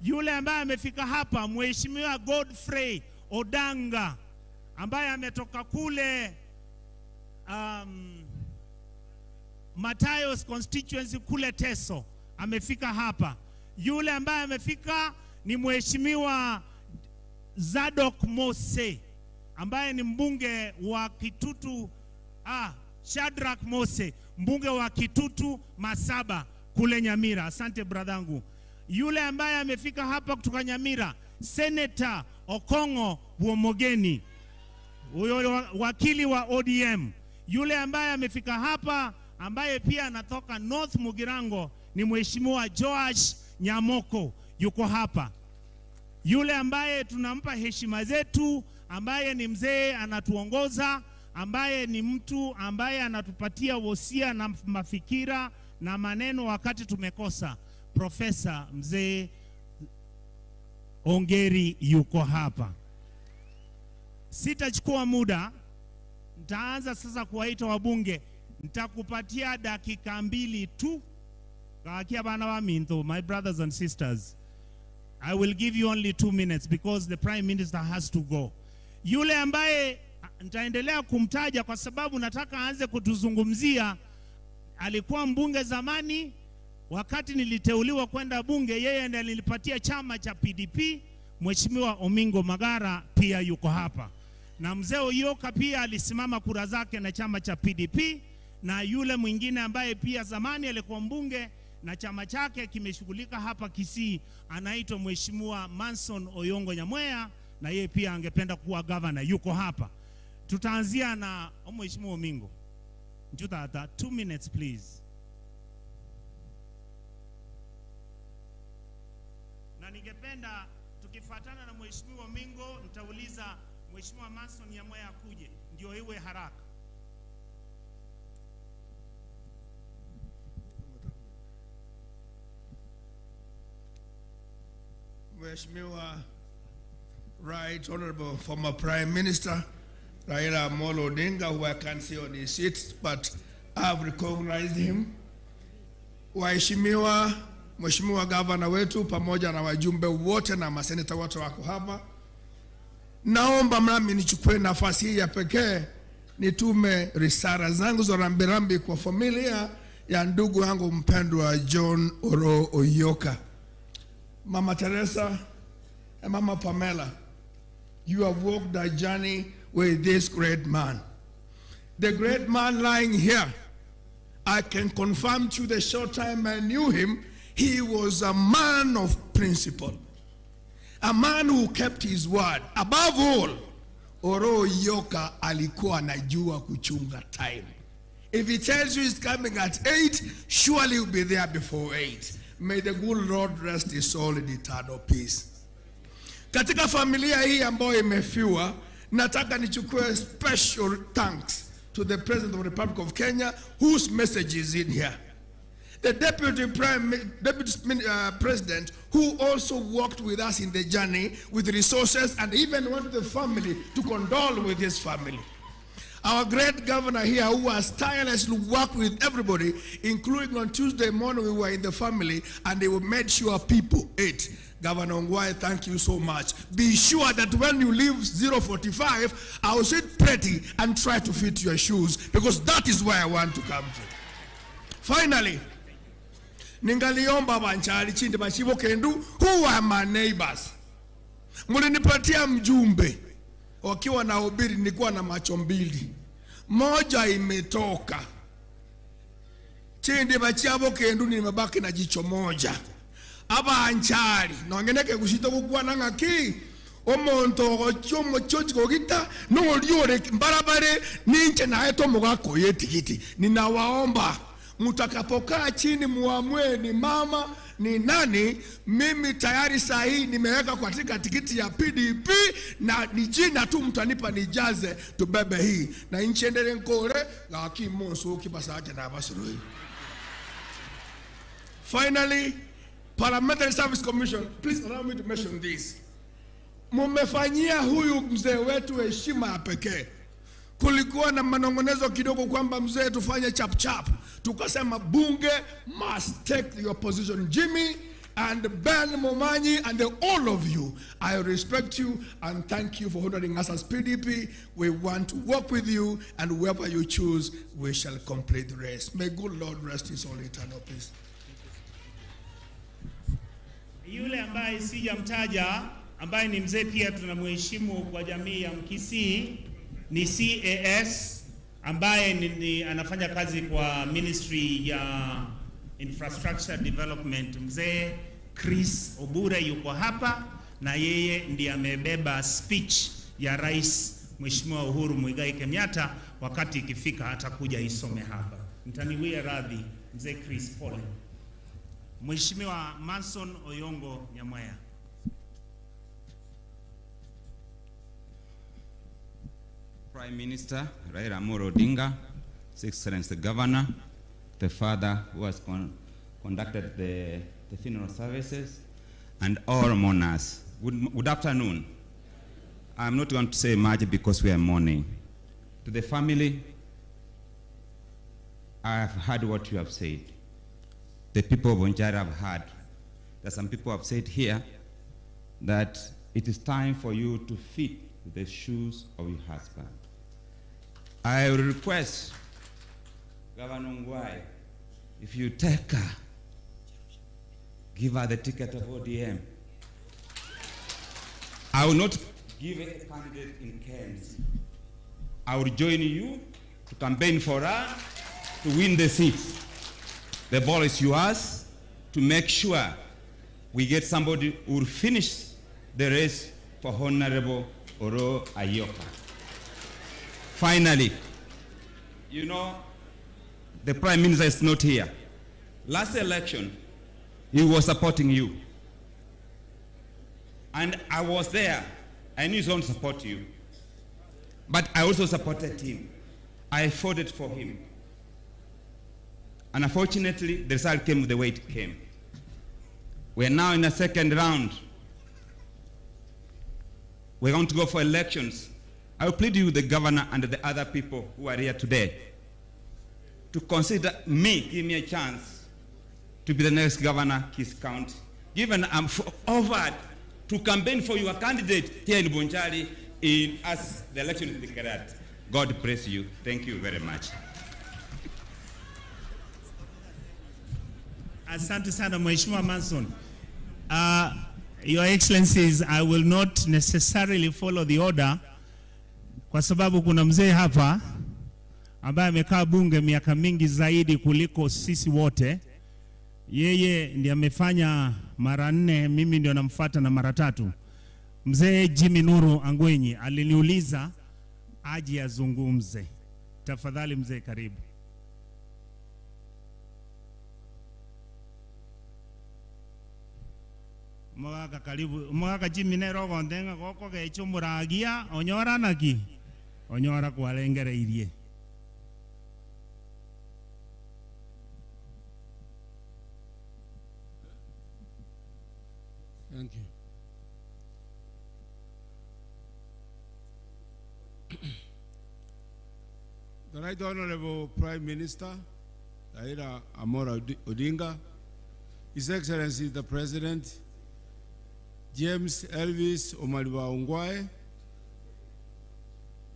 Yule ambaye amefika hapa mheshimiwa Godfrey Odanga ambaye ametoka kule Matayos constituency kule Teso, amefika hapa. Yule ambaye amefika ni mheshimiwa Zadok Mose ambaye ni mbunge wa Kitutu, Shadrack Mose, mbunge wa Kitutu Masaba kule Nyamira. Asante bradhangu. Yule ambaye amefika hapa kutoka Nyamira, Senator Okongo Bwomogeni, huyo wakili wa ODM. Yule ambaye amefika hapa ambaye pia anatoka North Mugirango ni mheshimiwa Joash Nyamoko, yuko hapa. Yule ambaye tunampa heshima zetu, ambaye ni mzee anatuongoza, ambaye ni mtu ambaye anatupatia wosia na mafikira na maneno wakati tumekosa, Profesa Mzee Ongeri yuko hapa. Sitachukua muda, nitaanza sasa kuwaita wabunge. Nitakupatia dakika 2 tu. Kakia bana wa minto, my brothers and sisters, I will give you only 2 minutes because the Prime Minister has to go. Yule ambaye nitaendelea kumtaja kwa sababu nataka aanze kutuzungumzia, alikuwa mbunge zamani. Wakati niliteuliwa kwenda bunge, yeye ndiye alinipatia chama cha PDP. Mheshimiwa Omingo Magara pia yuko hapa. Na mzee Oyoka pia alisimama kura zake na chama cha PDP. Na yule mwingine ambaye pia zamani alikuwa mbunge na chama chake kimeshughulika hapa Kisii, anaitwa Mheshimiwa Manson Oyongo Nyamweya, na yeye pia angependa kuwa governor, yuko hapa. Tutaanzia na Mheshimiwa Omingo. Njutata, 2 minutes please. Na ningependa tukifuatana na Mheshimiwa Omingo, nitauliza Mheshimiwa Manson Nyamweya akuje, ndio iwe haraka. Mheshimiwa Right Honorable former Prime Minister Raila Amolo Odinga, who I can't see on his seat, but I've recognized him. Waheshimiwa, Mheshimiwa Governor wetu pamoja na wajumbe wote na maseneta wote wako hapa. Naomba mnami nichukue nafasi hii ya pekee nitume risala zangu za rambirambi kwa familia ya ndugu yangu mpendwa John Oro Oyoka. Mama Teresa and Mama Pamela, you have walked a journey with this great man. The great man lying here, I can confirm to the short time I knew him, he was a man of principle, a man who kept his word. Above all, Oro Oyoka alikuwa anajua kuchunga time. If he tells you he's coming at 8, surely he'll be there before 8. May the good Lord rest his soul in eternal peace. Katika familia hii ambayo imefiwa, nataka nichukue special thanks to the President of the Republic of Kenya, whose message is in here. The Deputy President, who also worked with us in the journey with resources and even went to the family to condole with his family. Our great governor here, who has tirelessly worked with everybody, including on Tuesday morning we were in the family and they made sure people ate. Governor Ongwae, thank you so much. Be sure that when you leave 045, I will sit pretty and try to fit your shoes, because that is where I want to come to. Finally, ningaliomba banchali chinde bashibo kendu, who are my neighbors. Mulinipatia mjumbe. Wakiwa na ubiri nilikuwa na macho mbili. Moja imetoka. Chindi bachiabo kendu nimebaki na jicho moja. Aba anchari nongeneke gushito gukwana ngaki omonto gochomo chochi gogita no liore mbarabare ninche na eto mugako yetikiti. Ninawaomba mutakapokaa chini muamue ni mama ni nani. Mimi tayari saa hii nimeweka katika tikiti ya PDP na ni jina tu mtanipa nijaze tubebe hii na inchi endele nkore gaki monso kibasaje na basurui. Finally, Parliamentary Service Commission, please allow me to mention this. Mumefanyia huyu mzee wetu heshima ya pekee. Kulikuwa na manongonezo kidogo kwamba mzee tufanye chap chap. Tukasema bunge must take your position. Jimmy and Ben Momanyi and all of you, I respect you and thank you for honoring us as PDP. We want to work with you, and whoever you choose, we shall complete the race. May good Lord rest his soul in eternal peace. Yule ambaye sijamtaja, ambaye ni mzee pia tunamheshimu kwa jamii ya Mkisii, ni CAS ambaye ni anafanya kazi kwa Ministry ya Infrastructure Development. Mzee Chris Obure yuko hapa na yeye ndiye amebeba speech ya Rais Mheshimiwa Uhuru Muigai Kenyatta. Wakati ikifika atakuja isome hapa. Mtaniwie radhi Mzee Chris, pole. Mheshimiwa Manson Oyongo Nyamwaya. Prime Minister Raila Amolo Odinga, His Excellency the Governor, the father who has conducted the funeral services, and all mourners. Good afternoon. I'm not going to say much because we are mourning. To the family, I have heard what you have said. The people of Bonchari have heard. There are some people have said here that it is time for you to fit the shoes of your husband. I will request Governor Ongwae, if you take her, give her the ticket of ODM. I will not give a candidate in KMC. I will join you to campaign for her to win the seat. The ball is yours to make sure we get somebody who will finish the race for Honorable Oroo Ayoka. Finally, you know, the Prime Minister is not here. Last election, he was supporting you. And I was there. I knew he was going to support you. But I also supported him. I fought it for him. And unfortunately, the result came the way it came. We are now in the second round. We're going to go for elections. I will plead you, the governor and the other people who are here today, to consider me, give me a chance to be the next governor, Kisii County. Given I'm offered to campaign for your candidate here in Bonchari as the election is declared. God bless you. Thank you very much. Asante sana Mheshimiwa Manson. Your Excellencies, I will not necessarily follow the order kwa sababu kuna mzee hapa ambaye amekaa bunge miaka mingi zaidi kuliko sisi wote. Yeye ndiye amefanya mara 4, mimi ndio namfuata na mara 3. Mzee Jimmy Nuru Angwenyi aliniuliza aje azungumze. Tafadhali mzee, karibu. Mwaka karibu, mwaka Jimmy nero gondenga goko gecho muragia onyora naki onyora kwalengereirie. Thank you. The Right Honorable Prime Minister, Raila Amolo Odinga, His Excellency the President, James Elvis Omariba Ongwae,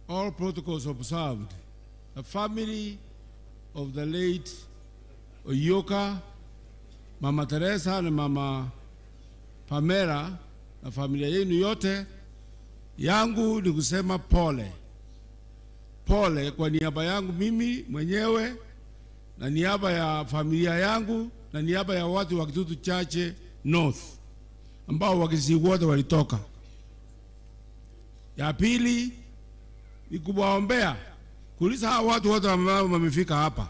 all protocols observed. The family of the late Oyoka, Mama Teresa and Mama Pamela na familia yenu yote, yangu ni kusema pole. pole kwa niaba yangu mimi mwenyewe na niaba ya familia yangu na niaba ya watu wa Kitutu Chache North ambao Wakisii wote walitoka. Ya pili ni kuwaombea, kuuliza hawa watu wote ambao wamefika hapa,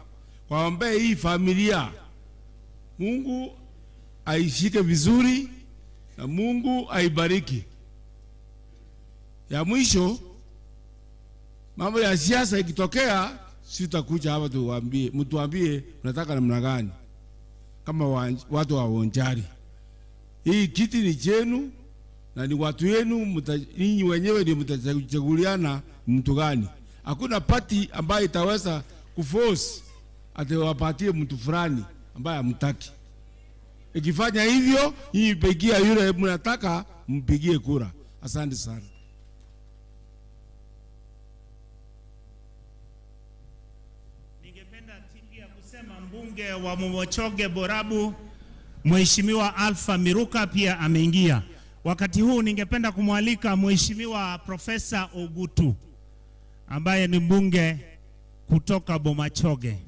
waombee hii familia, Mungu aishike vizuri na Mungu aibariki. Ya mwisho, mambo ya siasa ikitokea, sitakuja hapa tuwaambie, mtuambie mnataka namna gani kama watu wa Bonchari. Hii kiti ni chenu na ni watu wenu, ninyi wenyewe ndio mtachaguliana mtu gani. Hakuna party ambayo itaweza kuforce ati wapatie mtu fulani ambaye hamtaki. Ikifanya hivyo, nyinyi pigia yule mnataka, mpigie kura. Asante sana. Ningependa pia kusema mbunge wa Bomachoge Borabu Mheshimiwa Alpha Miruka pia ameingia. Wakati huu ningependa kumwalika Mheshimiwa Profesa Ogutu ambaye ni mbunge kutoka Bomachoge.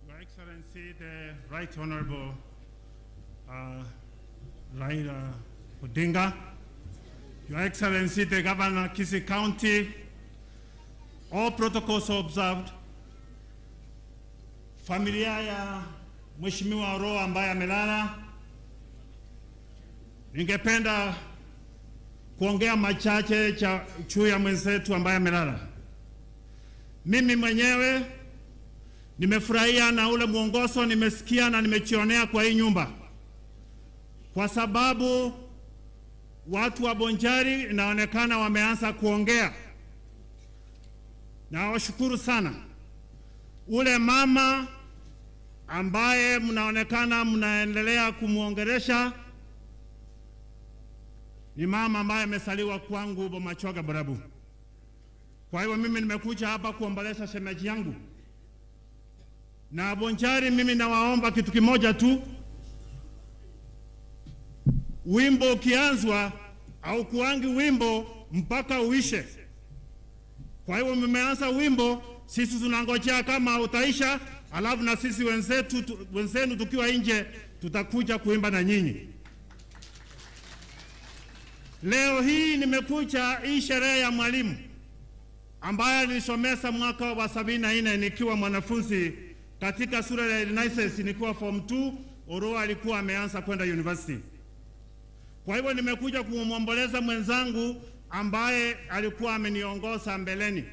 Your Excellency, the Right Honorable Raila Odinga, Your Excellency, the Governor, Kisii County, all protocols observed. Familia ya Mheshimiwa Oroo ambaye amelala, ningependa kuongea machache cha juu ya mwenzetu ambaye amelala. Mimi mwenyewe nimefurahia na ule mwongozo nimesikia na nimejionea kwa hii nyumba, kwa sababu watu wa Bonchari inaonekana wameanza kuongea. Na washukuru sana. Ule mama ambaye mnaonekana mnaendelea kumuongelesha ni mama ambaye amesaliwa kwangu Bomachoge Borabu. Kwa hiyo mimi nimekuja hapa kuombolesha shemeji yangu. Na Bonchari mimi nawaomba kitu kimoja tu. Wimbo ukianzwa au kuangi wimbo mpaka uishe. Kwa hiyo mmeanza wimbo, sisi tunangojea kama utaisha, alafu na sisi wenzenu tukiwa nje tutakuja kuimba na nyinyi. Leo hii nimekuja hii sherehe ya mwalimu ambaye nilisomesa mwaka wa 74 nikiwa mwanafunzi katika shule ya Renaissance, nikiwa form 2. Oroo alikuwa ameanza kwenda university. Kwa hivyo nimekuja kumwomboleza mwenzangu ambaye alikuwa ameniongoza mbeleni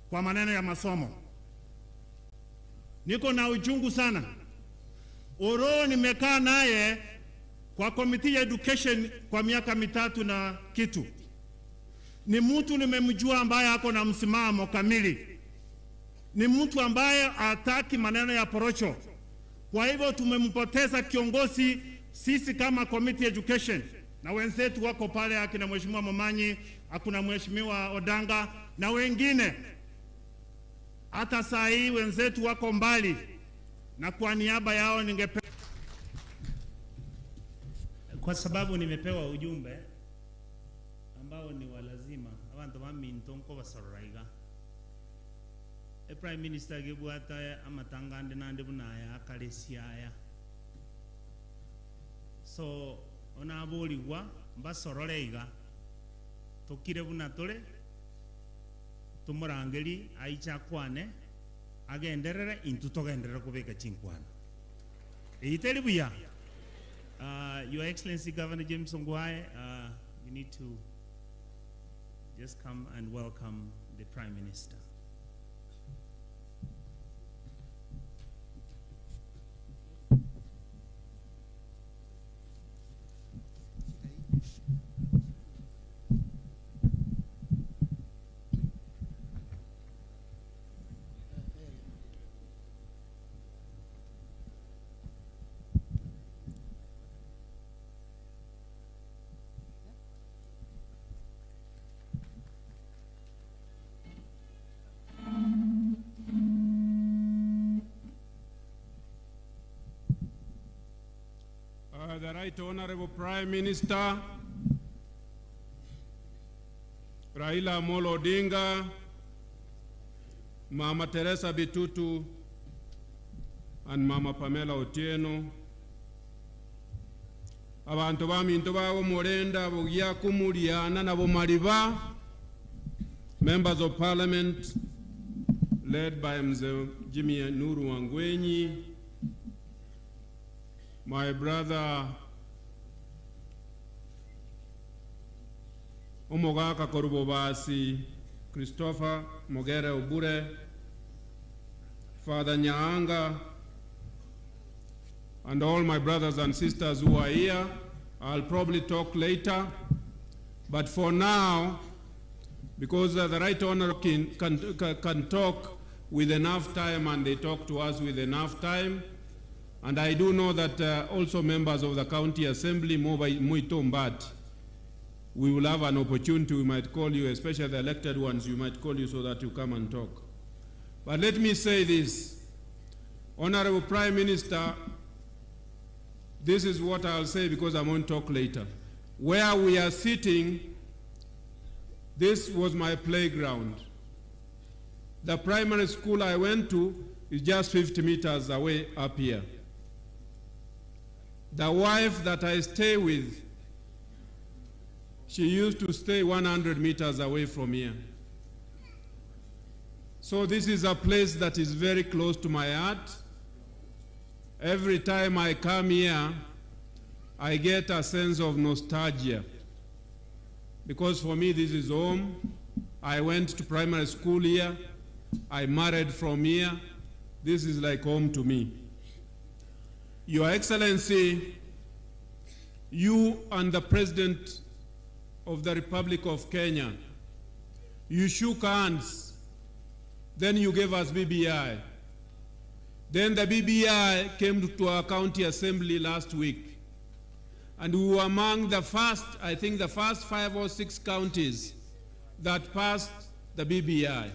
kwa maneno ya masomo. Niko na uchungu sana. Oroo nimekaa naye kwa committee ya education kwa miaka 3 na kitu. Ni mtu nimemjua ambaye ako na msimamo kamili. Ni mtu ambaye hataki maneno ya porocho. Kwa hivyo tumempoteza kiongozi sisi kama committee education, na wenzetu wako pale, akina Mheshimiwa Momanyi, akuna Mheshimiwa Odanga na wengine. Hata saa hii wenzetu wako mbali, na kwa niaba yao ningependa, kwa sababu nimepewa ujumbe ambao ni wa lazima, abantu baminto nko basororaiga. E Prime Minister gibwata amatanga nande bunaya akalesiaya. So onaboligwa mbasororeiga tokire buna tore tumurangeri aicha kwane agenderere intu togenderere kubeka chinkwana eiteri buya. Your Excellency Governor James Ongwae, you need to just come and welcome the Prime Minister. The Right Honorable Prime Minister Raila Amolo Odinga, Mama Teresa Bitutu, and Mama Pamela Otieno. Abantu baminto babo Morenda, Bogiaku, Muriana, na Bomariba, members of parliament led by Mzee Jimmy Nuru Wangwenyi, my brother Omogaka Korubobasi, Christopher Mogere Obure, Father Nyaanga, and all my brothers and sisters who are here. I'll probably talk later, but for now, because the Right Honorable can talk with enough time, and they talk to us with enough time, and I do know that also members of the County Assembly, Muito, we will have an opportunity, we might call you, especially the elected ones, we might call you so that you come and talk. But let me say this, Honorable Prime Minister, this is what I'll say because I won't talk later. Where we are sitting, this was my playground. The primary school I went to is just 50 meters away up here. The wife that I stay with, she used to stay 100 meters away from here. So this is a place that is very close to my heart. Every time I come here, I get a sense of nostalgia. Because for me, this is home. I went to primary school here. I married from here. This is like home to me. Your Excellency, you and the President of the Republic of Kenya, you shook hands, then you gave us BBI. Then the BBI came to our county assembly last week. And we were among the first, I think the first 5 or 6 counties that passed the BBI.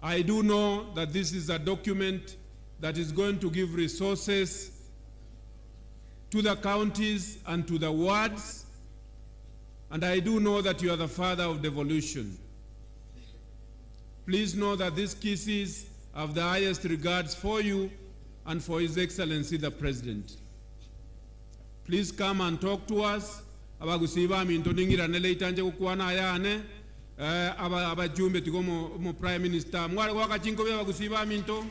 I do know that this is a document that is going to give resources to the counties and to the wards, and I do know that you are the father of devolution. Please know that these Kisiis have the highest regards for you and for His Excellency the President. Please come and talk to us. Abagusiba minto ningira nele itanje kukwana ayane abajumbe tigo mo Prime Minister mwale wakachinko bya abagusiba minto.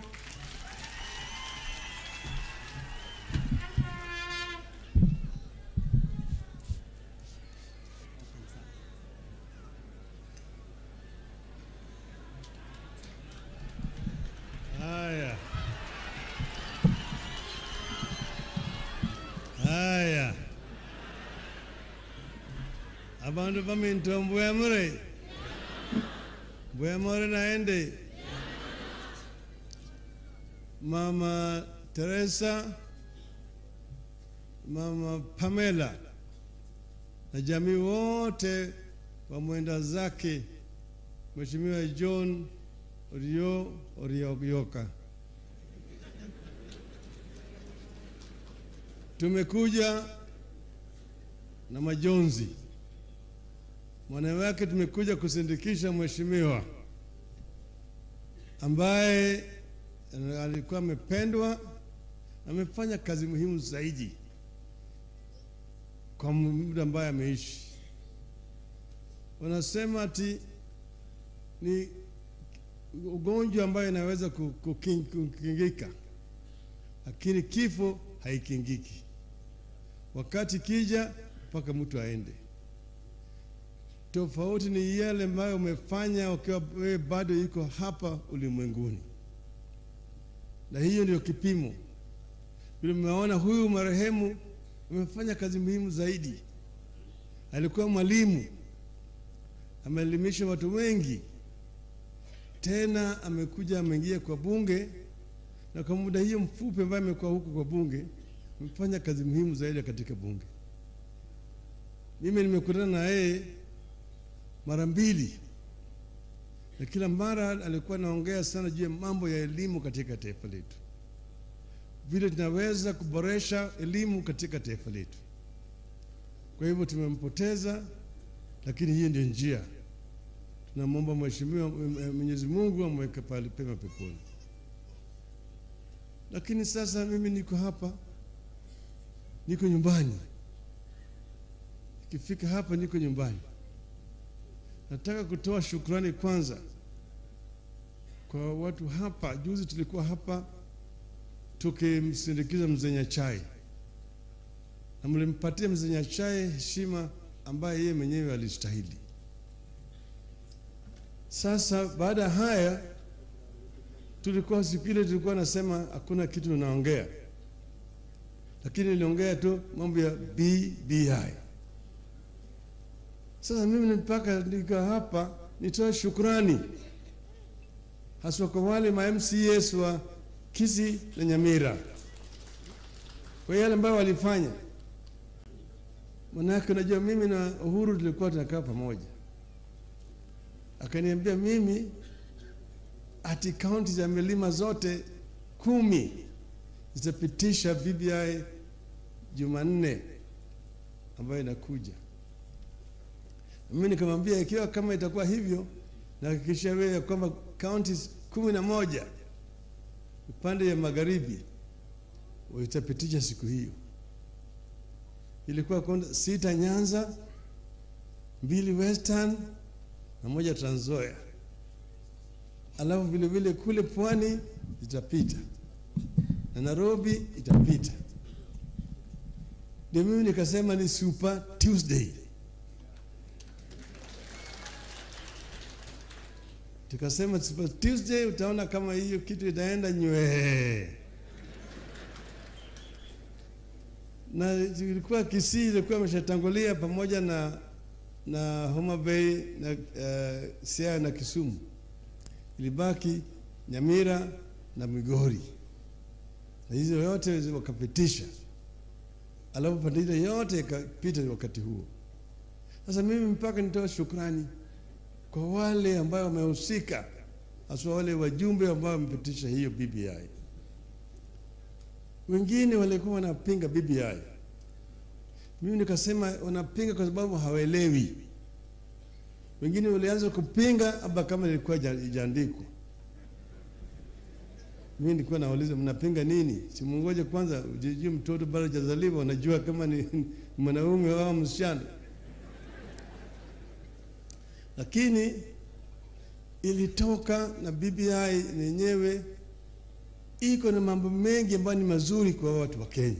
Haya. Haya. Abantu baminto mbwemure. Mbwemure naende. Mama Teresa, Mama Pamela na jamii wote wa mwenda zake Mheshimiwa John Orio Orioka. Tumekuja na majonzi. Mwanawake tumekuja kusindikisha mheshimiwa ambaye alikuwa amependwa, amefanya kazi muhimu zaidi kwa muda ambaye ameishi. Wanasema ati ni ugonjwa ambayo inaweza kukingika, lakini kifo haikingiki. Wakati kija mpaka mtu aende. Tofauti ni yale ambayo umefanya ukiwa wewe bado yuko hapa ulimwenguni. Na hiyo ndio kipimo. Vile mmeona huyu marehemu amefanya kazi muhimu zaidi. Alikuwa mwalimu. Ameelimisha watu wengi. Tena amekuja ameingia kwa bunge, na kwa muda hiyo mfupi ambaye amekuwa huko kwa bunge, amefanya kazi muhimu zaidi katika bunge. Mimi nimekutana na yeye mara mbili, na kila mara alikuwa anaongea sana juu ya mambo ya elimu katika taifa letu. vile tunaweza kuboresha elimu katika taifa letu. Kwa hivyo tumempoteza, lakini hii ndio njia. Tunamwomba Mheshimiwa Mwenyezi Mungu amweke pale pema peponi. Lakini sasa mimi niko hapa, niko nyumbani. Nikifika hapa niko nyumbani. Nataka kutoa shukrani kwanza kwa watu hapa. Juzi tulikuwa hapa tukimsindikiza Mzee Nyachae, na mlimpatia Mzee Nyachae heshima ambaye yeye mwenyewe alistahili. Sasa baada ya haya, tulikuwa siku ile tulikuwa nasema hakuna kitu tunaongea, lakini niliongea tu mambo ya BBI. Sasa mimi mpaka niko hapa nitoe shukrani haswa kwa wale ma MCAs wa Kisii na Nyamira kwa yale ambayo walifanya. Manake unajua mimi na Uhuru tulikuwa tunakaa pamoja. Akaniambia mimi ati kaunti za milima zote 10 zitapitisha BBI Jumanne ambayo inakuja. Mimi nikamwambia ikiwa kama itakuwa hivyo, nahakikishia wewe kwamba counties 11 upande ya magharibi watapitisha siku hiyo. Ilikuwa 6 Nyanza, 2 Western na 1 Trans Nzoia. Alafu vile vile kule pwani itapita na Nairobi itapita. Ndio mimi nikasema ni Super Tuesday. Tukasema Super Tuesday, utaona kama hiyo kitu itaenda nywe. Na ilikuwa Kisii ilikuwa imeshatangulia pamoja na Homa Bay na Siaya na Kisumu. Ilibaki Nyamira na Migori. Na hizo yote wakapitisha. Alafu pande ile yote ikapita wakati huo. Sasa mimi mpaka nitoe shukrani kwa wale ambao wamehusika, hasa wale wajumbe ambao wamepitisha hiyo BBI. Wengine walikuwa wanapinga BBI. Mimi nikasema wanapinga kwa sababu hawaelewi. Wengine walianza kupinga haba kama ilikuwa ijaandikwa. Mimi nilikuwa nauliza mnapinga nini? Si mungoje kwanza ujijue mtoto bado hajazaliwa, unajua kama ni mwanaume au msichana. Lakini ilitoka na BBI yenyewe iko na mambo mengi ambayo ni mazuri kwa watu wa Kenya.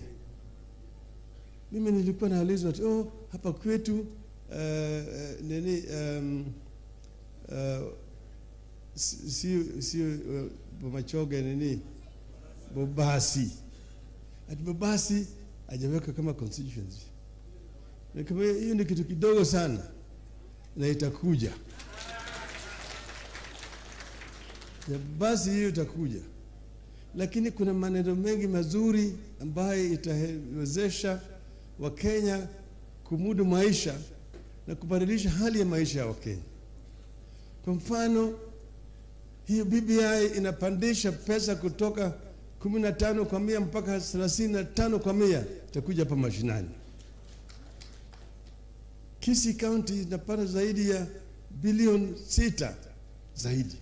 Mimi nilikuwa naulizwa oh, hapa kwetu si Bomachoge nini Bobasi. Ati Bobasi hajaweka kama constituency. Nikamwambia hiyo ni kitu kidogo sana na itakuja. Ya basi hiyo itakuja. Lakini kuna maneno mengi mazuri ambayo itawezesha Wakenya kumudu maisha na kubadilisha hali ya maisha ya Wakenya. Kwa mfano, hiyo BBI inapandisha pesa kutoka 15% mpaka 35% itakuja hapa mashinani. Kisii County inapata zaidi ya bilioni 6 zaidi.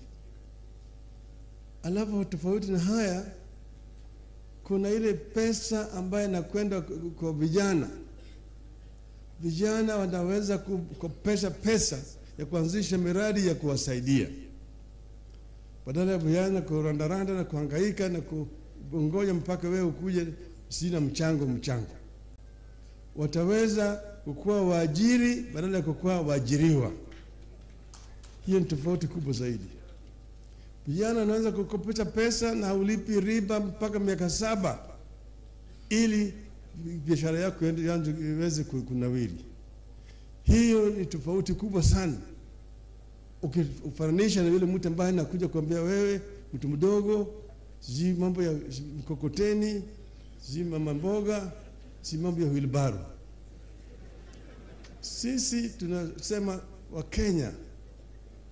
Alafu tofauti na haya, kuna ile pesa ambayo inakwenda kwa vijana. Vijana wanaweza kukopesha pesa ya kuanzisha miradi ya kuwasaidia. Badala ya vijana kurandaranda na kuhangaika na kungoja mpaka wewe ukuje sina mchango. Wataweza kukuwa waajiri badala ya kukuwa waajiriwa. Hiyo ni tofauti kubwa zaidi. Vijana wanaweza kukopesha pesa na ulipi riba mpaka miaka 7 ili biashara yako iweze kunawiri. Hiyo ni tofauti kubwa sana ukifananisha na yule mtu ambaye anakuja kuambia wewe mtu mdogo, sijui mambo ya mkokoteni, sijui mama mboga, sijui mambo ya wheelbarrow. Sisi tunasema Wakenya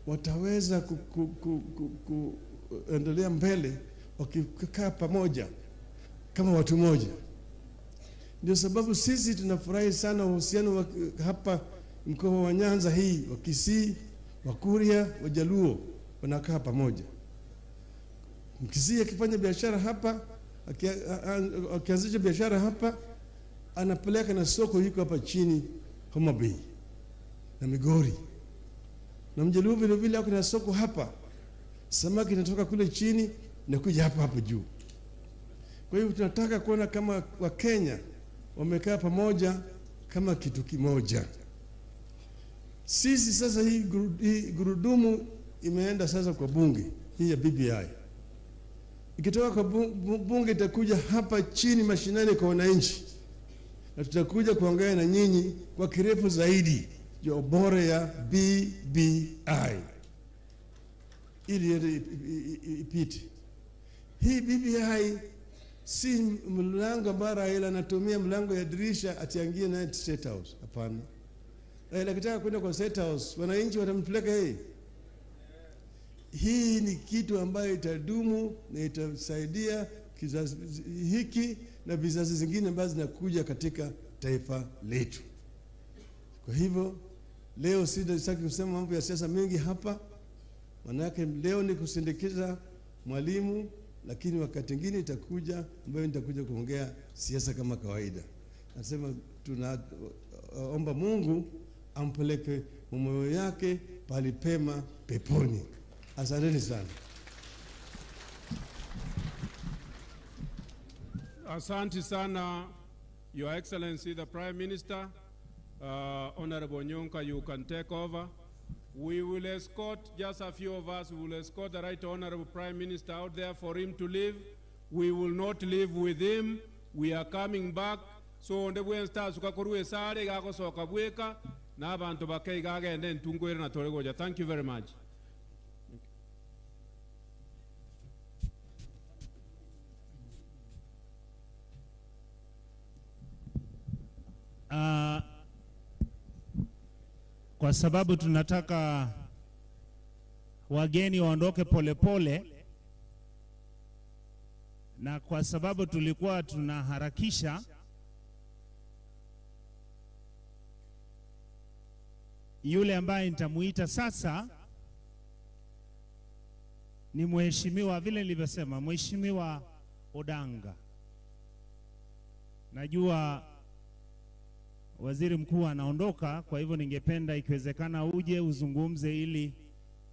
wataweza kuendelea mbele wakikaa pamoja. kama watu moja. Ndio sababu sisi tunafurahi sana uhusiano wa hapa mkoa wa Nyanza hii, wa Kisii, wa Kuria, wa Jaluo wanakaa pamoja. Mkisii akifanya biashara hapa, akianzisha biashara hapa, anapeleka na soko yuko hapa chini Homa Bay na Migori. Na Mjaluo vile vile ako na soko hapa, samaki inatoka kule chini na kuja hapa hapa juu. Kwa hivyo tunataka kuona kama Wakenya wamekaa pamoja kama kitu kimoja. Sisi sasa hii gurudumu imeenda sasa kwa bunge hii ya BBI. Ikitoka kwa bunge itakuja hapa chini mashinani kwa wananchi, na tutakuja kuongea na nyinyi kwa kirefu zaidi ya ubora ya BBI ili ipite. Hii BBI si mlango ambao Raila anatumia mlango ya dirisha atiangie na State House. Hapana. Raila akitaka kwenda kwa State House, wananchi watampeleka yeye. Hii ni kitu ambayo itadumu na itasaidia kizazi hiki na vizazi zingine ambazo zinakuja katika taifa letu. Kwa hivyo leo sitaki kusema mambo ya siasa mengi hapa. Manake leo ni kusindikiza mwalimu, lakini wakati mwingine itakuja ambayo nitakuja kuongea siasa kama kawaida. Nasema tunaomba Mungu ampeleke moyo yake pahali pema peponi. Asanteni sana. Asante sana, Your Excellency the Prime Minister. Honorable Onyonka, you can take over. We will escort, just a few of us, we will escort the Right Honorable Prime Minister out there for him to leave. We will not leave with him. We are coming back. So onde bwensta sukakorwe sare gagosoka bweka na abantu bakeiga agende ntungwere na toregoja. Thank you very much. Kwa sababu tunataka wageni waondoke polepole, na kwa sababu tulikuwa tunaharakisha, yule ambaye nitamuita sasa ni mheshimiwa, vile nilivyosema, Mheshimiwa Odanga. Najua waziri mkuu anaondoka, kwa hivyo ningependa ikiwezekana uje uzungumze ili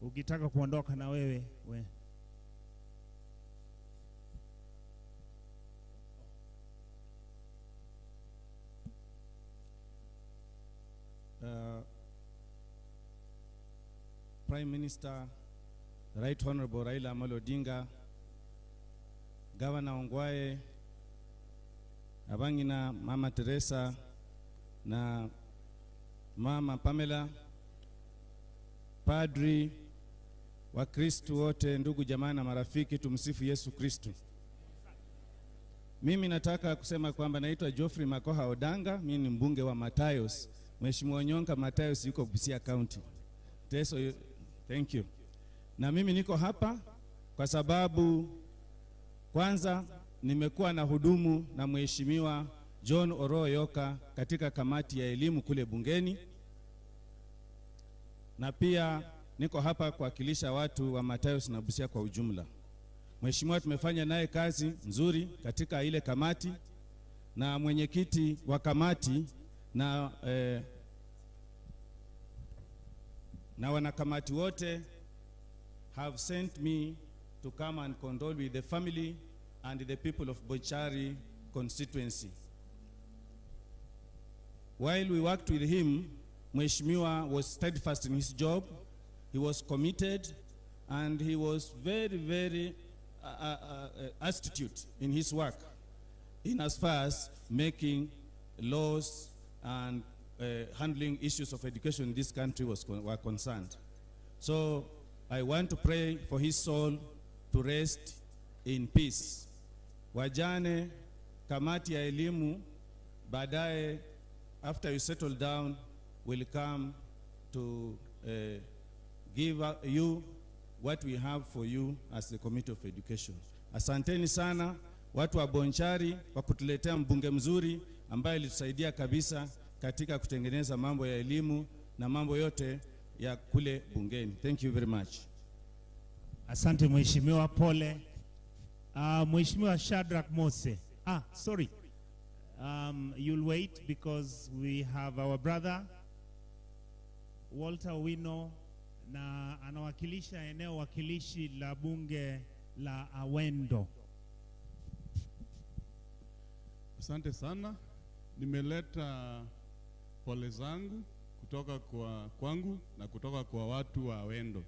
ukitaka kuondoka na wewe we. Prime Minister, Right Honorable Raila Amolo Odinga, Governor Ongwae, Abangina Mama Teresa na Mama Pamela, Padri, Wakristu wote, ndugu jamaa na marafiki, tumsifu Yesu Kristu. Mimi nataka kusema kwamba naitwa Geoffrey Makoha Odanga, mimi ni mbunge wa Matayos. Mheshimiwa Onyonka, Matayos yuko Busia County. Teso, thank you. Na mimi niko hapa kwa sababu kwanza nimekuwa na hudumu na Mheshimiwa John Oroo Yoka katika kamati ya elimu kule bungeni. Na pia niko hapa kuwakilisha watu wa Matayos na Busia kwa ujumla. Mheshimiwa tumefanya naye kazi nzuri katika ile kamati, na mwenyekiti wa kamati na wanakamati wote have sent me to come and condole with the family and the people of Bonchari constituency. While we worked with him, Mheshimiwa was steadfast in his job. He was committed, and he was very, very astute in his work, in as far as making laws and handling issues of education in this country were concerned. So I want to pray for his soul to rest in peace. Wajane, kamati ya elimu, baadaye, after you settle down, will come to give you what we have for you as the Committee of Education. Asanteni sana, watu wa Bonchari kwa kutuletea mbunge mzuri ambaye alitusaidia kabisa katika kutengeneza mambo ya elimu na mambo yote ya kule bungeni. Thank you very much. Asante mheshimiwa, pole. Mheshimiwa Shadrack Mose. Sorry. You'll wait because we have our brother Walter Wino na anawakilisha eneo wakilishi la bunge la Awendo. Asante sana. Nimeleta pole zangu kutoka kwa kwangu na kutoka kwa watu wa Awendo.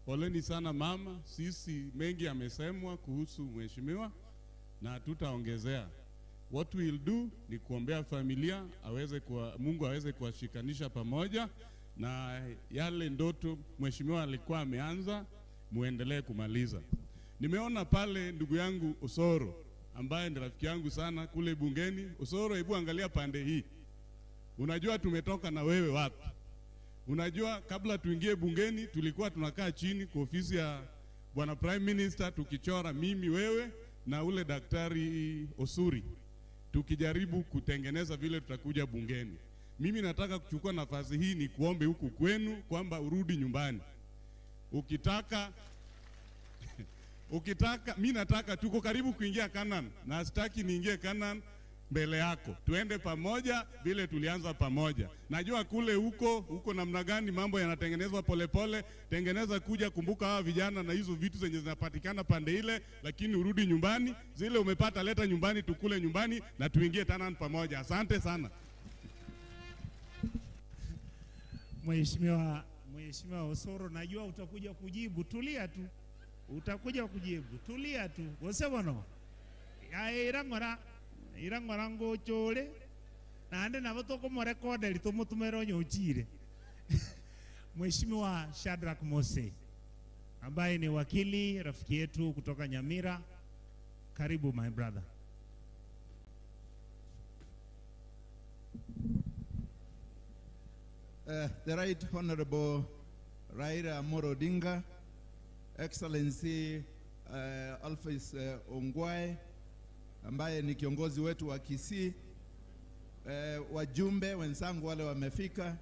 Poleni sana mama, sisi mengi amesemwa kuhusu mheshimiwa na hatutaongezea. What we'll do ni kuombea familia aweze kwa Mungu aweze kuwashikanisha pamoja na yale ndoto mheshimiwa alikuwa ameanza muendelee kumaliza. Nimeona pale ndugu yangu Osoro ambaye ni rafiki yangu sana kule bungeni. Osoro, hebu angalia pande hii. Unajua tumetoka na wewe wapi? Unajua kabla tuingie bungeni tulikuwa tunakaa chini kwa ofisi ya Bwana Prime Minister tukichora mimi, wewe na ule daktari Osuri, tukijaribu kutengeneza vile tutakuja bungeni. Mimi nataka kuchukua nafasi hii ni kuombe huku kwenu kwamba urudi nyumbani. Ukitaka mimi nataka, tuko karibu kuingia Canaan na sitaki niingie Canaan mbele yako. Tuende pamoja vile tulianza pamoja. Najua kule huko namna gani mambo yanatengenezwa polepole. Tengeneza kuja, kumbuka hawa vijana na hizo vitu zenye zinapatikana pande ile, lakini urudi nyumbani, zile umepata leta nyumbani, tukule nyumbani na tuingie Canaan pamoja. Asante sana. Mheshimiwa Osoro, najua utakuja kujibu, tulia tu. Utakuja kujibu, tulia tu. Gose bono. Irangora irangora ngochore naende nabo tokomorekoderi tomotumere onyochire. Mheshimiwa Shadrack Mose ambaye ni wakili rafiki yetu kutoka Nyamira, karibu my brother. The Right Honorable Raila Amolo Odinga, Excellency Alphonce Ongwae ambaye ni kiongozi wetu wa Kisii, wajumbe wenzangu wale wamefika,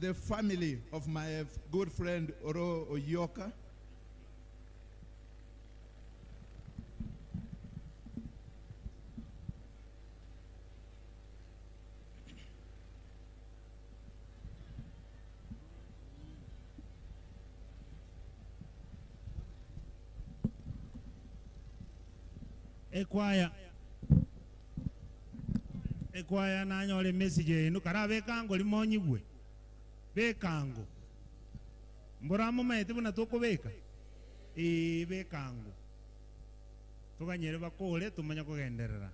the family of my good friend Oro Oyoka, Ekwaya nanyore message enu karabekango limonyigwe bekango mboramo maete buna tokobeka bekango tuganyere bakore tumanya kugenderera.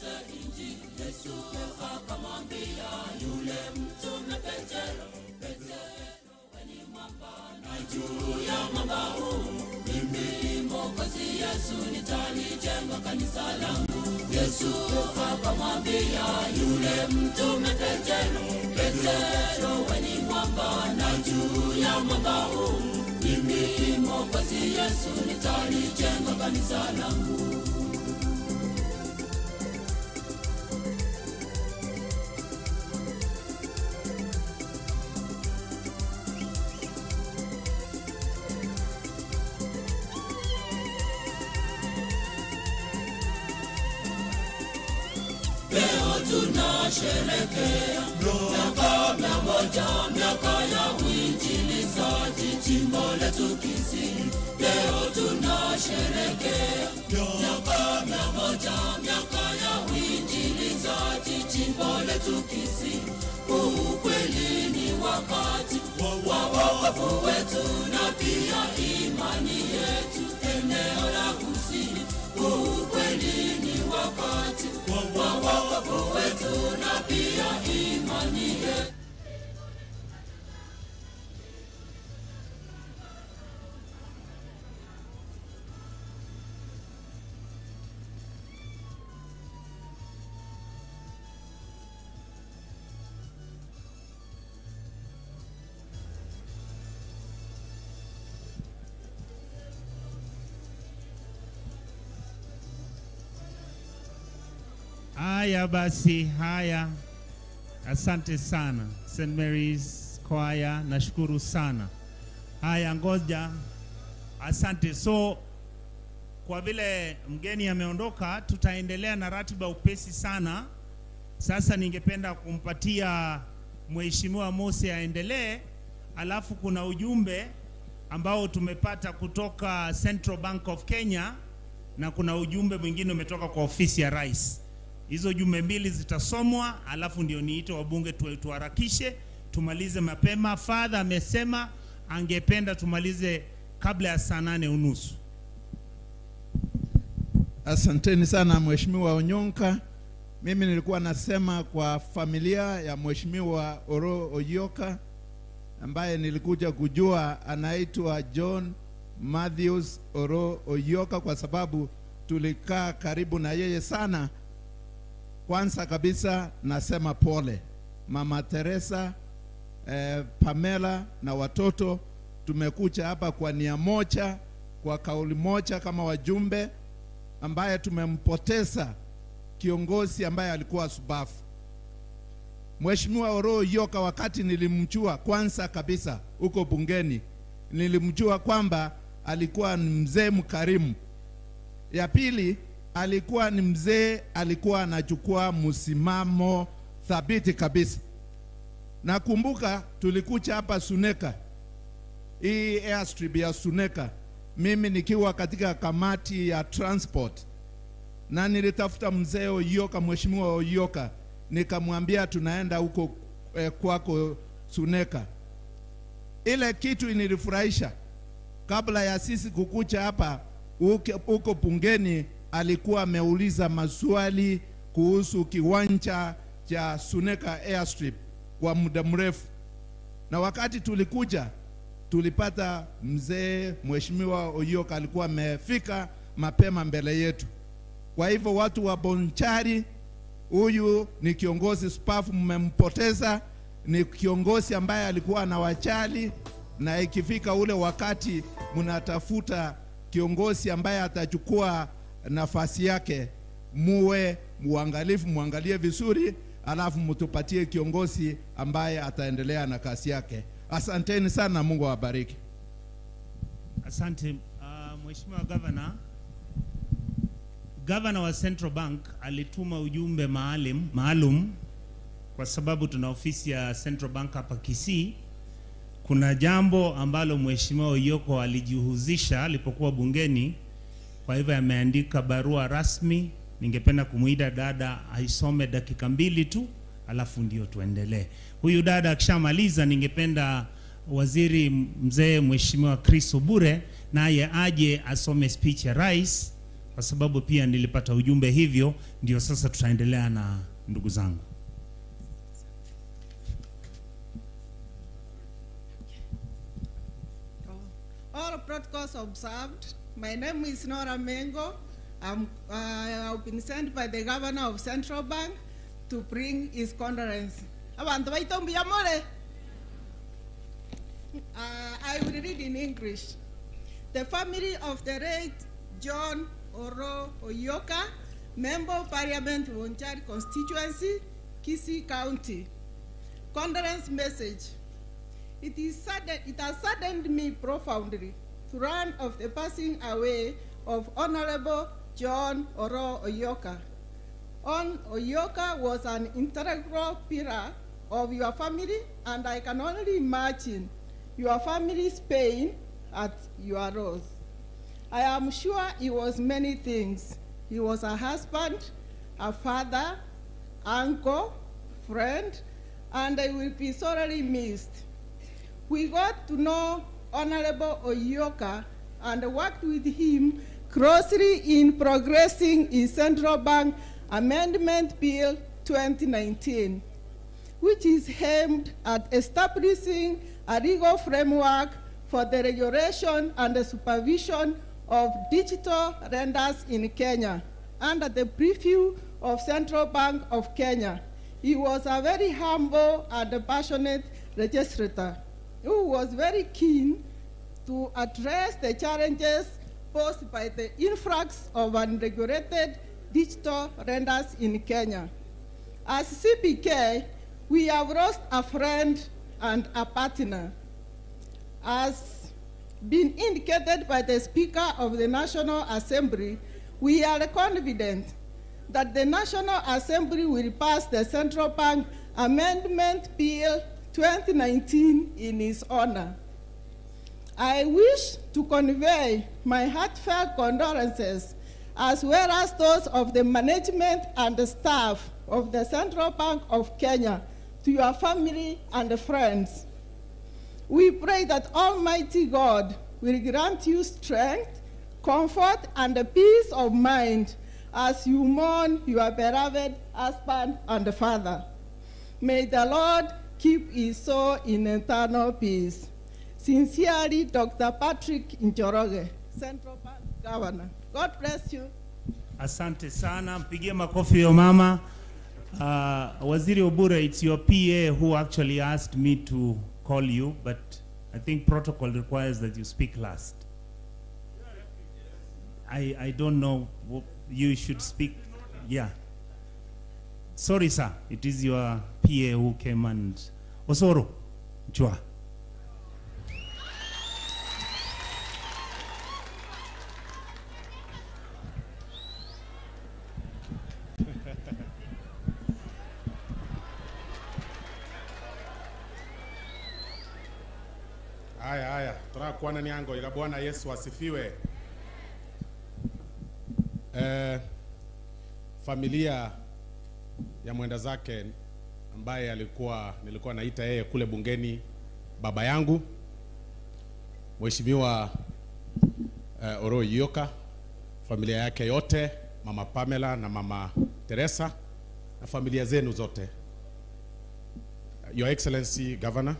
Tueneze injili. Yesu akamwambia yule mtume Petero, Petero wewe ni mwamba na juu ya mwamba huu mimi Mwokozi Yesu nitalijenga kanisa langu. Yesu akamwambia yule mtume Petero, Petero wewe ni mwamba na juu ya mwamba huu mimi Mwokozi Yesu nitalijenga kanisa langu. Tunasherehekea miaka 100, miaka ya uinjilizaji jimbo letu Kisii. Leo tunasherehekea miaka 100, miaka ya uinjilizaji jimbo letu Kisii. Huu kweli ni wakati wa wokovu wetu na pia imani yetu eneo la Kusini. Huu kweli ni wakati wa wokovu wetu na pia imani yetu. Haya basi, haya. Asante sana St. Mary's Choir, nashukuru sana. Haya, ngoja. Asante. So kwa vile mgeni ameondoka, tutaendelea na ratiba upesi sana. Sasa ningependa kumpatia Mheshimiwa Mose aendelee, alafu kuna ujumbe ambao tumepata kutoka Central Bank of Kenya na kuna ujumbe mwingine umetoka kwa ofisi ya Rais. Hizo jumbe mbili zitasomwa, alafu ndio niite wabunge tuharakishe tumalize mapema. Father amesema angependa tumalize kabla ya saa 8:30. Asanteni sana Mheshimiwa Onyonka. Mimi nilikuwa nasema kwa familia ya Mheshimiwa Oroo Oyoka ambaye nilikuja kujua anaitwa John Matthews Oroo Oyoka kwa sababu tulikaa karibu na yeye sana. Kwanza kabisa nasema pole Mama Teresa, Pamela na watoto. Tumekuja hapa kwa nia moja, kwa kauli moja kama wajumbe ambaye tumempoteza kiongozi ambaye alikuwa subafu. Mheshimiwa Oroo Oyoka, wakati nilimjua kwanza kabisa huko bungeni, nilimjua kwamba alikuwa ni mzee mkarimu. Ya pili, alikuwa ni mzee, alikuwa anachukua msimamo thabiti kabisa. Nakumbuka tulikuja hapa Suneka, hii airstrip ya Suneka, mimi nikiwa katika kamati ya transport, na nilitafuta mzee Oyoka, Mheshimiwa Oyoka, nikamwambia tunaenda huko kwako Suneka. Ile kitu inilifurahisha, kabla ya sisi kukuja hapa huko bungeni, alikuwa ameuliza maswali kuhusu kiwanja cha Suneka Airstrip kwa muda mrefu. Na wakati tulikuja tulipata mzee Mheshimiwa Oyoka alikuwa amefika mapema mbele yetu. Kwa hivyo watu wa Bonchari, huyu ni kiongozi spafu mmempoteza, ni kiongozi ambaye alikuwa anawajali, na ikifika ule wakati mnatafuta kiongozi ambaye atachukua nafasi yake, muwe muangalifu, muangalie vizuri, alafu mtupatie kiongozi ambaye ataendelea na kazi yake. Asanteni sana, Mungu awabariki. Asante Mheshimiwa Governor. Governor wa Central Bank alituma ujumbe maalum kwa sababu tuna ofisi ya Central Bank hapa Kisii. Kuna jambo ambalo Mheshimiwa Oyoko alijihusisha alipokuwa bungeni, kwa hivyo ameandika barua rasmi. Ningependa kumuida dada aisome dakika 2 tu, alafu ndio tuendelee. Huyu dada akishamaliza, ningependa waziri mzee Mheshimiwa Chris Obure naye aje asome speech ya rais, kwa sababu pia nilipata ujumbe hivyo, ndio sasa tutaendelea na ndugu zangu. All protocols observed. My name is Nora Mengo. I've been sent by the governor of Central Bank to bring his condolence. Abantu baitombi yamore. I will read in English. The family of the late John Oroo Oyoka, Member of Parliament, Bonchari Constituency, Kisii County. Condolence message. It has saddened me profoundly to learn of the passing away of Honorable John Oroo Oyoka. Oyoka was an integral pillar of your family, and I can only imagine your family's pain at your loss. I am sure he was many things. He was a husband, a father, uncle, friend, and I will be sorely missed. We got to know Honorable Oyoka and worked with him closely in progressing his Central Bank Amendment Bill 2019, which is aimed at establishing a legal framework for the regulation and the supervision of digital lenders in Kenya under the preview of Central Bank of Kenya. He was a very humble and passionate legislator who was very keen to address the challenges posed by the influx of unregulated digital lenders in Kenya. As CBK, we have lost a friend and a partner. As been indicated by the Speaker of the National Assembly, we are confident that the National Assembly will pass the Central Bank Amendment Bill 2019 in his honor. I wish to convey my heartfelt condolences, as well as those of the management and the staff of the Central Bank of Kenya, to your family and friends. We pray that Almighty God will grant you strength, comfort, and a peace of mind as you mourn your beloved husband and father. May the Lord keep his soul in eternal peace. Sincerely, Dr. Patrick Njoroge, Central Bank Governor. God bless you. Asante sana, mpigie makofi yo mama. Waziri Obure, it's your PA who actually asked me to call you, but I think protocol requires that you speak last. I don't know, you should speak, yeah. Sorry, sir, it is your PA who came and... Osoro, Chua. Haya, haya, tunakuona ni ango ila Bwana Yesu asifiwe. Familia ya mwenda zake ambaye nilikuwa naita yeye kule bungeni baba yangu, Mheshimiwa Oroo Oyoka, familia yake yote, Mama Pamela na Mama Teresa na familia zenu zote, Your Excellency Governor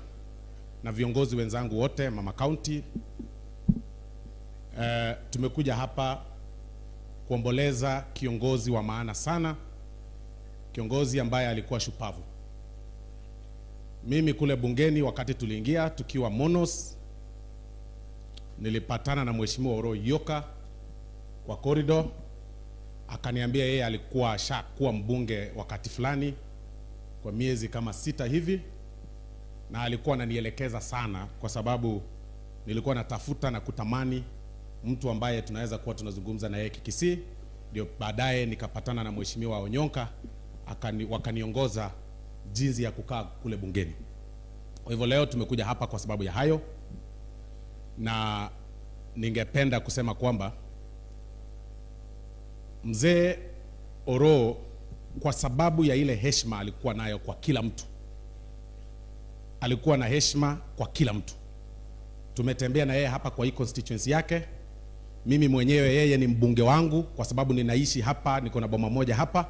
na viongozi wenzangu wote, Mama County, tumekuja hapa kuomboleza kiongozi wa maana sana, kiongozi ambaye alikuwa shupavu. Mimi kule bungeni wakati tuliingia tukiwa Monos, nilipatana na Mheshimiwa Oroo Oyoka kwa corridor, akaniambia yeye alikuwa ashakuwa mbunge wakati fulani kwa miezi kama 6 hivi, na alikuwa ananielekeza sana kwa sababu nilikuwa natafuta na kutamani mtu ambaye tunaweza kuwa tunazungumza na yeye Kikisii. Ndio baadaye nikapatana na Mheshimiwa Onyonka, wakaniongoza jinsi ya kukaa kule bungeni. Kwa hivyo leo tumekuja hapa kwa sababu ya hayo, na ningependa kusema kwamba Mzee Oroo, kwa sababu ya ile heshima alikuwa nayo kwa kila mtu, alikuwa na heshima kwa kila mtu. Tumetembea na yeye hapa kwa hii constituency yake. Mimi mwenyewe yeye ni mbunge wangu kwa sababu ninaishi hapa, niko na boma moja hapa.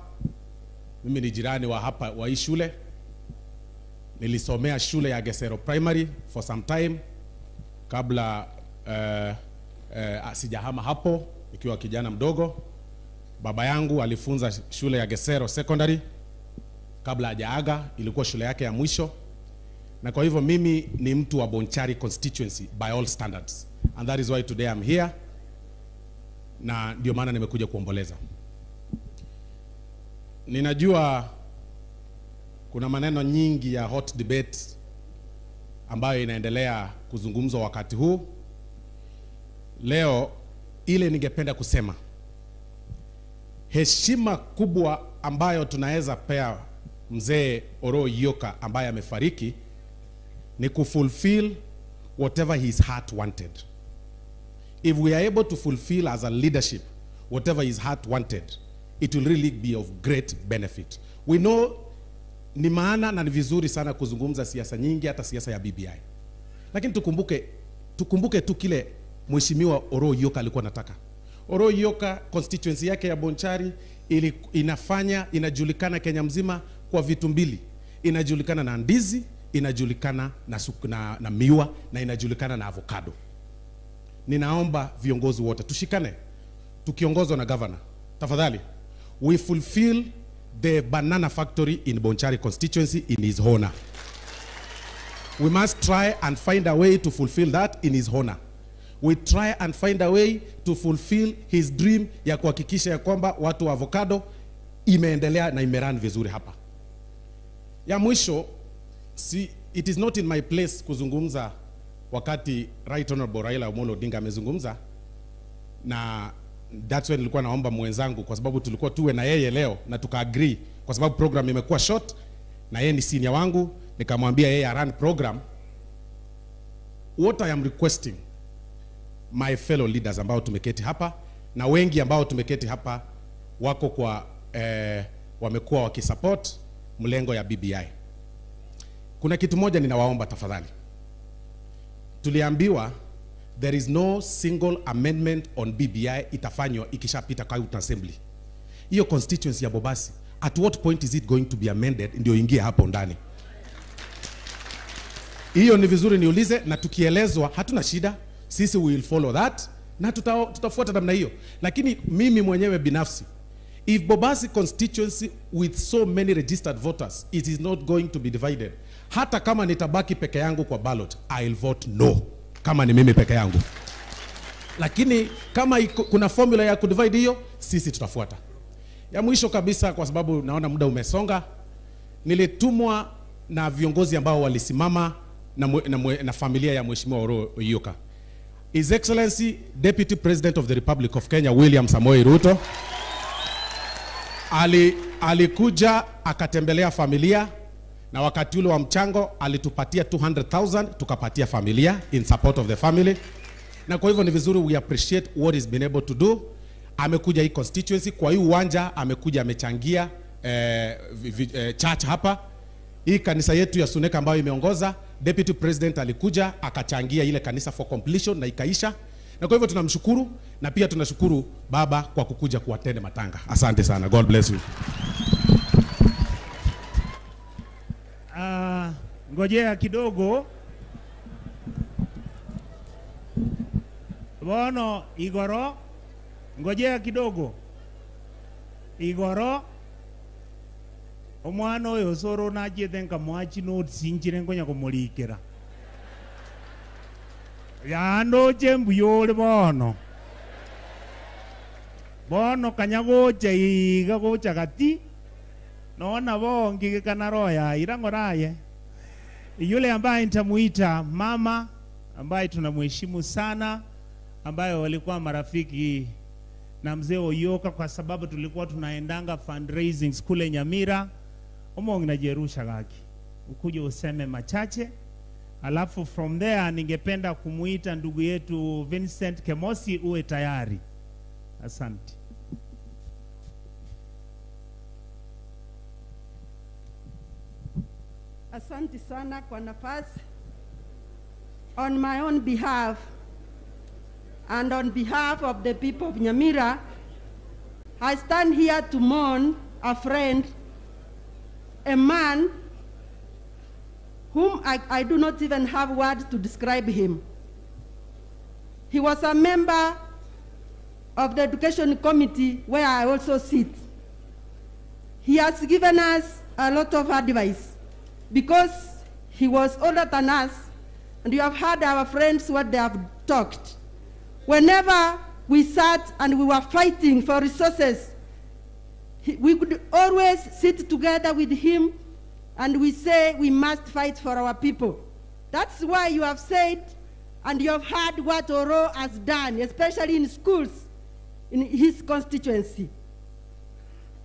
Mimi ni jirani wa hapa wa hii shule. Nilisomea shule ya Gesero Primary for some time kabla sijahama hapo nikiwa kijana mdogo. Baba yangu alifunza shule ya Gesero Secondary kabla hajaaga, ilikuwa shule yake ya mwisho. Na kwa hivyo mimi ni mtu wa Bonchari constituency by all standards. And that is why today I'm here. Na ndio maana nimekuja kuomboleza. Ninajua kuna maneno nyingi ya hot debate ambayo inaendelea kuzungumzwa wakati huu. Leo ile ningependa kusema, heshima kubwa ambayo tunaweza pea mzee Oroo Oyoka ambaye amefariki ni kufulfill whatever his heart wanted. If we are able to fulfill as a leadership whatever his heart wanted, it will really be of great benefit. We know ni maana na ni vizuri sana kuzungumza siasa nyingi, hata siasa ya BBI. Lakini tukumbuke tu kile Mheshimiwa Oroo Oyoka alikuwa anataka. Oroo Oyoka constituency yake ya Bonchari inajulikana Kenya mzima kwa vitu mbili. Inajulikana na ndizi, inajulikana na miwa, na inajulikana na avocado. Ninaomba viongozi wote tushikane, tukiongozwa na governor. Tafadhali, we fulfill the banana factory in Bonchari constituency in his honor. We must try and find a way to fulfill that in his honor. We try and find a way to fulfill his dream ya kuhakikisha ya kwamba watu wa avocado imeendelea na imeran vizuri hapa. Ya mwisho, it is not in my place kuzungumza wakati Right Honorable Raila Amolo Odinga amezungumza, na that's when nilikuwa naomba mwenzangu, kwa sababu tulikuwa tuwe na yeye leo na tuka-agree, kwa sababu program imekuwa short na yeye ni senior wangu, nikamwambia yeye run program. What I am requesting my fellow leaders ambao tumeketi hapa na wengi ambao tumeketi hapa wako kwa wamekuwa wakisupport mlengo ya BBI. Kuna kitu moja ninawaomba tafadhali. Tuliambiwa there is no single amendment on BBI itafanywa ikishapita County Assembly. Hiyo constituency ya Bobasi, at what point is it going to be amended ndio ingie hapo ndani? Hiyo ni vizuri niulize, na tukielezwa hatuna shida, sisi we will follow that na tutafuata namna hiyo. Lakini mimi mwenyewe binafsi, if Bobasi constituency with so many registered voters, it is not going to be divided. Hata kama nitabaki peke yangu kwa ballot, I'll vote no. Kama ni mimi peke yangu. Lakini kama kuna formula ya kudivide hiyo, sisi tutafuata. Ya mwisho kabisa, kwa sababu naona muda umesonga, nilitumwa na viongozi ambao walisimama na familia ya Mheshimiwa Oroo Oyoka. His Excellency Deputy President of the Republic of Kenya William Samoei Ruto alikuja akatembelea familia, na wakati ule wa mchango alitupatia 200,000 tukapatia familia in support of the family. Na kwa hivyo ni vizuri we appreciate what he's been able to do. Amekuja hii constituency kwa hii uwanja, amekuja amechangia church hapa. Hii kanisa yetu ya Suneka ambayo imeongoza, Deputy President alikuja akachangia ile kanisa for completion na ikaisha. Na kwa hivyo tunamshukuru, na pia tunashukuru baba kwa kukuja kuattend matanga. Asante sana. God bless you. Ngojea kidogo. Bono igoro. Ngojea kidogo. Igoro. Omwana oyo soro nachiete nkamwachi notes nchire nkonya komorikera. Yandoche mbuyore bono. Bono kanya gocha iga gocha gati. Naona bongi kana roya irangoraye. Yule ambaye nitamuita mama, ambaye tunamheshimu sana, ambaye walikuwa marafiki na mzee Oyoka kwa sababu tulikuwa tunaendanga fundraising kule Nyamira. Omo nginajerusha gaki. Ukuje useme machache. Alafu from there ningependa kumuita ndugu yetu Vincent Kemosi, uwe tayari. Asante. Asante sana kwa nafasi. On my own behalf and on behalf of the people of Nyamira, I stand here to mourn a friend, a man whom I do not even have words to describe him. He was a member of the Education Committee, where I also sit. He has given us a lot of advice because he was older than us, and you have heard our friends what they have talked. Whenever we sat and we were fighting for resources, we could always sit together with him and we say we must fight for our people. That's why you have said and you have heard what Oroo has done, especially in schools, in his constituency.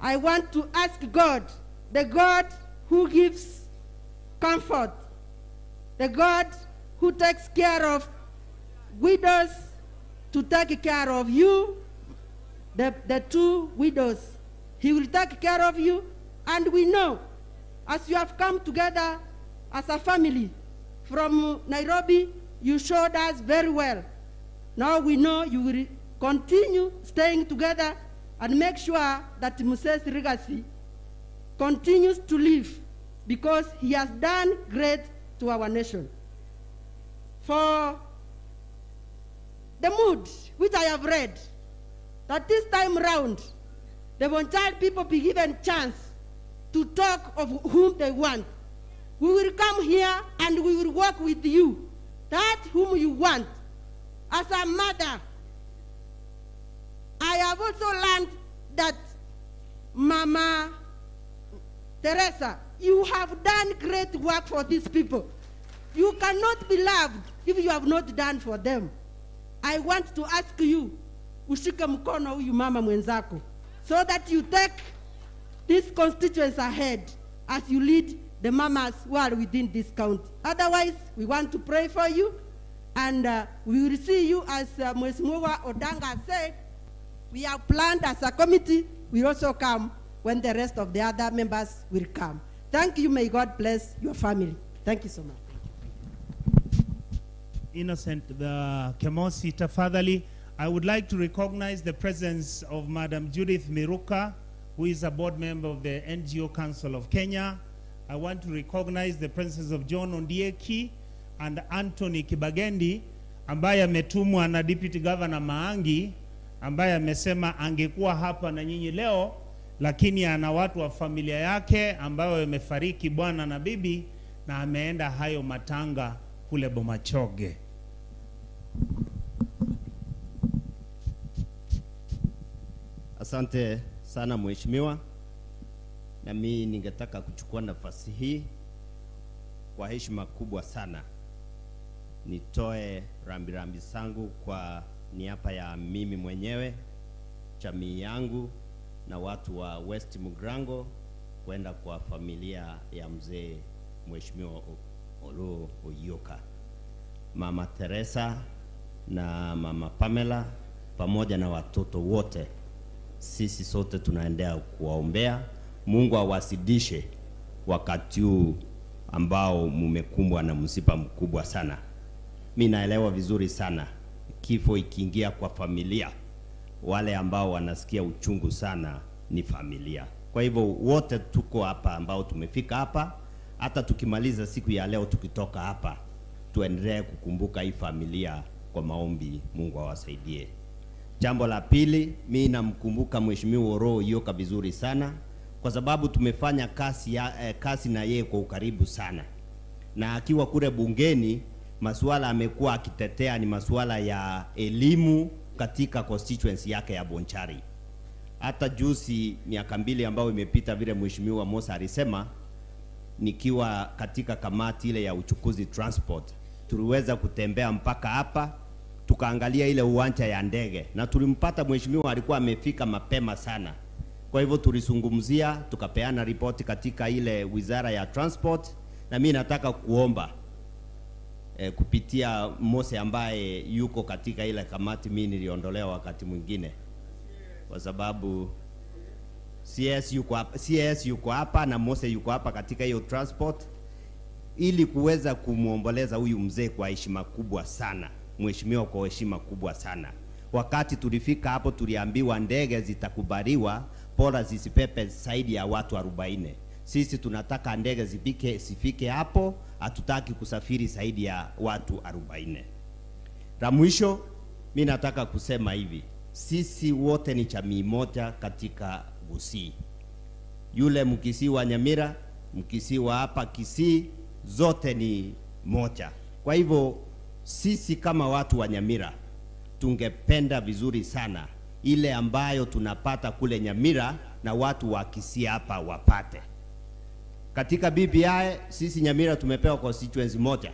I want to ask God, the God who gives comfort, the God who takes care of widows, to take care of you, the two widows. He will take care of you, and we know, as you have come together as a family from Nairobi, you showed us very well. Now we know you will continue staying together and make sure that Muse's legacy continues to live, because he has done great to our nation. For the mood, which I have read, that this time round, the Bonchari people be given chance to talk of whom they want. We will come here and we will work with you, that whom you want. As a mother, I have also learned that Mama Teresa, you have done great work for these people. You cannot be loved if you have not done for them. I want to ask you, ushike mkono huyu mama mwenzako, so that you take these constituents ahead as you lead the mamas who are within this county. Otherwise, we want to pray for you, and we will see you, as Mheshimiwa Odanga said, we have planned as a committee, we also come when the rest of the other members will come. Thank you. May God bless your family. Thank you so much. Innocent Kemosi, tafadhali. I would like to recognize the presence of Madam Judith Miruka, who is a board member of the NGO Council of Kenya. I want to recognize the presence of John Ondieki and Anthony Kibagendi, ambaye ametumwa na Deputy Governor Maangi, ambaye amesema angekuwa hapa na nyinyi leo, lakini ana watu wa familia yake ambayo wamefariki bwana na bibi, na ameenda hayo matanga kule Bomachoge. Asante sana mheshimiwa. Na mimi ningetaka kuchukua nafasi hii kwa heshima kubwa sana nitoe rambirambi zangu kwa niaba ya mimi mwenyewe, jamii yangu na watu wa West Mugirango kwenda kwa familia ya mzee Mheshimiwa Oroo Oyioka, Mama Teresa na Mama Pamela pamoja na watoto wote. Sisi sote tunaendea kuwaombea Mungu awasidishe wakati huu ambao mumekumbwa na msiba mkubwa sana. Mimi naelewa vizuri sana kifo ikiingia kwa familia, wale ambao wanasikia uchungu sana ni familia. Kwa hivyo wote tuko hapa ambao tumefika hapa, hata tukimaliza siku ya leo tukitoka hapa, tuendelee kukumbuka hii familia kwa maombi. Mungu awasaidie. Jambo la pili, mimi namkumbuka Mheshimiwa Oroo Oyioka vizuri sana kwa sababu tumefanya kazi na yeye kwa ukaribu sana. Na akiwa kule bungeni, masuala amekuwa akitetea ni masuala ya elimu katika constituency yake ya Bonchari. Hata juzi miaka 2 ambayo imepita, vile Mheshimiwa Musa alisema, nikiwa katika kamati ile ya uchukuzi transport, tuliweza kutembea mpaka hapa tukaangalia ile uwanja ya ndege, na tulimpata mheshimiwa alikuwa amefika mapema sana. Kwa hivyo tulizungumzia, tukapeana ripoti katika ile wizara ya transport, na mimi nataka kuomba kupitia Mose ambaye yuko katika ile kamati, mimi niliondolewa wakati mwingine kwa sababu CS yuko hapa na Mose yuko hapa katika hiyo transport, ili kuweza kumuomboleza huyu mzee kwa heshima kubwa sana. Mheshimiwa, kwa heshima kubwa sana. Wakati tulifika hapo tuliambiwa ndege zitakubaliwa, bora zisipepe zaidi ya watu 40. Sisi tunataka ndege zifike hapo, hatutaki kusafiri zaidi ya watu 40. La mwisho, mimi nataka kusema hivi, sisi wote ni jamii moja katika Gusii. Yule Mkisii wa Nyamira, Mkisii wa hapa Kisii, zote ni moja. Kwa hivyo sisi kama watu wa Nyamira tungependa vizuri sana ile ambayo tunapata kule Nyamira na watu wa Kisii hapa wapate. Katika BBI sisi Nyamira tumepewa constituency moja,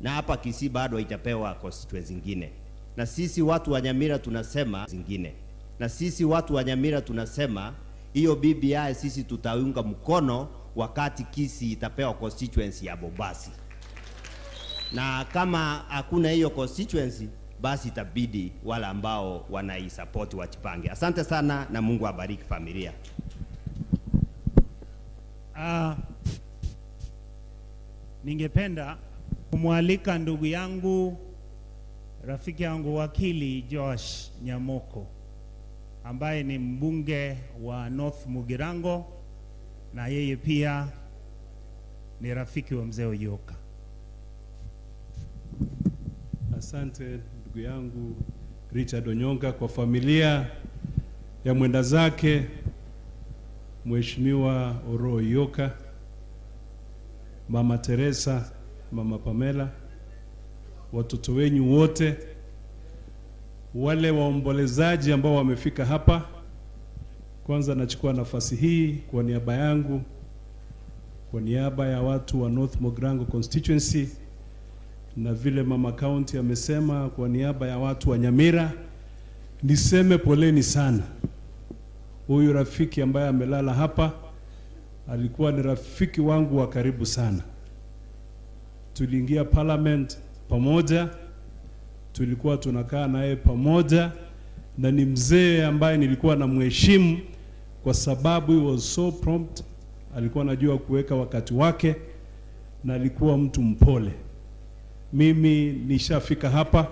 na hapa Kisii bado haijapewa constituency nyingine. Na sisi watu wa Nyamira tunasema zingine. Na sisi watu wa Nyamira tunasema hiyo BBI sisi tutaunga mkono wakati Kisii itapewa constituency ya Bobasi. Na kama hakuna hiyo constituency, basi itabidi wale ambao wanaisupport wajipange. Asante sana na Mungu abariki familia. Ningependa kumwalika ndugu yangu, rafiki yangu wakili Josh Nyamoko, ambaye ni mbunge wa North Mugirango na yeye pia ni rafiki wa mzee Oyoka. Asante ndugu yangu Richard Onyonka, kwa familia ya mwenda zake Mheshimiwa Oroo Oyoka, Mama Teresa, Mama Pamela, watoto wenyu wote, wale waombolezaji ambao wamefika hapa. Kwanza nachukua nafasi hii kwa niaba yangu, kwa niaba ya watu wa North Mugirango constituency, na vile Mama County amesema, kwa niaba ya watu wa Nyamira, niseme poleni sana. Huyu rafiki ambaye amelala hapa alikuwa ni rafiki wangu wa karibu sana. Tuliingia parliament pamoja, tulikuwa tunakaa naye pamoja, na ni mzee ambaye nilikuwa namheshimu kwa sababu he was so prompt, alikuwa anajua kuweka wakati wake na alikuwa mtu mpole. Mimi nishafika hapa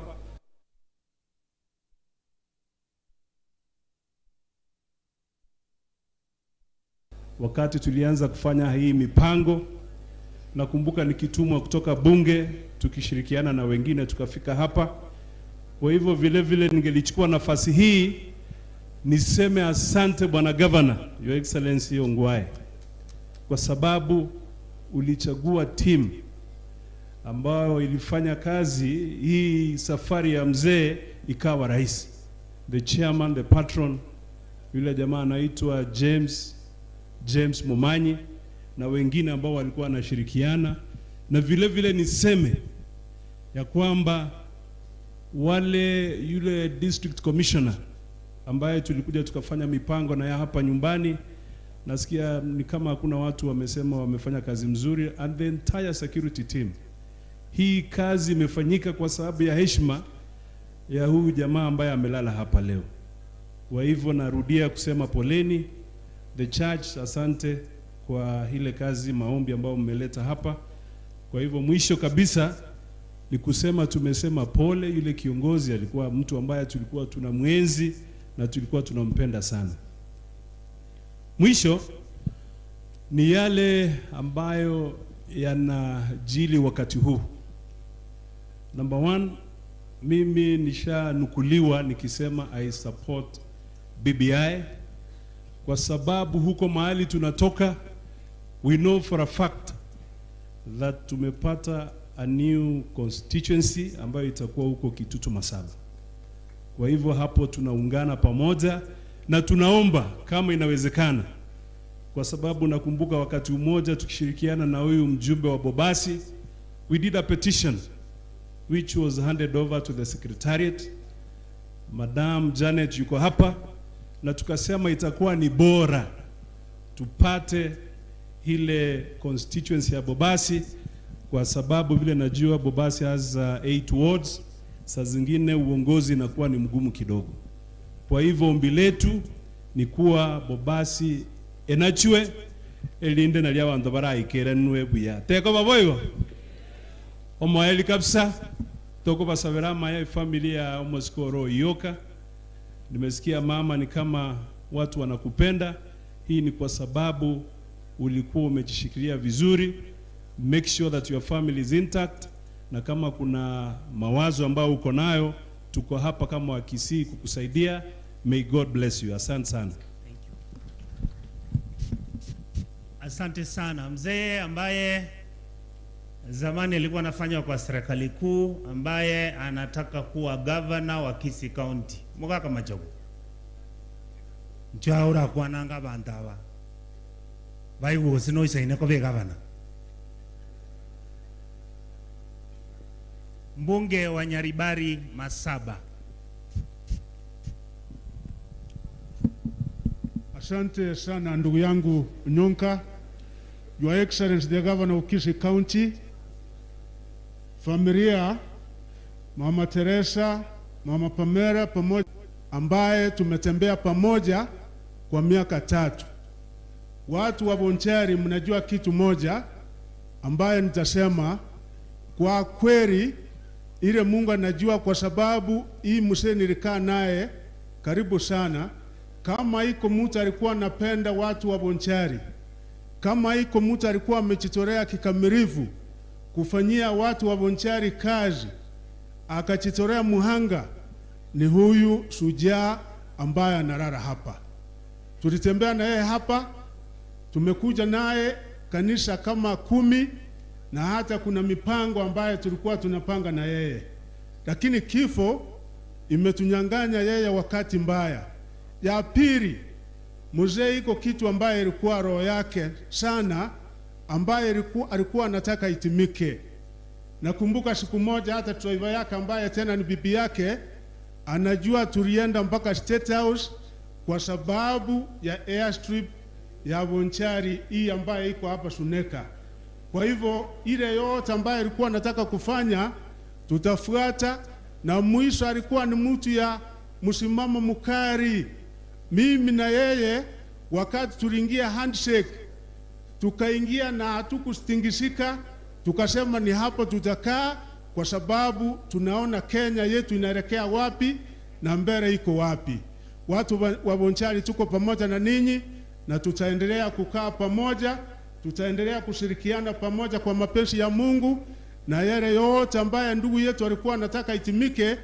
wakati tulianza kufanya hii mipango. Nakumbuka nikitumwa kutoka bunge tukishirikiana na wengine tukafika hapa. Kwa hivyo vile vile ningelichukua nafasi hii niseme asante Bwana Governor, Your Excellency Ongwae, kwa sababu ulichagua team ambayo ilifanya kazi hii safari ya mzee ikawa rahisi. The chairman, the patron, yule jamaa anaitwa James Momanyi na wengine ambao walikuwa wanashirikiana. Na vile vile niseme ya kwamba wale yule district commissioner ambaye tulikuja tukafanya mipango na ya hapa nyumbani, nasikia ni kama hakuna watu wamesema wamefanya kazi mzuri, and the entire security team. Hii kazi imefanyika kwa sababu ya heshima ya huyu jamaa ambaye amelala hapa leo. Kwa hivyo narudia kusema poleni the church, asante kwa ile kazi, maombi ambayo mmeleta hapa. Kwa hivyo mwisho kabisa ni kusema tumesema pole. Yule kiongozi alikuwa mtu ambaye tulikuwa tunamwenzi na tulikuwa tunampenda sana. Mwisho ni yale ambayo yanajili wakati huu. Number one, mimi nishanukuliwa nikisema I support BBI kwa sababu huko mahali tunatoka, we know for a fact that tumepata a new constituency ambayo itakuwa huko Kitutu Masaba. Kwa hivyo hapo tunaungana pamoja na tunaomba kama inawezekana, kwa sababu nakumbuka wakati mmoja tukishirikiana na huyu mjumbe wa Bobasi, we did a petition which was handed over to the secretariat. Madam Janet yuko hapa, na tukasema itakuwa ni bora tupate ile constituency ya Bobasi, kwa sababu vile najua Bobasi has 8 wards, saa zingine uongozi inakuwa ni mgumu kidogo. Kwa hivyo ombi letu ni kuwa Bobasi enachwe elinde na lya bantu baraikeranwe buya teko baboigo omoeli kabisa. Tokobasabera maya familia omosiko Oroo Oyioka. Nimesikia mama, ni kama watu wanakupenda. Hii ni kwa sababu ulikuwa umejishikilia vizuri. Make sure that your family is intact, na kama kuna mawazo ambayo uko nayo, tuko hapa kama Wakisii kukusaidia. May God bless you. Asante sana. Asante sana mzee ambaye zamani alikuwa anafanya kwa serikali kuu, ambaye anataka kuwa governor wa Kisii County. Mugaka Machogo. Nchaura kwananga bantawa. Baiwo sino isaine ko be governor. Mbunge wa Nyaribari Masaba. Asante sana ndugu yangu Nyonka. Your Excellency the Governor of Kisii County, familia Mama Teresa, Mama Pamela pamoja, ambaye tumetembea pamoja kwa miaka 3. Watu wa Bonchari, mnajua kitu moja ambaye nitasema kwa kweli ile Mungu anajua, kwa sababu hii mzee nilikaa naye karibu sana. Kama iko mtu alikuwa anapenda watu wa Bonchari, kama iko mtu alikuwa amejitolea kikamilifu kufanyia watu wa Bonchari kazi, akajitolea muhanga, ni huyu shujaa ambaye analala hapa. Tulitembea na yeye hapa, tumekuja naye kanisa kama 10, na hata kuna mipango ambayo tulikuwa tunapanga na yeye, lakini kifo imetunyang'anya yeye wakati mbaya. Ya pili, mzee iko kitu ambaye ilikuwa roho yake sana, ambaye alikuwa anataka itimike. Nakumbuka siku moja hata driver yake ambaye tena ni bibi yake anajua tulienda mpaka State House kwa sababu ya airstrip ya Bonchari hii ambaye iko hapa Suneka. Kwa hivyo ile yote ambaye alikuwa anataka kufanya tutafuata, na mwisho alikuwa ni mtu ya msimamo mkali. Mimi na yeye wakati tuliingia handshake, tukaingia na hatukustingisika, tukasema ni hapo tutakaa, kwa sababu tunaona Kenya yetu inaelekea wapi na mbele iko wapi. Watu wa Bonchari tuko pamoja na ninyi, na tutaendelea kukaa pamoja, tutaendelea kushirikiana pamoja kwa mapenzi ya Mungu, na yale yote ambaye ndugu yetu alikuwa anataka itimike,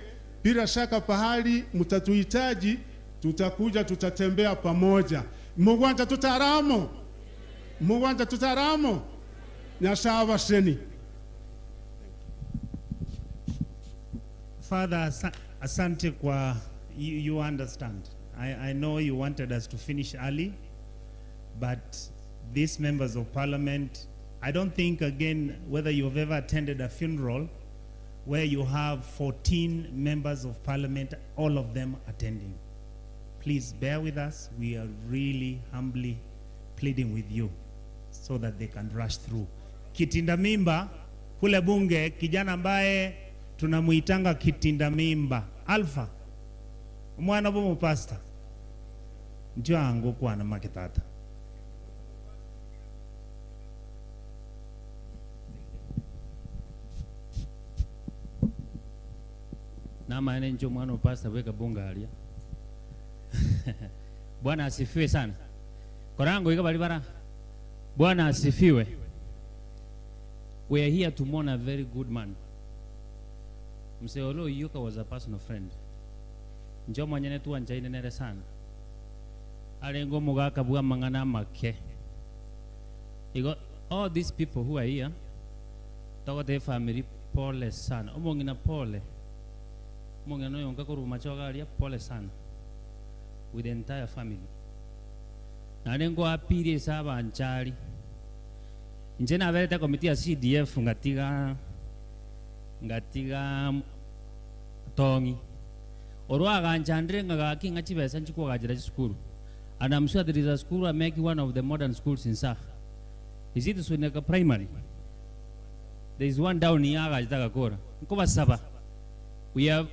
bila shaka pahali mtatuhitaji, tutakuja, tutatembea pamoja. Mugwanja tutaramo. Mugwanja tutaramo. Nyasawa seni. Father, asante kwa you understand. I know you wanted us to finish early, but these members of parliament, I don't think, again, whether you've ever attended a funeral where you have 14 members of parliament, all of them attending. Please bear with us. We are really humbly pleading with you so that they can rush through. Kitinda mimba, kule bunge, kijana ambaye tunamuitanga kitinda mimba, Alpha, mwana bomu pastor, njoo angu kwa na makitata. Nama ene njo mwana pastor weka bunga alia. Bwana asifiwe sana. Korango ika balibara. Bwana asifiwe. We are here to mourn a very good man. Mzee Oroo Oyioka was a personal friend. Njo mwenyene tu anjaine nere sana. Alengo mugaka bwa mangana make. Igo all these people who are here, togote family pole sana. Omongina pole. Omongina no yonka koruma chogaria pole sana. With the entire family. Na alengo apiri saba anchali. Nje na vereta komiti ya CDF ngatiga tongi. Orwa ganchandre ngagaki ngachibesa nchikuwa gajira school. And I'm sure there is a school I make one of the modern schools in Sa. Is it Suneka Primary? There is one down here, Gajitaka. Nkoba saba. We have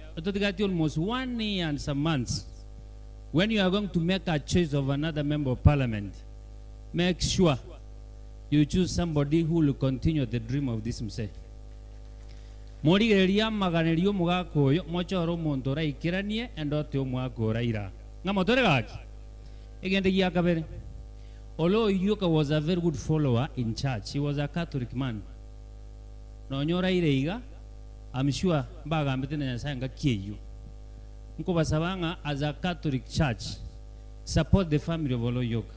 almost 1 year and some months. When you are going to make a choice of another member of parliament, make sure you choose somebody who will continue the dream of this mzee. Morigereria maganerio omogaka oyo mochore omonto oraikeranie endote omwaka oraira. Ng'a motore gaki. Egende gia kabere. Oloo Oyioka was a very good follower in church. He was a Catholic man. Nonye oraire iga, I'm sure mbagambete na Nyasaye ngaki eyio. Nkobasaba ng'a as a Catholic church, support the family of Oloo Oyioka.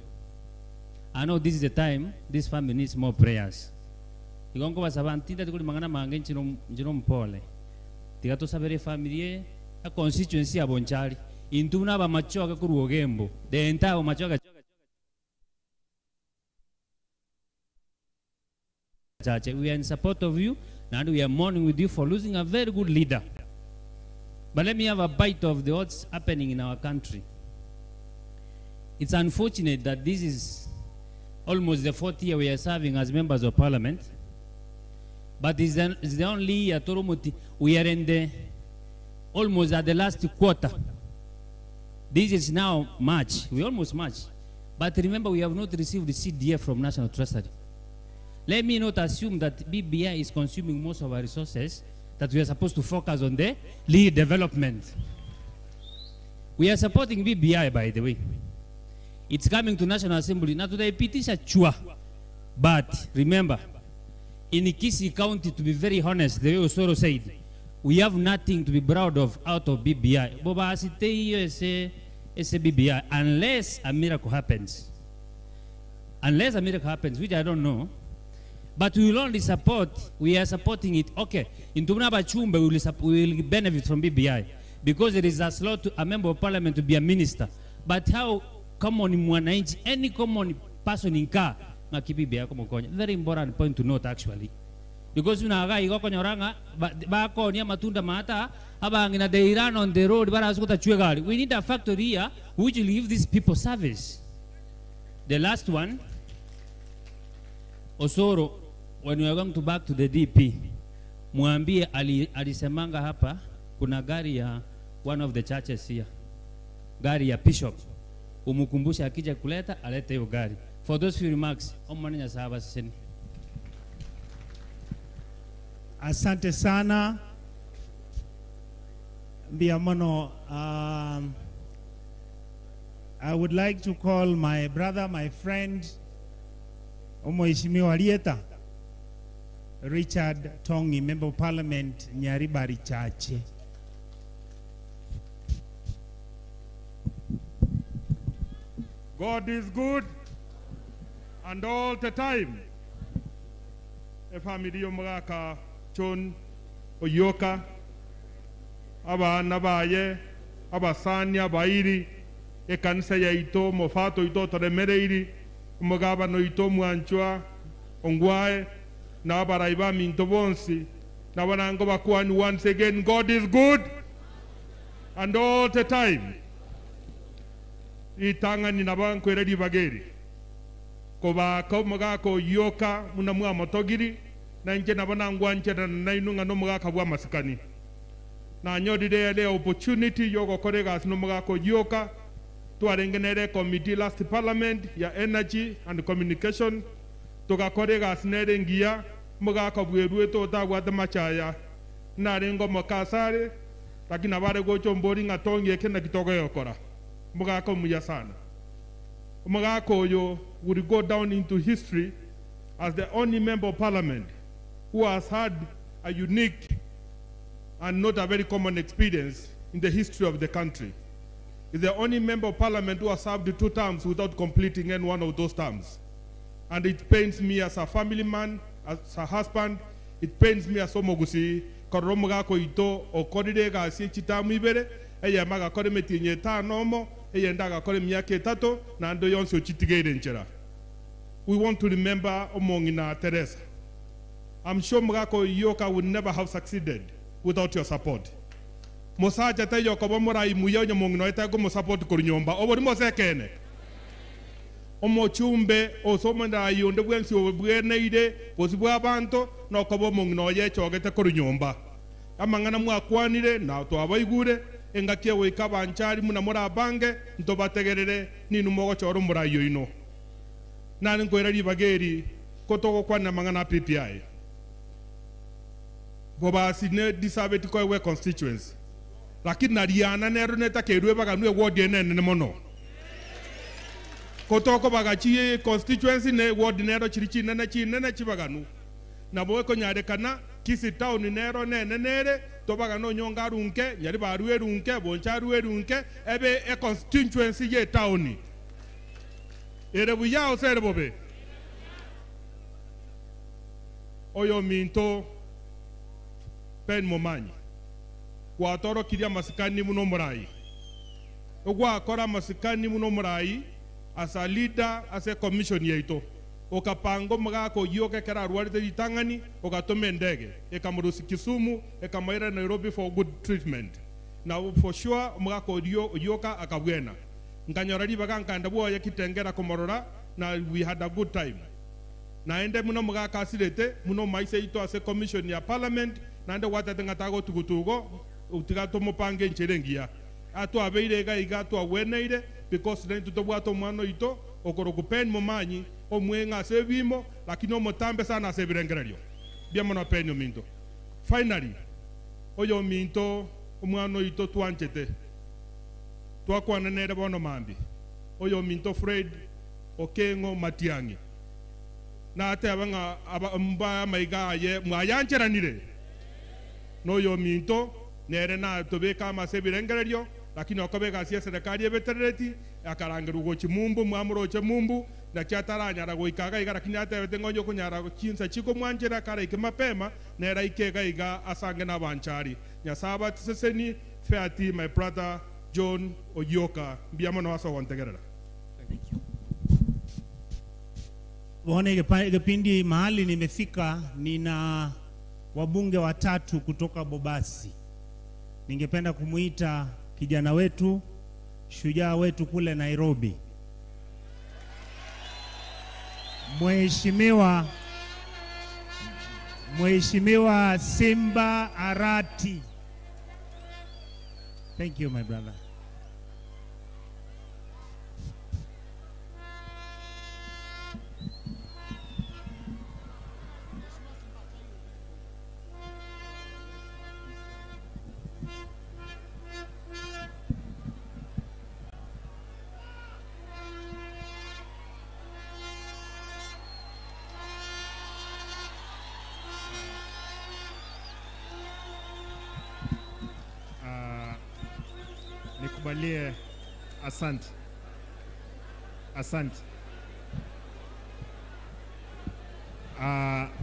I know this is the time this family needs more prayers. Igo nkobasaba ntinda tikuri mang'ana mange nchino mpole. Tiga tosabere family a constituency ya Bonchari. Inthu na abamachoke korwa Ogembo. The entire Bomachoge Church. We are in support of you and we are mourning with you for losing a very good leader. But let me have a bite of the what's happening in our country. It's unfortunate that this is almost the fourth year we are serving as members of parliament. But it's the only year Toromoti, we are in the almost at the last quarter. This is now March. We almost March. But remember, we have not received the CDF from National Treasury. Let me not assume that BBI is consuming most of our resources, that we are supposed to focus on the lead development. We are supporting BBI, by the way. It's coming to National Assembly. Now today, pitisha chua. But remember, in Kisii County, to be very honest, the way Osoro said, we have nothing to be proud of out of BBI. Boba asite hiyo ese BBI, unless a miracle happens. Unless a miracle happens, which I don't know. But we will only support, we are supporting it. Okay, in Tumnaba Chumbe, we will benefit from BBI because there is a slot to a member of parliament to be a minister. But how common mwananchi, any common person in car, BBI kama konya. Very important point to note actually. Because unaga igo konyoranga, bako niya matunda mata, abangina they run on the road, bara asukuta chwe gari. We need a factory here which will give these people service. The last one, Osoro, when we are going to back to the DP, mwambie alisemanga hapa kuna gari ya one of the churches here, gari ya bishop. Umukumbushe akija kuleta alete hiyo gari. For those few remarks, omwana Nyasaye abaseseni. Asante sana Mbiamono. I would like to call my brother, my friend, Mheshimiwa Lieta Richard Tongi, Member of Parliament, Nyaribari Chache. God is good and all the time. Efamili yomugaka John Oyioka, abana baye, abasani abairi, ekanisa yaito mofato ito toremereiri, omugabano ito mwanchwa ongwae na abaraiba minto bonsi na banango bakwani. Once again, God is good and all the time. Itangani na bankwera libageri kobaka omugaka Oyioka muna mwamotogiri na nje na banangwanchera na inunga no mugaka bwa masikani na nyorire le opportunity yogokorega no mugaka Oyioka. Twarengenere committee last parliament ya energy and communication tugakorega sinere ngia mugaka bwerwe totagwate machaya narengo makasare lakini abare gocho mbori ngatongie kena kitogo yokora mugaka muya sana. Mugaka oyo would go down into history as the only member of parliament who has had a unique and not a very common experience in the history of the country. Is the only member of parliament who has served 2 terms without completing any one of those terms. And it pains me as a family man, as a husband, it pains me as omogusi, koromugako ito, okorire gasi chitamu ibere, eye maga kore metinye tano eye ndaga kore miaka etato, na ando yonsi ochitigere nchera. We want to remember Omongina Teresa. I'm sure Mugako Oyioka would never have succeeded without your support. Musacha teyo kobo murai muya onye mong'ina oete go musupport koru nyomba obo ni mosekene omochumbe osomenda ayonde bwensi obweneire bosi bwa banto nokobo mong'ina oye chogete koru nyomba amang'ana mwakwanire na twabaigure engakie goika banchari muna morabange ntobategerere ninu mogochora omorai oino nani nkoira ribageri kotogokwana mang'ana PPI. Bobasi ne disabeti kwa we constituency. Lakini nariana nero netakeirwe baganwe ward enene mono. Kotoko bagachi constituency ne ward nero chiri chinene chinene chibaganu. Nabo ekonyarekana Kisii town nero nene nere tobagano nyonga runke nyari barue runke boncha rue runke ebe e constituency ye town. Ere buya osere bobe. Oyo minto Ben Momanyi gwatoro kiria masikani muno murai ogwakora masikani muno murai as a leader, as a commission yeito okapango mugako yoke kera rwarite ritang'ani okatome ndege ekamurusi Kisumu ekamaira Nairobi for good treatment. Now for sure mugako yoka akabwena nkanyora ribaga nkanda bwoye kitengera komorora na we had a good time. Naende muno mugaka asirete muno maise ito as a commission ya parliament nande watete ngatago tugutugo utigato mupange ncherengia atu abeire ga iga atu aweneire because then tutobwato mwana ito okoroku Pen Momanyi omwenga sebimo lakini omotambe sana sebirengererio bia mono Pen minto. Finally oyo minto omwana ito twanchete twakwana nere bono mambi oyo minto Fred Okengo Matiang'i na ate abanga mba maiga ye mwayancheranire noyo minto nere na tobeka amasebirengererio lakini okobeka sia serikali ebeterereti akarangeru gochi mumbu mwamuroche mumbu na kiataranyara goikaga iga lakini atebete ngonyo kunyara chinsa chiko mwanjera kare ike mapema nera ikega iga asange na banchari nyasaba tseseni feati my brother John Oyoka mbia mono aso gontegerera. Thank you. Waone kipindi mahali nimefika, nina wabunge watatu kutoka Bobasi. Ningependa kumuita kijana wetu, shujaa wetu kule Nairobi, Mheshimiwa Simba Arati. Thank you, my brother. Nikubalie, asante. Asante.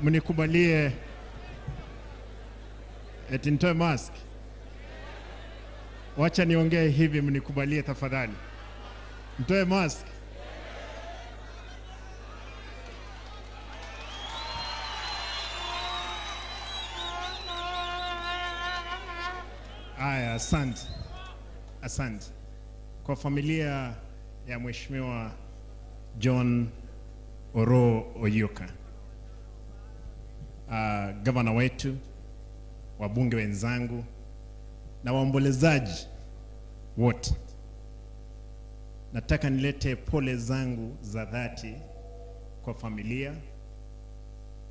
Mnikubalie eti nitoe mask. Wacha niongee hivi, mnikubalie tafadhali. Nitoe mask. Aya, asante. Asante. Kwa familia ya Mheshimiwa John Oroo Oyioka, gavana wetu, wabunge wenzangu na waombolezaji wote, nataka nilete pole zangu za dhati kwa familia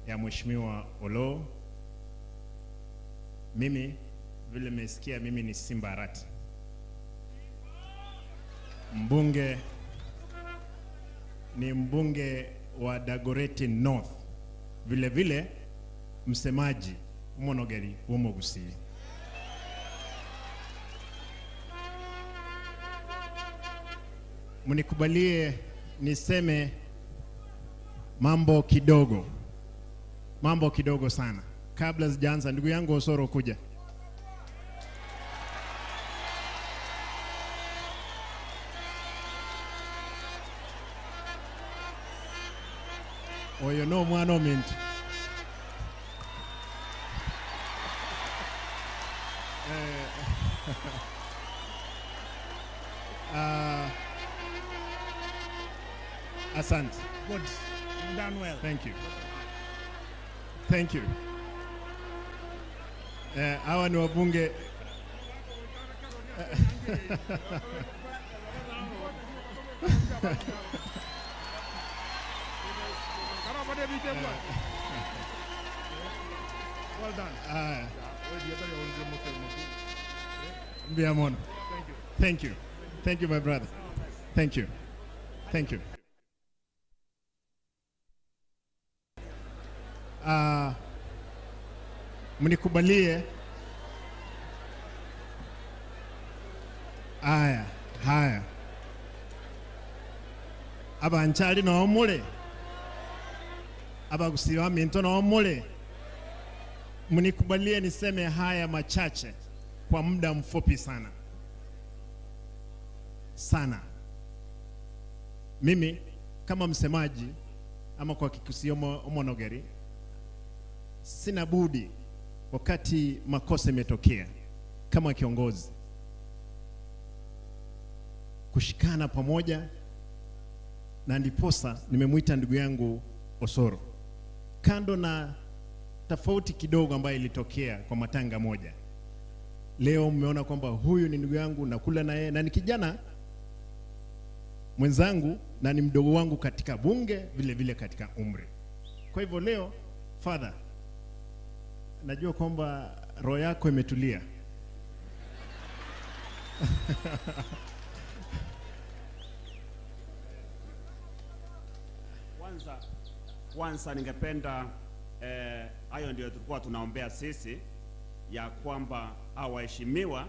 ya Mheshimiwa Oloo. Mimi vile mmesikia, mimi ni Simba Arati, mbunge, ni mbunge wa Dagoretti North, vile vile msemaji umonogeri umogusi. Mnikubalie niseme mambo kidogo, mambo kidogo sana kabla sijaanza. Ndugu yangu Osoro kuja. Oyo no mwana omintu. Asante. Good. You've done well. Thank you. Thank you. Hawa ni wabunge. Well done. Mbiamono. Thank you. Thank you. Thank you, my brother. Thank you. Thank you. Mnikubalie. Aya, haya. Abanchali no mule. Abagusiwa minto no mule. Mnikubalie niseme haya machache kwa muda mfupi sana. Sana. Mimi kama msemaji ama kwa Kikusiyo Omonogeri, sina budi wakati makosa imetokea kama kiongozi kushikana pamoja, na ndiposa nimemuita ndugu yangu Osoro. Kando na tofauti kidogo ambayo ilitokea kwa matanga moja, leo mmeona kwamba huyu ni ndugu yangu, nakula na yeye na ni kijana mwenzangu na ni mdogo wangu katika bunge, vile vile katika umri. Kwa hivyo leo, father, najua kwamba roho yako imetulia. Kwanza ningependa hayo ndio tulikuwa tunaombea sisi, ya kwamba hawaheshimiwa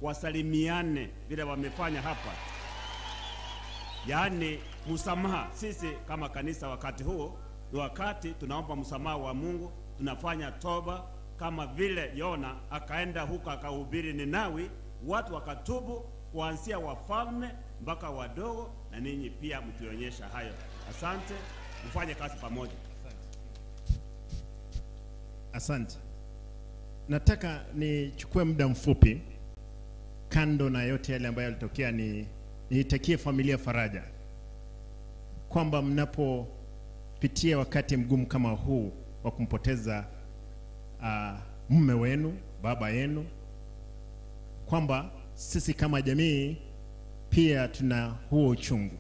wasalimiane vile wamefanya hapa. Yaani msamaha, sisi kama kanisa wakati huo ni wakati tunaomba msamaha wa Mungu, tunafanya toba kama vile Yona akaenda huko akahubiri Ninawi, watu wakatubu kuanzia wafalme mpaka wadogo, na ninyi pia mtuonyesha hayo. Asante, mfanye kazi pamoja. Asante. Nataka nichukue muda mfupi, kando na yote yale ambayo yalitokea, niitakie familia faraja kwamba mnapopitia wakati mgumu kama huu wa kumpoteza mume wenu, baba yenu, kwamba sisi kama jamii pia tuna huo uchungu.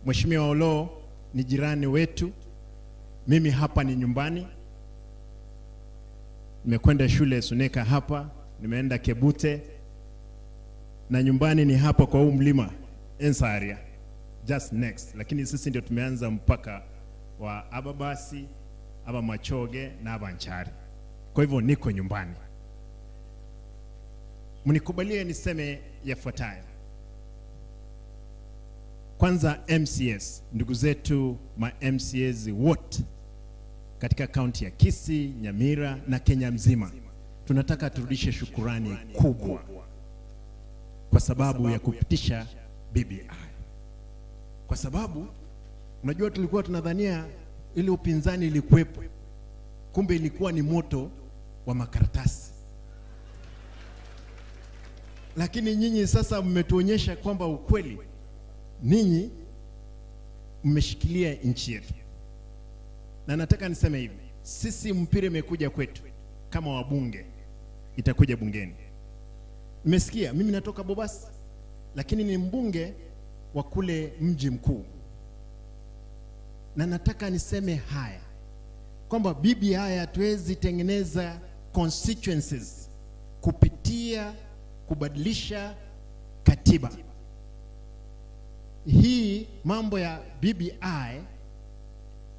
Mheshimiwa Oloo ni jirani wetu, mimi hapa ni nyumbani. Nimekwenda shule Suneka hapa, nimeenda Kebute, na nyumbani ni hapa kwa huu mlima Ensaria, just next. Lakini sisi ndio tumeanza mpaka wa Ababasi, Aba Machoge na Aba Nchari. Kwa hivyo niko nyumbani. Mnikubalie niseme yafuatayo. Kwanza, MCS, ndugu zetu ma MCS wote katika kaunti ya Kisii, Nyamira na Kenya mzima, tunataka turudishe shukurani kubwa kwa sababu ya kupitisha BBI. Kwa sababu unajua tulikuwa tunadhania ile upinzani ilikuwepo, kumbe ilikuwa ni moto wa makaratasi. Lakini nyinyi sasa mmetuonyesha kwamba ukweli ninyi mmeshikilia nchi yetu. Na nataka niseme hivi, sisi mpira imekuja kwetu kama wabunge, itakuja bungeni. Nimesikia mimi natoka Bobasi, lakini ni mbunge wa kule mji mkuu. Na nataka niseme haya kwamba BBI hatuwezi tengeneza constituencies kupitia kubadilisha katiba. Hii mambo ya BBI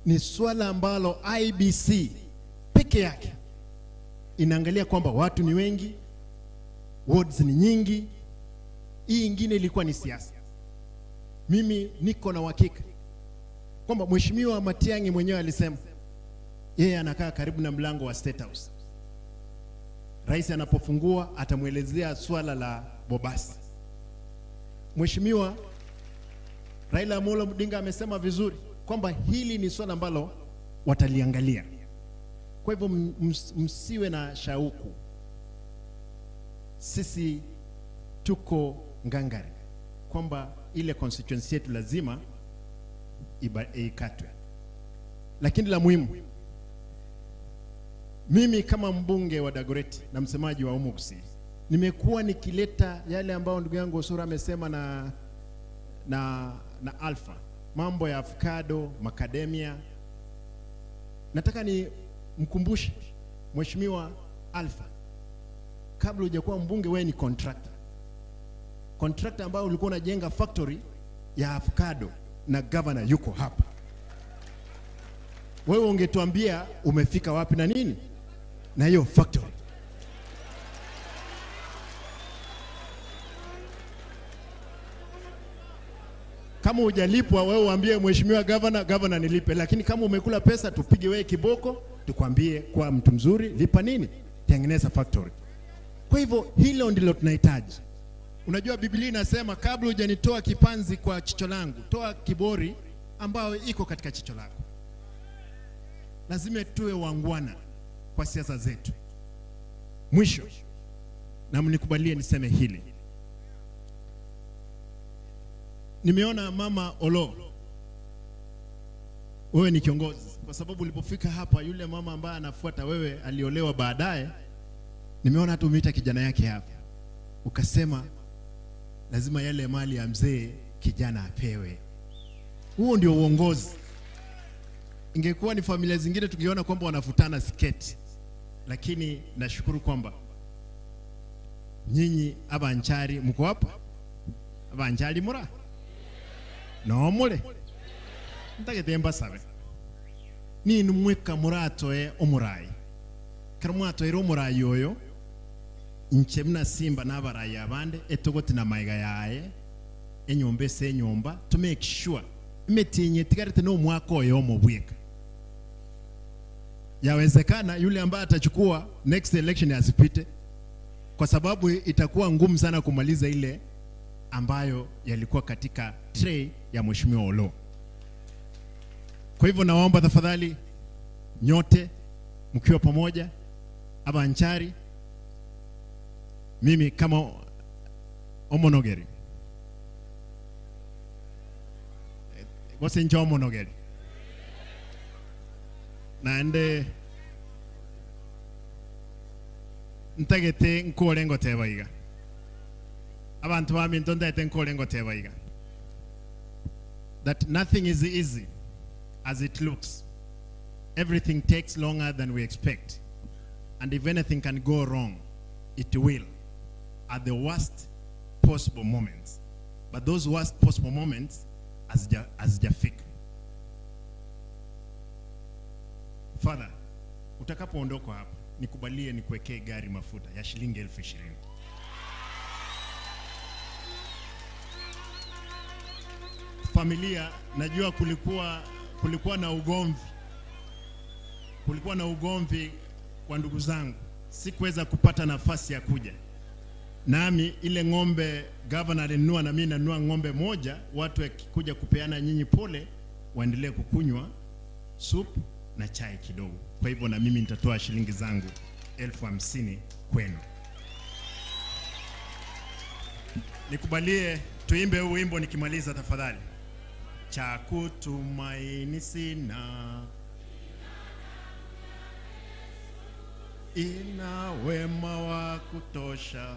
ni swala ambalo IBC peke yake inaangalia kwamba watu ni wengi, wards ni nyingi. Hii ingine ilikuwa ni siasa. Mimi niko na uhakika kwamba Mheshimiwa Matiang'i mwenyewe alisema yeye anakaa karibu na mlango wa State House. Rais anapofungua atamuelezea swala la Bobasi. Mheshimiwa Raila Amolo Odinga amesema vizuri kwamba hili ni swala ambalo wataliangalia. Kwa hivyo msiwe na shauku. Sisi tuko ngangari kwamba ile constituency yetu lazima ikatwe. Lakini la muhimu, mimi kama mbunge wa Dagoretti na msemaji wa Umukusi, nimekuwa nikileta yale ambayo ndugu yangu Osoro amesema na Alpha, mambo ya avocado, macadamia. Nataka ni mkumbushe Mheshimiwa Alpha, kabla hujakuwa mbunge wewe ni contractor. Contractor ambao ulikuwa unajenga factory ya avocado na governor yuko hapa. Wewe ungetuambia umefika wapi na nini na hiyo factory. Kama hujalipwa wewe uambie mheshimiwa governor, governor nilipe. Lakini kama umekula pesa tupige wewe kiboko, tukwambie kwa mtu mzuri lipa nini, tengeneza factory. Kwa hivyo hilo ndilo tunahitaji. Unajua Biblia inasema kabla hujanitoa kipanzi kwa chicho langu, toa kibori ambayo iko katika chicho lako. Lazima tuwe wangwana kwa siasa zetu. Mwisho, na mnikubalie niseme hili. Nimeona Mama Olo, wewe ni kiongozi, kwa sababu ulipofika hapa yule mama ambaye anafuata wewe aliolewa baadaye. Nimeona hata umeita kijana yake hapa, ukasema lazima yale mali ya mzee kijana apewe. Huo ndio uongozi. Ingekuwa ni familia zingine tukiona kwamba wanafutana sketi, lakini nashukuru kwamba nyinyi abanchari mko hapa. Abanchari mura no mule ntagete mbasabe ni numweka muratoe omurai karamwatoera omurai oyo nche mna simba n'abarayi abande etogoti na maiga yaye enyomba ese enyomba to make sure imetinye tigarete no mwaka oyo omubweka. Yawezekana yule ambaye atachukua next election asipite, kwa sababu itakuwa ngumu sana kumaliza ile ambayo yalikuwa katika tray ya Mheshimiwa Olo. Kwa hivyo nawaomba tafadhali nyote mkiwa pamoja abanchari, mimi kama omonogeri gosenja omonogeri naende ntagete nkore ngoteba iga abantu baminto ndete nkore ngoteba iga that nothing is easy as it looks. Everything takes longer than we expect, and if anything can go wrong, it will at the worst possible moments. But those worst possible moments hazijafika. Father, utakapoondoka hapa nikubalie nikuwekee gari mafuta ya shilingi 20,000. Familia, najua kulikuwa na ugomvi. Kulikuwa na ugomvi kwa ndugu zangu. Sikuweza kupata nafasi ya kuja. Nami ile ng'ombe governor alinunua na mimi nanunua ng'ombe moja, watu wakikuja kupeana nyinyi pole waendelee kukunywa soup na chai kidogo. Kwa hivyo na mimi nitatoa shilingi zangu 50,000 kwenu. Nikubalie tuimbe huu wimbo nikimaliza tafadhali. Cha kutumaini sina, ina wema wa kutosha,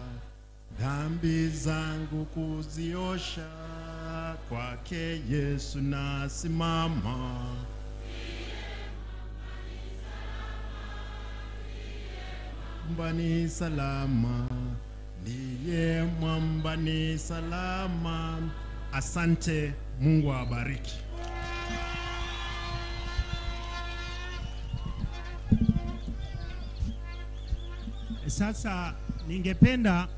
dhambi zangu kuziosha, kwake Yesu nasimama. Mwamba ni salama, ndiye mwamba ni salama. Asante, Mungu awabariki. Sasa ningependa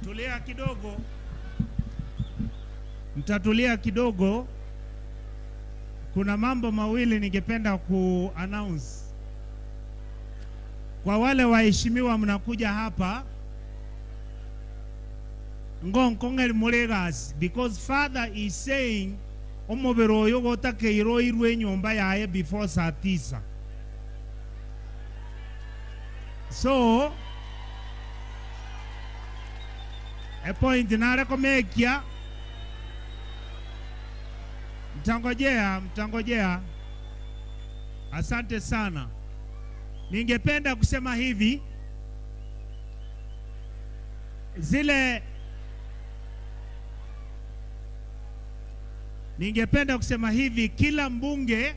tulia kidogo. Mtatulia kidogo. Kuna mambo mawili ningependa ku-announce. Kwa wale waheshimiwa mnakuja hapa, ngonkongel mulegas, because father is saying omobero oyo gotakeirwo irwe nyomba yaye before saa 9. So a point narekomekia, mtangojea, mtangojea. Asante sana. Ningependa kusema hivi, zile ningependa kusema hivi, kila mbunge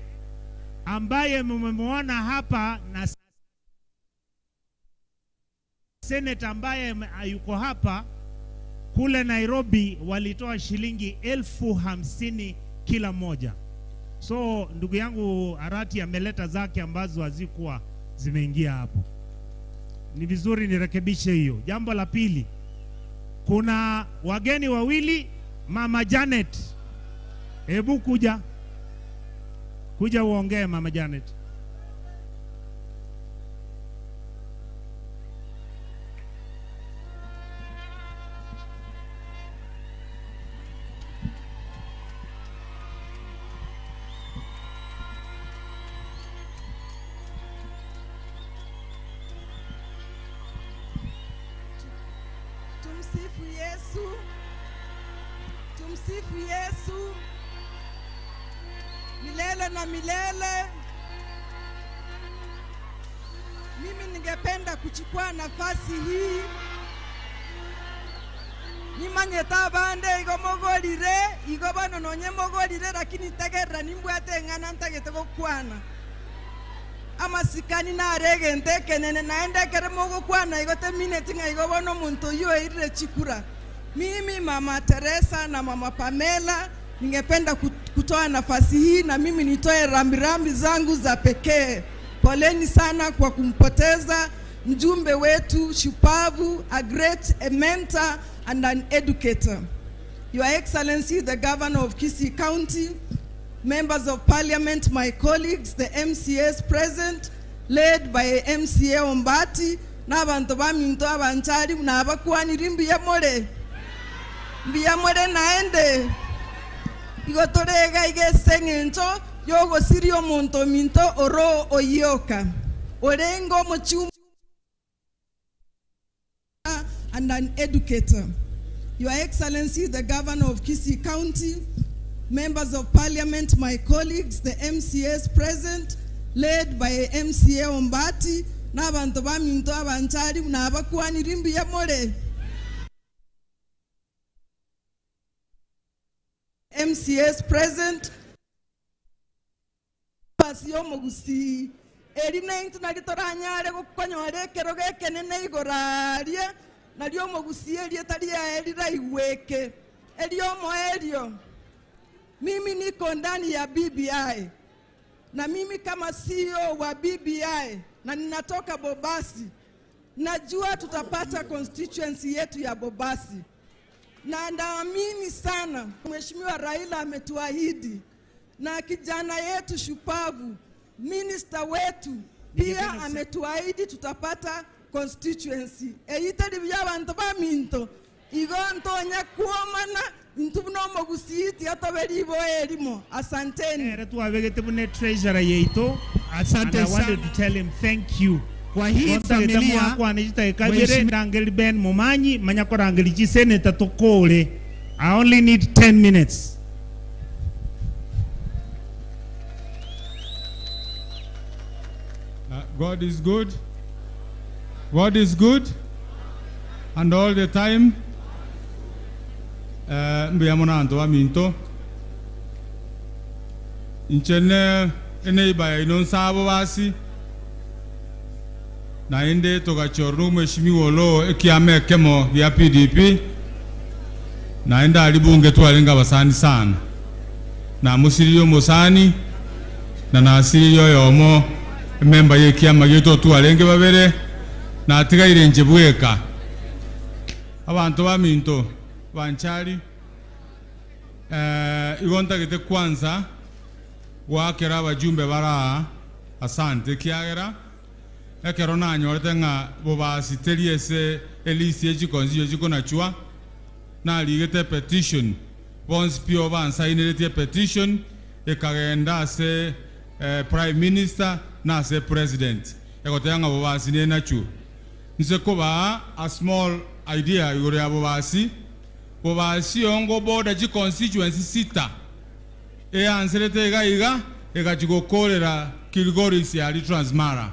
ambaye mmemwona hapa na Senator ambaye yuko hapa kule Nairobi walitoa shilingi 50,000 kila moja. So ndugu yangu Arati ameleta zake ambazo hazikuwa zimeingia hapo. Ni vizuri nirekebishe hiyo. Jambo la pili, kuna wageni wawili. Mama Janet, hebu kuja. Kuja uongee Mama Janet. Tumsifu Yesu. Tumsifu Yesu. Milele na milele. Mimi ningependa kuchukua nafasi hii. Nimanyeta bande igo mogorire, igo bano nonye mogorire, lakini tegerera nimbwate ng'ana ntagete gokwana. Amasikani narege ntekenene naende kere mogokwana igo temineti ng'a igo bono omonto oyo oirire chikura. Mimi Mama Teresa na Mama Pamela ningependa kutoa nafasi hii na mimi nitoe rambirambi zangu za pekee. Poleni sana kwa kumpoteza mjumbe wetu shupavu, a great a mentor and an educator. Your Excellency, the Governor of Kisii County, members of Parliament, my colleagues, the MCAs present, led by MCA Ombati, n'abantu baminto abanchari n'abakwaniri mbuya more. Mbuya more naende. Igo torega igese ng'encho yogosiria omonto minto Oro Oyoka. Orengo mochuma and an educator. Your Excellency, the Governor of Kisii County, members of Parliament, my colleagues, the MCAs present, led by MCA Ombati, n'abantu baminto abanchari n'abakwaniri mbuya more. MCAs present, pasio mogusi eri neintu nari toranyare gokonyora ekero gekenene igoraria nario mogusi eri etari erira igweke eri omoerio. Mimi niko ndani ya BBI na mimi kama CEO wa BBI na ninatoka Bobasi, najua tutapata constituency yetu ya Bobasi. Na naamini sana Mheshimiwa Raila ametuahidi, na kijana yetu shupavu minister wetu pia ametuahidi tutapata constituency. Eyitari byabantu baminto igo ntonya kuomana ntubuno mogusiti ataberi bo elimo. Asanteni. Tuwabegete bune treasurer yeito. Asante And I wanted sana. to tell him thank you. Kwa hii familia kwanijita kabire ndangeli Ben Momanyi manyakorangeli chi senator tokole. I only need 10 minutes. God is good. God is good. And all the time. Mbuya mona wa minto. Inchene ene ibaya inonsabo basi. Na ende togachorru mheshimiwa Oloo ekiame kemo ya PDP. Na enda alibunge twalenga basani sana. Na musiriyo musani na nasiriyo yomo memba yekiama gito twalenge babere na atigaire nje bweka. Abantu ba minto banchari igonta gete kwanza wakera abajumbe bara asante kiagera ekero nanyorete ng'a bobasi teriese elisi echikonzi echikonachwa naligete petition bonsi pio bansaineretie petition ekagenda ase prime minister na ase president egoteba ng'a bobasi nenachu nse koba a small idea igoro ya bobasi. Bobasi ongo border ji constituency sita eanserete iga iga egachigokorera Kilgoris ya Transmara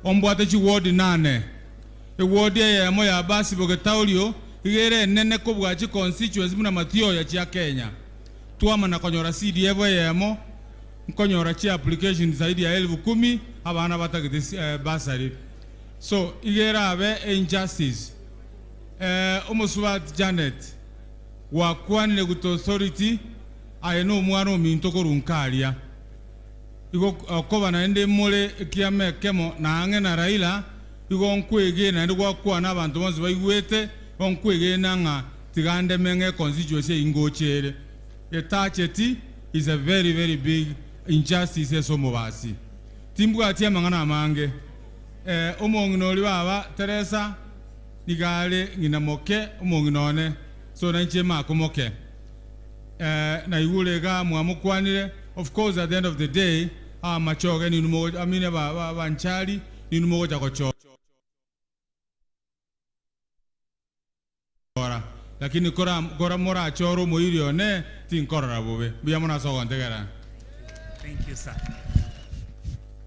ombwate chi ward 8 eward eyemo ya basi bogetaulio igere nene kobwa chi constituency muna matio ya chia Kenya twamana konyora CDF eyemo nkonyora chi application zaidi ya 10,000 abana batagete basari So igera abe injustice. Omosubat Janet wakwanire with authority aye no mwana ominto korunkaria. Igo koba naende more kiame kemo na ang'e na Raila igo nkwege naende gwakwana abanto bonsi baigwete nkwege nang'a tigande menge constituency ingochere. Etacheti is a very very big injustice esomobasi. Timbwati amang'ana amange. Omong'ina ori baba Teresa nigare ng'ina moke omong'ina one so nanche mako moke. Na igurega mwamukwanire. Of course at the end of the day machoge ni numo amine ba banchari ni numo gocha kochora lakini kora mora choro moirio ne tinkorora bobe buya mona so ntegera. Thank you sir.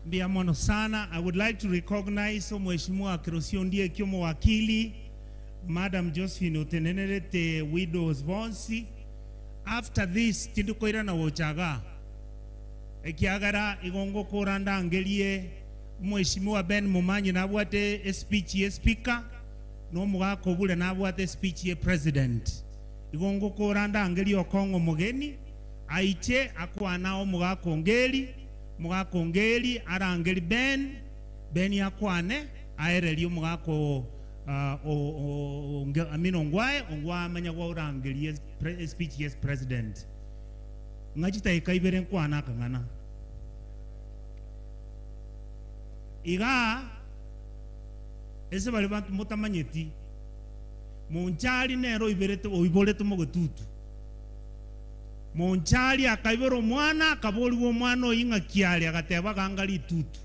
Mbia mono sana. I would like to recognize Mheshimiwa Kirosio ndiye kiomo wakili Madam Josephine Otenenerete Widows Bonsi. After this tindukoira na wochaga ekiagara igongo koranda angelie Mheshimiwa Ben Mumanyi nabwate speech ye speaker no mugako bule nabwate speech ye president igongo koranda angelie okongo mugeni aiche akwana omugako ngeli arangeli Ben akwane aereli omugako amino ngwae ongwa amanya gwa orangelie speech yes president ngachita ikaibere nkwana kangana iga ese bali bantu mutamanyeti munchali nero iberete oiborete mugetutu munchali akaibera omwana akaboliwa omwana oyinga kiali agateba ganga litutu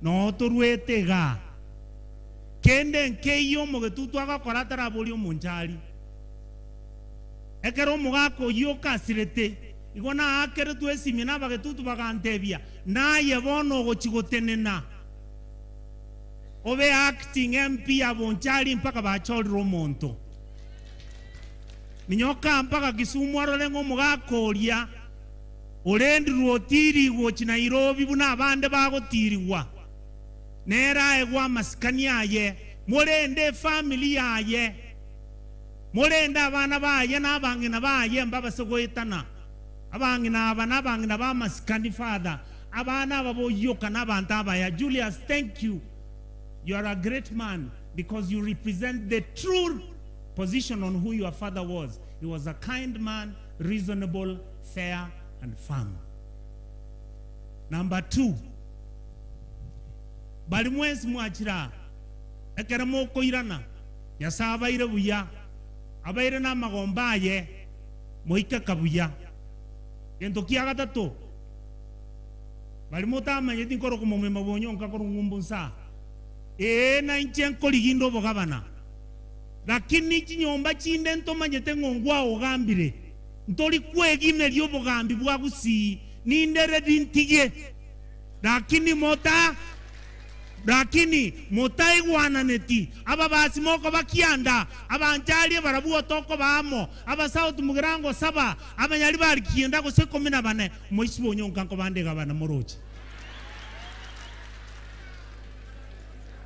no torwete ga kende nkeyo mugetutu agakora taraboli omunchali ekero omogaka oyio okasirete igo naakere twesimie na abagetutu bagantebia naye bono ogochigotenena obe acting MP ya Bonchari mpaka bachorire omonto minyoka mpaka Kisumu arore ng'o omogaka oria orendirwe otirigwe ochi Nairobi buna abande bagotirigwa nera egwa amasikani aye morende family yaye morende abana baye n'abang'ina baye mbabase goetana abang'ina aba n'abang'ina b'amasikani father abana aba boyoka n'abantu abaya. Julius, thank you. You are a great man because you represent the true position on who your father was. He was a kind man, reasonable, fair, and firm. Number 2, bali mwensi mwachira ekere mokoirana Nyasaye abaire buya abaire n'amagomba aye moike kabuya gento kia gatatu bali mutamanyeti nkoro kumomema bonyonka korung'umbu nsa na inche nkorigindo obogabana lakini chinyomba chinde ntomanyete ng'ongwa ogambire ntori kwegimeria obogambi bwa gusii nindere dintige lakini mota lakini motaigwananeti aba basimoko bakianda abanjali barabuo toko baamo aba South Mugirango 7 abanyali bari kienda gose 14 moisibo nyonka nko bande gabana moroche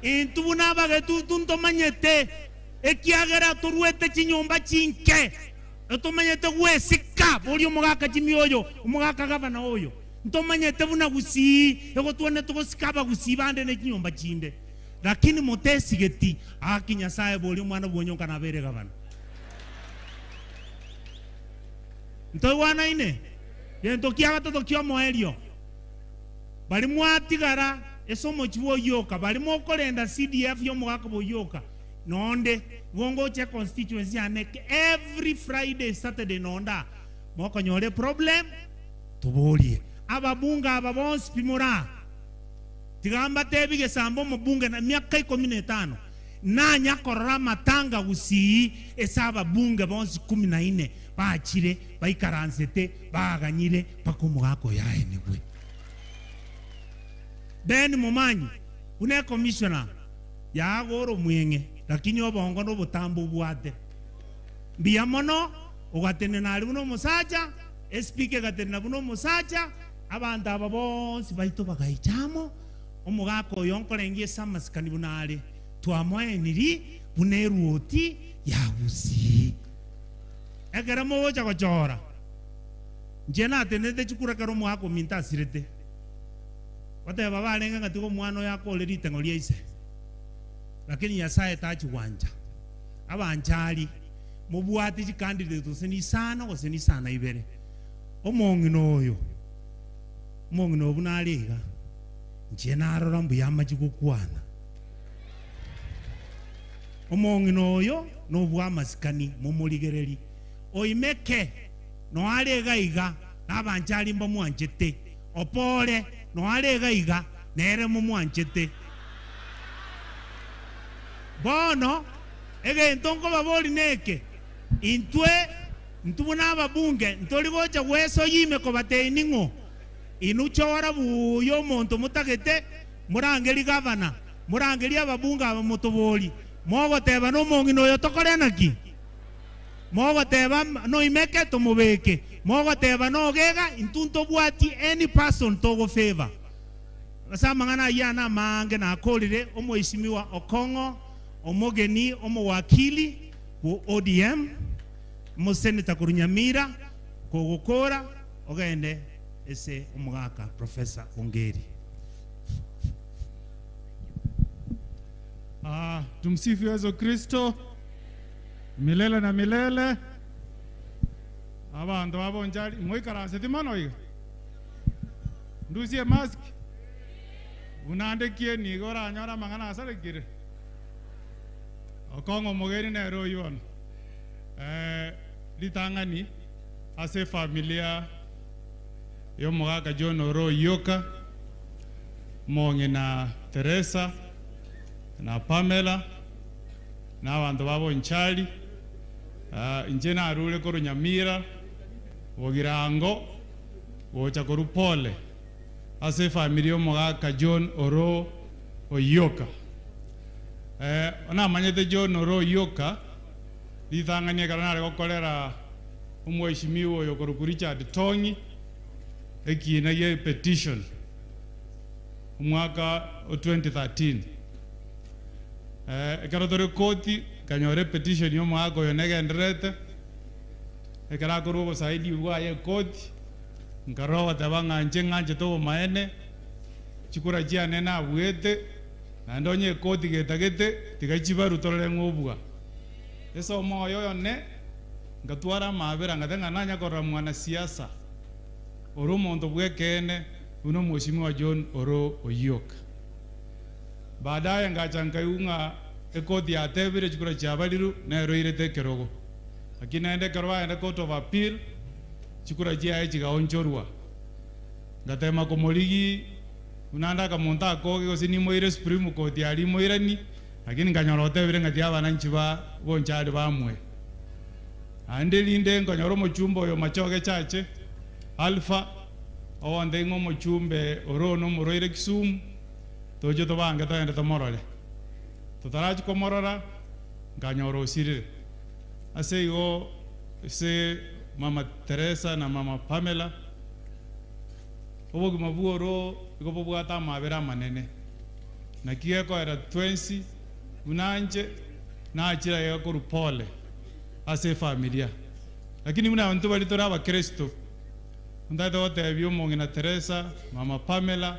intu nabagetutu ntomanyete ekiagera turuete chinyomba chinke ntomanyete gwesika bori omogaka chimioyo omogaka gabana oyo ntomanyete buna gusii egotwane tugosika abagusii bande ne chinyomba chinde lakini motesigeti aki Nyasaye bori omwana bwonyonka nabere gabana ntoigwanaine gento kia gatato kia omoerio bari mwatigara ase omochi bwoyoka bari mokorenda CDF yomogaka bwoyoka nonde gongoche constituency yane every Friday Saturday nonda mokonyore problem tuborie ababunga aba bonsi pimora tigamba tebige sambo mubunge na miaka 15 nanya korora matanga gusii ese ababunge bonsi 14 bachire baikaransete baganyire paka omogaka yaenigwe. Ben Mumanyi une commissioner yagoro mwenge lakini obongo n'obutambo bwate mbiya mono ogatenena ari buno omosacha espike gatenena buno omosacha abantu aba bonsi baito bagaichamo Omogaka oyo nkorengie samasikani bunare twamoeniri buneruoti yagusi ekero mogocha gochora nche natenete chikura kero omogaka ominto asirete bateba barenge ng'a tiga omwana oyo akore riteng'o ria ise lakini Nyasaye tachigwancha abanchari mobwate chicandidate gose ni isano gose ni isana ibere omong'ina oyo omong'ina obu nare iga nche narora mbuya amachi gokwana omong'ina oyo nobwa amasikani momorigereri oimeke noare iga iga nabanchari mbamwanchete opore noare iga iga nere momwanchete bono egento nkobabori neke intwe ntubuna ababunge ntori gocha gwesoyime kobateini ng'o inuchora buyo omonto motagete murangeri gavana murangeri ababunge aba motobori mogoteba nomong'ina oyo tokore naki mogoteba noimeke tomobeke mogoteba nogega intu ntobwati any person togofavor ase amang'ana ayia na amange nakorire omoishimiwa Okong'o omogeni omowakili wo ODM moseneta korwa Nyamira kogokora ogende ese omogaka Professor Ongeri. Tumsifu Yesu Kristo milele na milele. Abandu abonjari moikaranse timano iga ndusie mask unandekie nigo oranyora amang'ana asarekire Okong'o omogeni nere oyo bono ritang'ani ase efamilia ya omogaka John Oro Oyioka mong'ina Teresa na Pamela na abanto babonchari inche narure korwa Nyamira bogirango gocha korwa Pole ase efamili ya omogaka John Oro Oyioka. Onamanyete John Oro Oyioka ritang'ani ekero nare gokorera omweshimiwa oyo korwa Richard Tong'i ekina gia petition omwaka o 2013. Ekero tore koti kanyore petition ya omwaka oyo negenderete ekero akorwa obosaidi bwaye ekoti nkarora goteba ng'a inche ng'anchete obomaene chikura chiane nabwete naende onye ekoti getagete tiga chibaru torore ng'obua ase omoyo oyone ngatwara amabera ngate ng'a nanya korora mwanasiasa ore omonto bwekene buna omweshimiwa John Oro Oyioka. Baadaye ngacha nkaigu ng'a ekoti yatebire chikura chiabariru neroirete ekerogo lakini naende ekero baende court of appeal chikura chiaye chigaonchorwa ngatema komorigi buna akamonto akoge gose nimoire Supreme Court aria imoirani lakini nkanyora otebire ng'ati abananchi ba bonchari bamwe ande rinde nkanyora omochumba oyo Machoge Chache Alpha owonde ng'a omochumbe oro nomoroire Kisumu toche tobange togende tomorore totarachi komorora nkanyora osirire ase igo ase Mama Teresa na Mama Pamela obogima bworo igo bobwate amabere amanene naki gekoera twensi buna inche nachira iga korwa Pole ase efamilia lakini buna abanto baria tore abakristo ntaete gotebia omong'ina Teresa Mama Pamela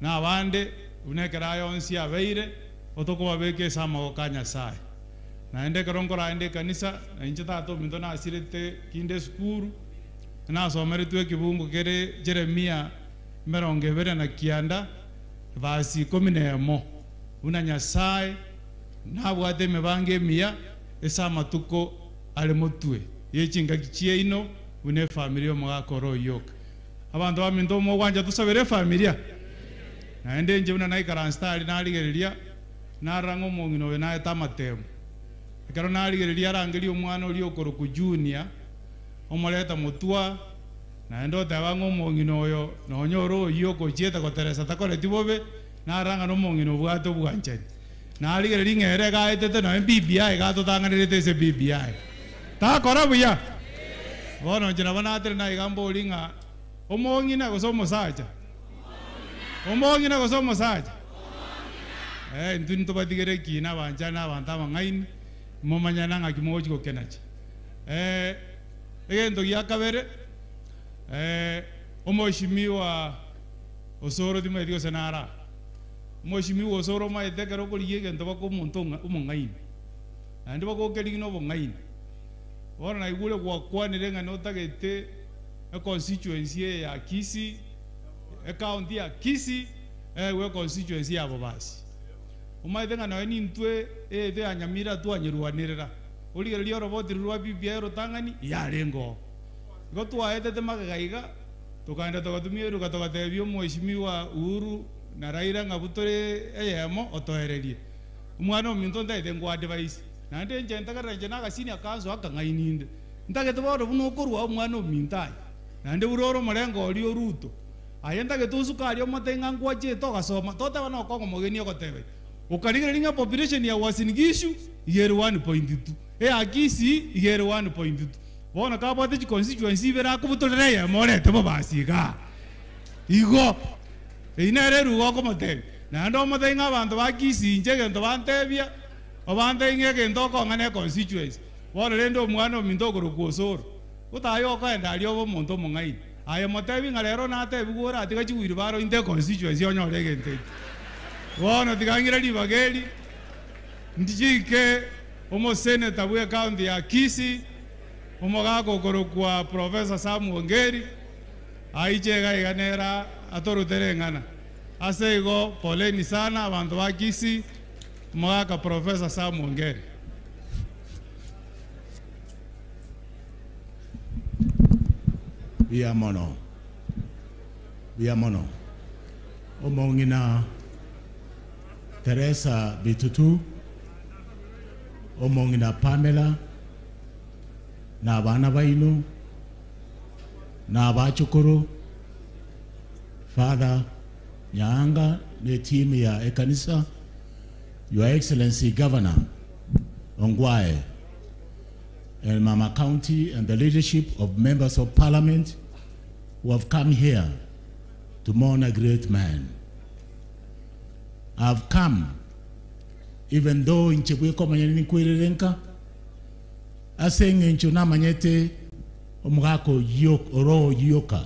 na abande buna ekero aye onsi abeire otokobabeka ase amagoko a Nyasaye naende ekero nkoraende ekanisa nainche tata ominto nasirete kinde esukuru nasomeretwe ekibungo kere Jeremia 29 verse 11 buna Nyasaye nabwate emibango emiya ase amatuko are motwe yechingaki chiaino buna efamiri omogaka oro Oyioka abanto baminto omogwancha tosabere efamilia naende inche buna naikaranse tari narigereria narora ng'a omong'ina oyo naete amatemo ekero narigereria arangeria omwana oria okorokwa Junior omoreta motwa naende oteba ng'a omong'ina oyo nonya ore Oyioka ochiete goteresa takoreti bobe narora ng'a nomong'ina obwate obwanchani narigereria ng'a ere gaetete nonya BBI gatotang'anerete ase BBI takora buya bono inche nabo natere naiga mbori ng'a omong'ina gose omosacha Omong'ina gose omosacha? Intwe ntobatigere ekina abanchani na abanto abang'aini, momanyana ng'aki mogochi gokenachi. Egento gia kabere, omoshimiwa Osoro timaeti gose nara. Omoshimiwa Osoro omaete ekero okorigia egento baka omonto omong'aini. Naende bagokerigi na obong'aini. Bono naigure gwakwanire ng'a notagete econstituency eye ya Kisii, ecounty ya Kisii, ewe constituency ya Bobasi. Omaete ng'a noe nintwe eyete ya Nyamira twanyerwanirera. Origereria oroboti rwa BBI rotang'ani yarenge oo. Igo twaetete magega iga, tukaenda tugatumia eruga tugatebia omweshimiwa Uhuru na Raila ng'a butore eyemo otoererie. Omwana ominto ntaete ngwa advice. Naende inche ntagerera inche na agasini akanso akang'aini inde. Ntagete bono buna okorwa omwana ominto aye. Naende buna ore omorengo oria oruto. Aye ntagete osukari omote ng'a ngwachete ogasoma, toteba na okong'o mogeni ogotebia. Okarigereria ng'a population ya Uasin Gishu iga ere 1.2. Eya Kisii iga ere 1.2. Bono kabwate chiconstituency ibere akobutorera eyemo orete Bobasi igaa. Igo eyio nere eruga okomotebia. Naende omotebi ng'a abanto ba Kisii inche egento bantebia, obantebi ng'a egento okong'ana econstituency. Bono rende omwana ominto okorokwa Osoro, otaye okoenda aria obe omonto omong'aini. Aye motebi ng'a rero natebiwa oratiga chiwheelbarrow inte econstituency onyore egento ekio. Bono tigang'ire ribaga eri, ndichike omoseneta bwa ecounty ya Kisii, omogaka okorokwa Professor Sam Ongeri, aiche iga iga nera atorutere eng'ana. Ase igo poleni sana abanto ba Kisii, omogaka Professor Sam Ongeri. Buya mono. Buya mono. Omong'ina Teresa Bitutu, omong'ina Pamela, na abana baino, na abachukuru, Father Nyaanga ne team ya ekanisa, Your Excellency Governor Ongwae, and Mama County, and the leadership of members of parliament who have come here to mourn a great man. I've come, even though inche bwekomanya ninkwererenka, ase eng'encho namanyete omogaka Oro Oyoka.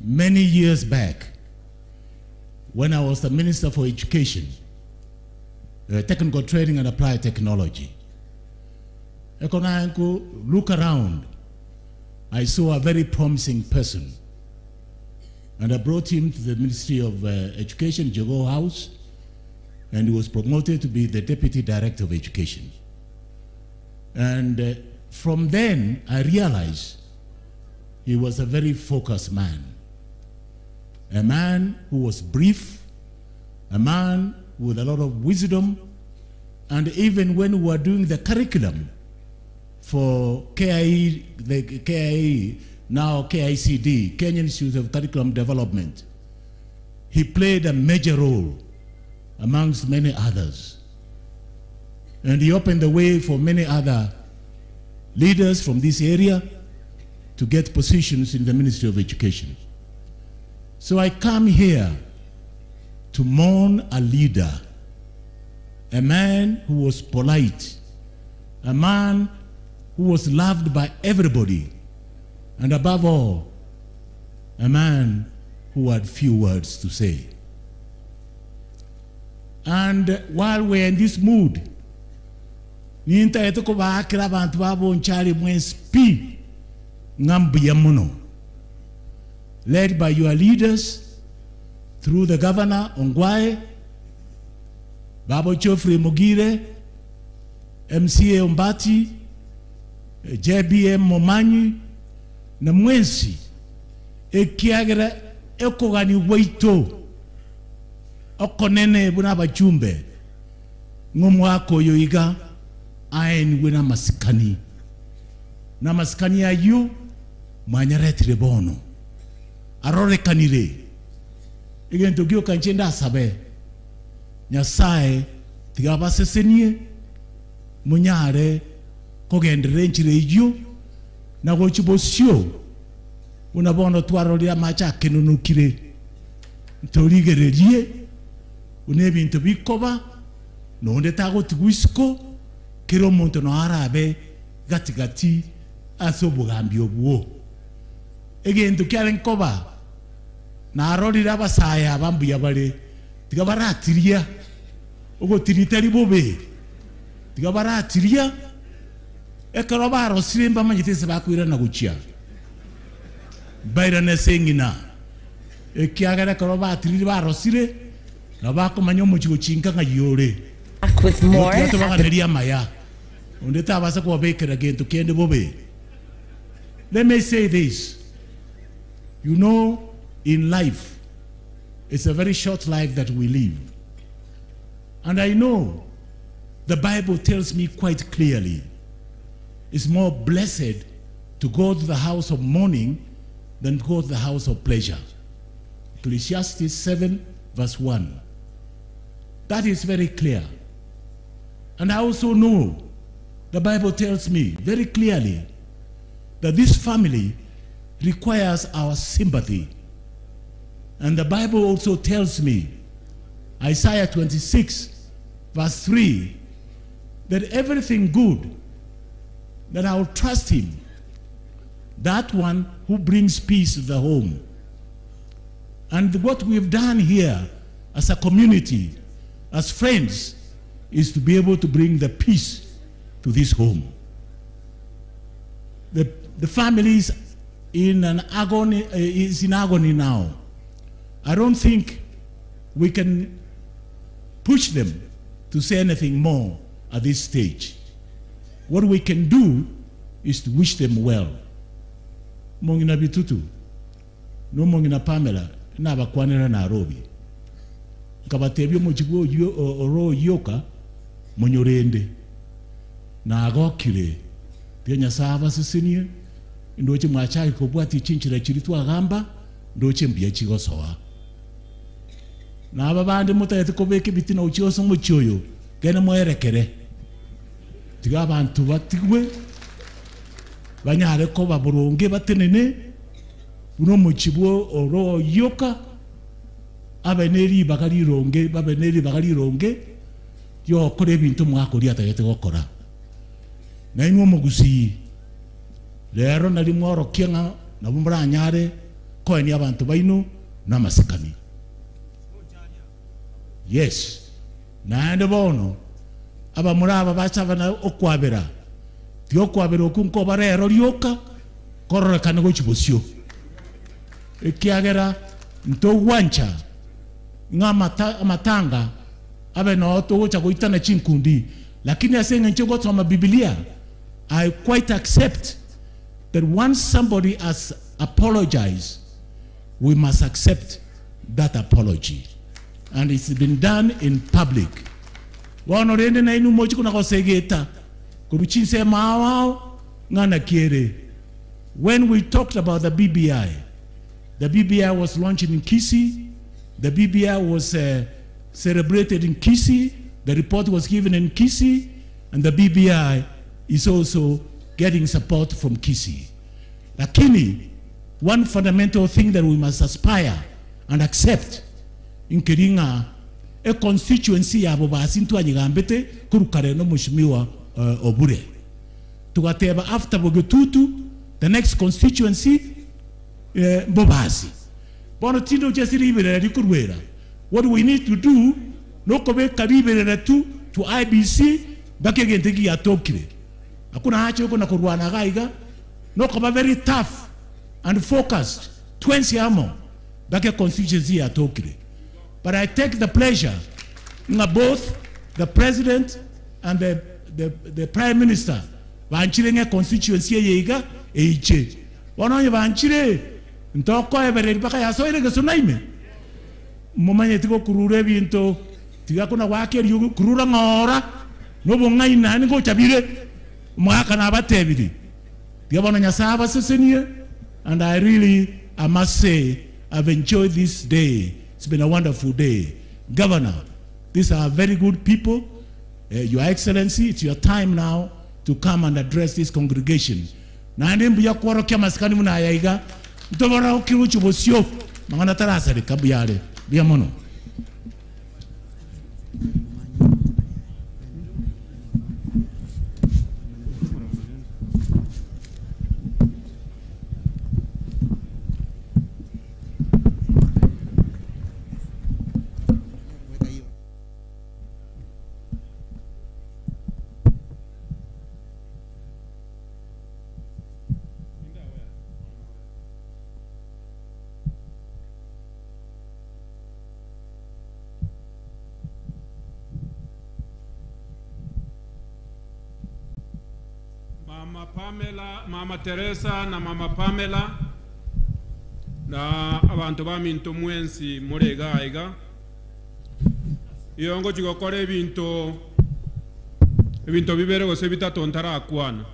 Many years back, when I was the Minister for Education, Technical Training and Applied Technology, look around, I saw a very promising person. And I brought him to the Ministry of Education, Jogoo House, and he was promoted to be the Deputy Director of Education. And from then, I realized he was a very focused man. A man who was brief, a man with a lot of wisdom, and even when we were doing the curriculum for KIE, the KIE, now KICD, Kenya Institute of Curriculum Development, he played a major role amongst many others. And he opened the way for many other leaders from this area to get positions in the Ministry of Education. So I come here to mourn a leader, a man who was polite, a man who was loved by everybody, and above all, a man who had few words to say. And while we're in this mood, nintaete kubaakira abantu babonchari mwenspi ngambuya muno, led by your leaders through the governor Ongwae, Babo Geoffrey Mogire, MCA Ombati, JBM Momanyi, na mwensi ekiagera ekogani waito okonene buna abachumbe ng'omwaka oyo iga aenigwe n'amasikani n'amasikani ayo mwanyaretire bono arorekanire egento gioka nche ndasabe Nyasaye tiga basesenie munyare kogenderera enchera eyio na gochi bosio buna bono twaroria amache akenunukire Ntorigererie une ebinto bikoba nonde tagotigwa isiko kera omonto no arabe gatigati ase obogambi obwo. Egento kiare nkoba narorire abasaya abambuya bare tiga baratiria ogotiritari bobe tiga baratiria ekero barosire mbamanyete ase bakoirana gochia bairana ase eng'ina ekiagera ekero batirire barosire na bakomanya omochi gochinka ng'ai ore with more. Tobaganeria amaya onde tabasa kobabekera gento kende bobe. Let me say this. You know, in life, it's a very short life that we live. And I know the Bible tells me quite clearly, it's more blessed to go to the house of mourning than go to the house of pleasure. Ecclesiastes 7, verse 1. That is very clear. And I also know the Bible tells me very clearly that this family requires our sympathy. And the Bible also tells me, Isaiah 26, verse 3, that everything good, that I will trust him, that one who brings peace to the home. And what we've done here as a community, as friends, is to be able to bring the peace to this home. The family is in an agony, is in agony now. I don't think we can push them to say anything more at this stage. What we can do is to wish them well. Mongina Bitutu, no Mongina Pamela, nabakwanera Nairobi. Nkabatebia omochigo oro yoka monyorende. Nagokire tiga Nyasaye abasesenie ndoche mwachaki kobwati chinchira chiri twagamba ndoche mbuya chigosoa. Na aba bande motagete kobeka ebitina ochiosa omochi oyo gene mwerekere. Tiga abantu batigwe banyare koba boronge batenene buno omochi bwo oro yoka abe neribaga rironge babe neribaga rironge yokora ebinto mwakoria atagete gokora. Na inwe omogusii rero nari mworokia ng'a nabo moranyare koenia abanto baino na amasikani. Yes, naende bono abamura aba bachabana okwabera ti okwabera oku nkoba rero rioka kororekana gochi bosio ekiagera ntogwancha ng'a amatanga abe no togocha goitana chinkundi, lakini ase eng'encho gosoma Biblia, I quite accept that once somebody has apologized, we must accept that apology. And it's been done in public. Bono rende na inu mochi kuna kosegeta. Kuruchinse mawao ngana kiere. When we talked about the BBI was launched in Kisii. The BBI was celebrated in Kisii. The report was given in Kisii. And the BBI is also getting support from Kisii. Lakini, one fundamental thing that we must aspire and accept in Kiringa, a constituency ya Bobasi ntwanyigambete kurukare no Mheshimiwa Obure. Tugateba after Bogetutu, the next constituency, Bobasi. Bono tindo chesiri ibere rikurwera. What we need to do, nokobe karibere tu to IBC, bakegenteki yatokire. Hakuna hacha yuko na kurwana gaiga, nokoba very tough and focused, twensi amo, bake constituency yatokire. But I take the pleasure in both the president and the prime minister banchire nge constituency yeiga eiche. Bono banchire ntoko ebere baka yasoire gesonaime. Mumanye tiko kurure binto tiga kuna wake kurura ngora nobo ngaina ngo chabire mwaka na batebiri. Tiga bono Nyasaye abasesenie, and I really, I must say, I've enjoyed this day. It's been a wonderful day. Governor, these are very good people. Your Excellency, it's your time now to come and address this congregation. Na mbuya kworokia masikani muna yaiga. Ntobora okiruchu bosio. Mangana tarasa de kabuyale. Biamono. Mama Pamela, Mama Teresa na Mama Pamela na abantu baminto mwensi murega aiga iyo ngo chigokora ebinto bibere gose bitatu ntarakwana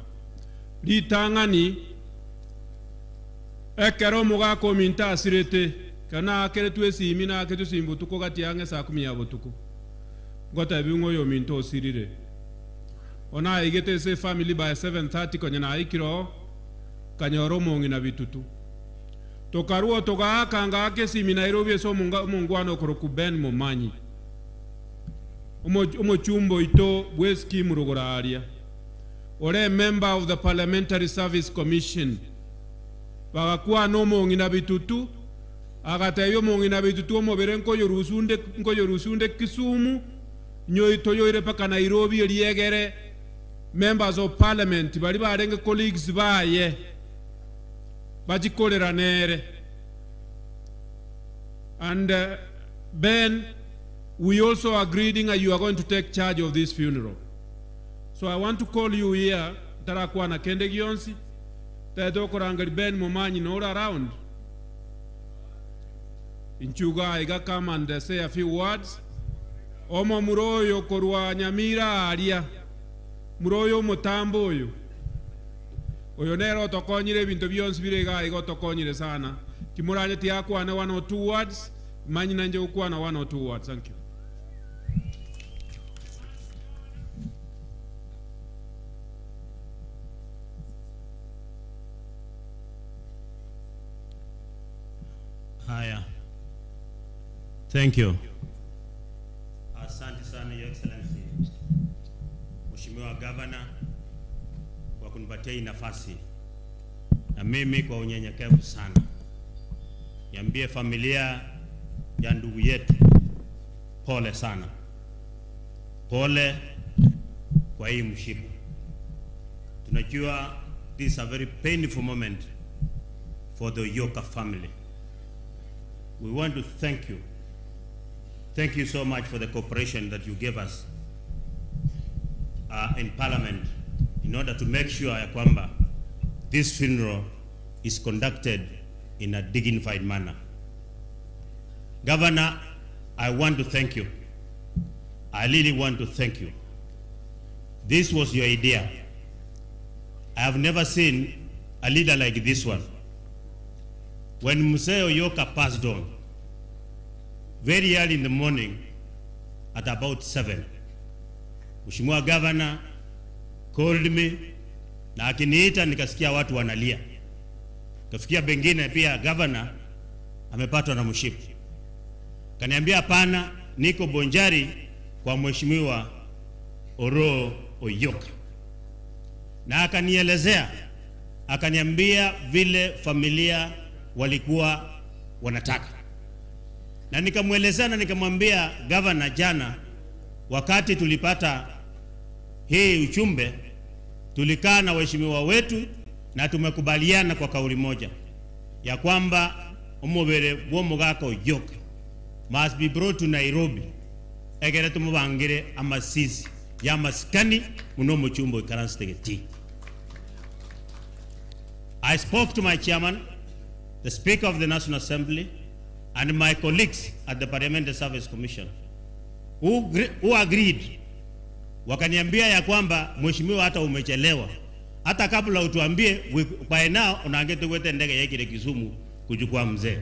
ritang'ani ekero mugako minta asirete kana akere twesimi na akere tusimbutuko gati yange saa 10 ya butuko ngota bingo yo minto osirire ona igete se family by 7:30 konya na ikiro kanyoro mongi na bitutu tokaruo togaakanga akesimi Nairobi so mungwano koroku Ben Momanyi omochumbo ito bweski murugora aria ore member of the Parliamentary Service Commission bagakuwa no mongi na bitutu agatebyo mongi na bitutu omobere nkoyo rusunde Kisumu nyoito yoire paka Nairobi eriegere members of parliament bali barenge colleagues baye bajikolera nere. And Ben, we also agreed that you are going to take charge of this funeral. So I want to call you here tarakwana kende gionsi tadokorangari Ben Momanyi no all around inchuga iga come and say a few words. Omo muroyo korwa Nyamira aria muroyo mutambo oyo oyo nero tokonyire bintu byonsi birega igo tokonyire sana kimuranye tiakwana 1 or 2 words manyi nanje ukwana 1 or 2 words. Thank you. Haya. Thank you. Asante sana Your Excellency Mheshimiwa Governor kwa kunipatia hii nafasi, na mimi kwa unyenyekevu sana niambie familia ya ndugu yetu pole sana, pole kwa hii mshipa. Tunajua this is a very painful moment for the Oyoka family. We want to thank you. Thank you so much for the cooperation that you gave us in Parliament in order to make sure ya kwamba this funeral is conducted in a dignified manner. Governor, I want to thank you. I really want to thank you. This was your idea. I have never seen a leader like this one. When Mzee Oyoka passed on, very early in the morning at about 7, Mheshimiwa Governor called me na akiniita nikasikia watu wanalia. Kafikia bengine pia governor amepatwa na mshipa. Kaniambia hapana, niko Bonjari kwa Mheshimiwa Oroo Oyoka. Na akanielezea, akaniambia vile familia walikuwa wanataka. Na nikamuelezea na nikamwambia governor jana wakati tulipata hii uchumbe, tulikaa na waheshimiwa wetu na tumekubaliana kwa kauli moja ya kwamba omobere bw'omogaka Oyoka must be brought to Nairobi egere tumubangire amasisi ya maskani muno muchumbo ikaransitegeti. I spoke to my chairman, the Speaker of the National Assembly, and my colleagues at the Parliamentary Service Commission who agreed. Wakaniambia ya kwamba mheshimiwa, hata umechelewa, hata kabla utuambie by now unaangetuwete ndege yake Kisumu kuchukua mzee.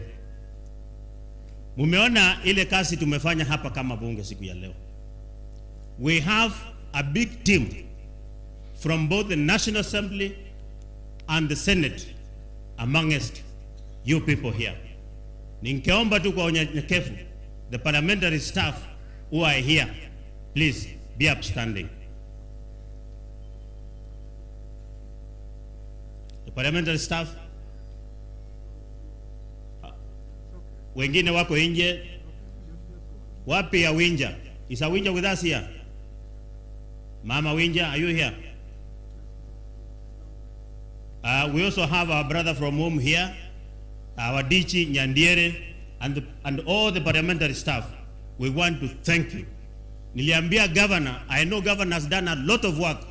Mumeona ile kazi tumefanya hapa kama bunge siku ya leo. We have a big team from both the National Assembly and the Senate amongst you people here. Ningeomba tu kwa unyenyekevu The parliamentary staff who are here, please be upstanding. The parliamentary staff, wengine wako nje. Wapi ya Winja? Is Awinja with us here? Mama Winja, are you here? We also have our brother from home here, our Dichi Nyandiere, and all the parliamentary staff. We want to thank you. Niliambia governor, I know governor has done a lot of work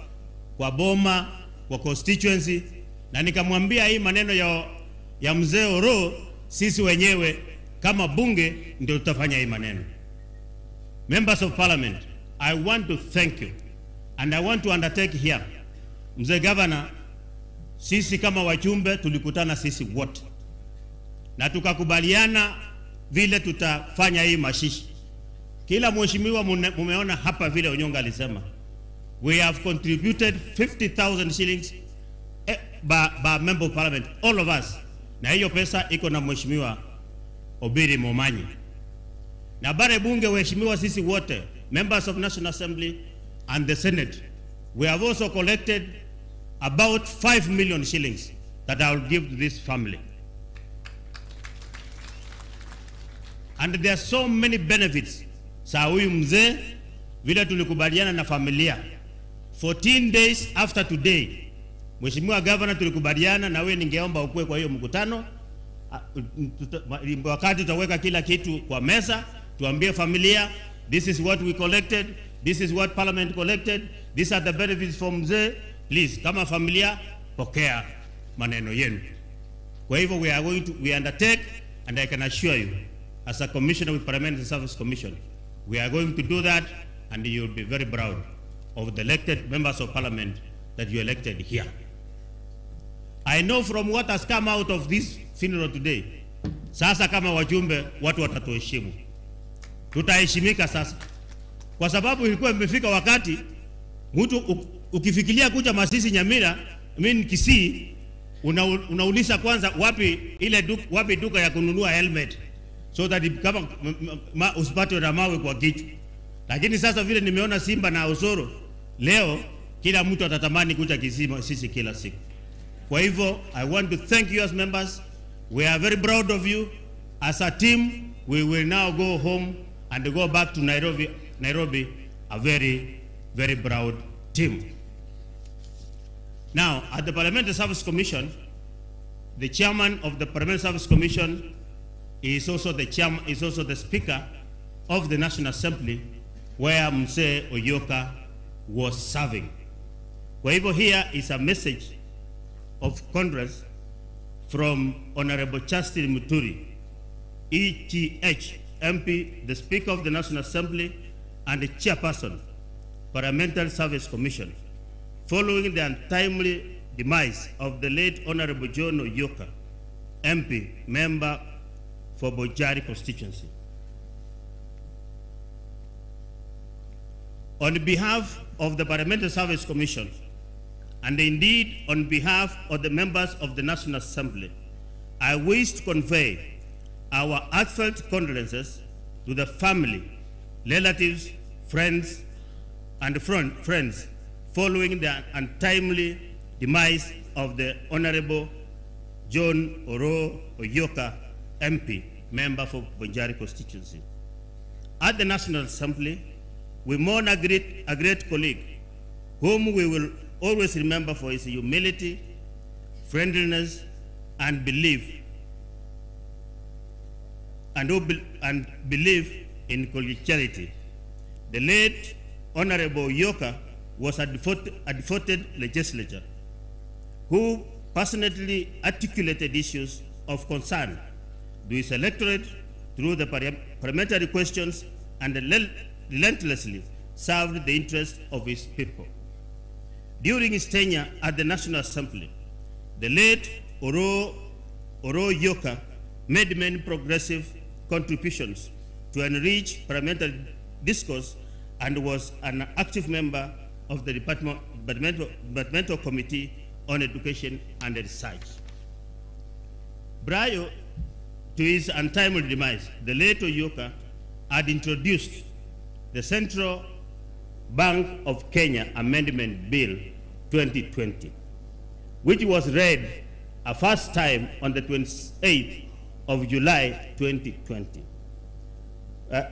kwa boma, kwa constituency, na nikamwambia hii maneno ya mzee Oro, sisi wenyewe kama bunge ndio tutafanya hii maneno. Members of Parliament, I want to thank you and I want to undertake here. Mzee Governor, sisi kama wajumbe tulikutana sisi wote na tukakubaliana vile tutafanya hii mashishi. Kila mheshimiwa mumeona hapa vile Onyonka alisema, we have contributed 50,000 shillings by member of parliament, all of us. Na hiyo pesa iko na mheshimiwa Obiri Momanyi. Na bare bunge waheshimiwa sisi wote, members of National Assembly and the Senate, we have also collected about 5 million shillings that I will give to this family. And there are so many benefits. Saa huyu mzee vile tulikubaliana na familia, 14 days after today, Mheshimiwa Governor tulikubaliana na wewe, ningeomba ukue kwa hiyo mkutano. Wakati tutaweka kila kitu kwa meza, tuambie familia, this is what we collected, this is what parliament collected, these are the benefits from mzee. Please, kama familia, pokea maneno yenu. Kwa hivyo we are going to, we undertake, and I can assure you, as a commissioner with Parliamentary Service Commission, we are going to do that, and you will be very proud of the elected members of parliament that you elected here. I know from what has come out of this funeral today, sasa kama wajumbe, watu watatuheshimu. Tutaheshimika sasa. Kwa sababu ilikuwa imefika wakati, mtu ukifikiria kuja Masisi Nyamira, I mean Kisii, unauliza kwanza wapi ile duka, wapi duka ya kununua helmet, so that kama usipate na mawe kwa kichwa. Lakini sasa vile nimeona Simba na Osoro leo, kila mtu atatamani kuja Kisii sisi kila siku. Kwa hivyo I want to thank you as members. We are very proud of you. As a team, we will now go home and go back to Nairobi, a very, very proud team. Now, at the Parliamentary Service Commission, the chairman of the Parliamentary Service Commission is also the chairman, is also the speaker of the National Assembly, where Mzee Oyoka was serving. Kwa hivyo here is a message of condolence from Honorable Justin Muturi, ETH MP, the Speaker of the National Assembly and the Chairperson, Parliamentary Service Commission, following the untimely demise of the late Honorable John Oyoka, MP, member for Bonchari constituency. On behalf of the Parliamentary Service Commission, and indeed on behalf of the members of the National Assembly, I wish to convey our heartfelt condolences to the family, relatives, friends, and friends following the untimely demise of the Honorable John Oro Oyoka, MP, member for Bonchari constituency. At the National Assembly, we mourn a great colleague whom we will always remember for his humility, friendliness, and belief, and belief in collegiality. The late Honorable Oyoka was a devoted legislator who passionately articulated issues of concern to his electorate through the parliamentary questions and relentlessly served the interests of his people. During his tenure at the National Assembly, the late Oro Oyoka made many progressive contributions to enrich parliamentary discourse and was an active member of the Departmental Committee on Education and Research. Prior to his untimely demise, the late Oyoka had introduced the Central Bank of Kenya Amendment Bill 2020, which was read a first time on the 28th of July 2020.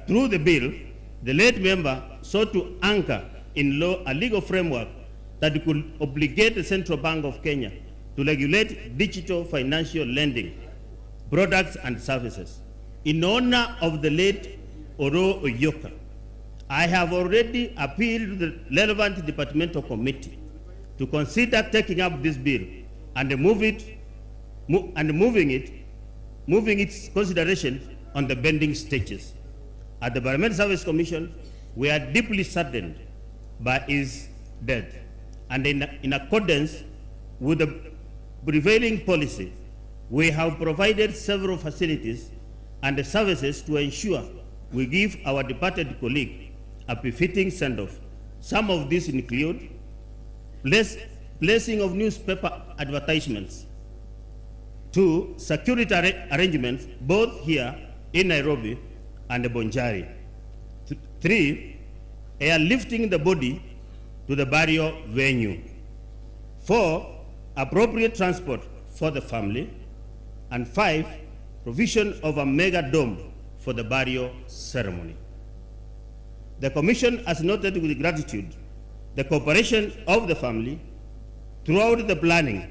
Through the bill, the late member sought to anchor in law a legal framework that could obligate the Central Bank of Kenya to regulate digital financial lending products and services. In honor of the late Oro Oyoka, I have already appealed to the relevant departmental committee to consider taking up this bill and moving its consideration on the bending stages. At the Parliamentary Service Commission, we are deeply saddened by his death, and in accordance with the prevailing policy, we have provided several facilities and services to ensure we give our departed colleague a befitting send-off. Some of these include placing of newspaper advertisements, 2, security arrangements both here in Nairobi and Bonchari, 3, airlifting the body to the burial venue, 4, appropriate transport for the family, and 5, provision of a mega dome for the burial ceremony. The Commission has noted with gratitude the cooperation of the family throughout the planning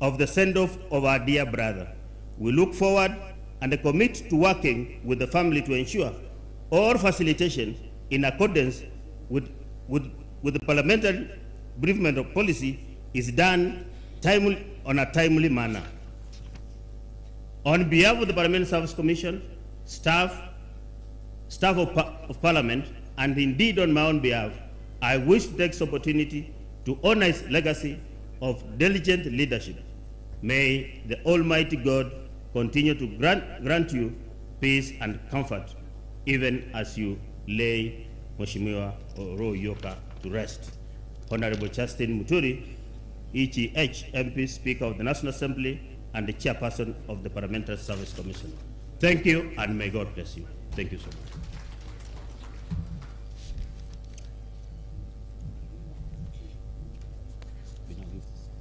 of the send-off of our dear brother. We look forward and commit to working with the family to ensure all facilitation in accordance with the parliamentary briefment of policy is done timely, on a timely manner. On behalf of the Parliamentary Service Commission, staff of Parliament, and indeed on my own behalf, I wish to take this opportunity to honor his legacy of diligent leadership. May the Almighty God continue to grant you peace and comfort, even as you lay Mheshimiwa Oro Oyoka to rest. Honorable Justin Muturi, EGH MP, Speaker of the National Assembly, and the Chairperson of the Parliamentary Service Commission. Thank you, and may God bless you. Thank you so much.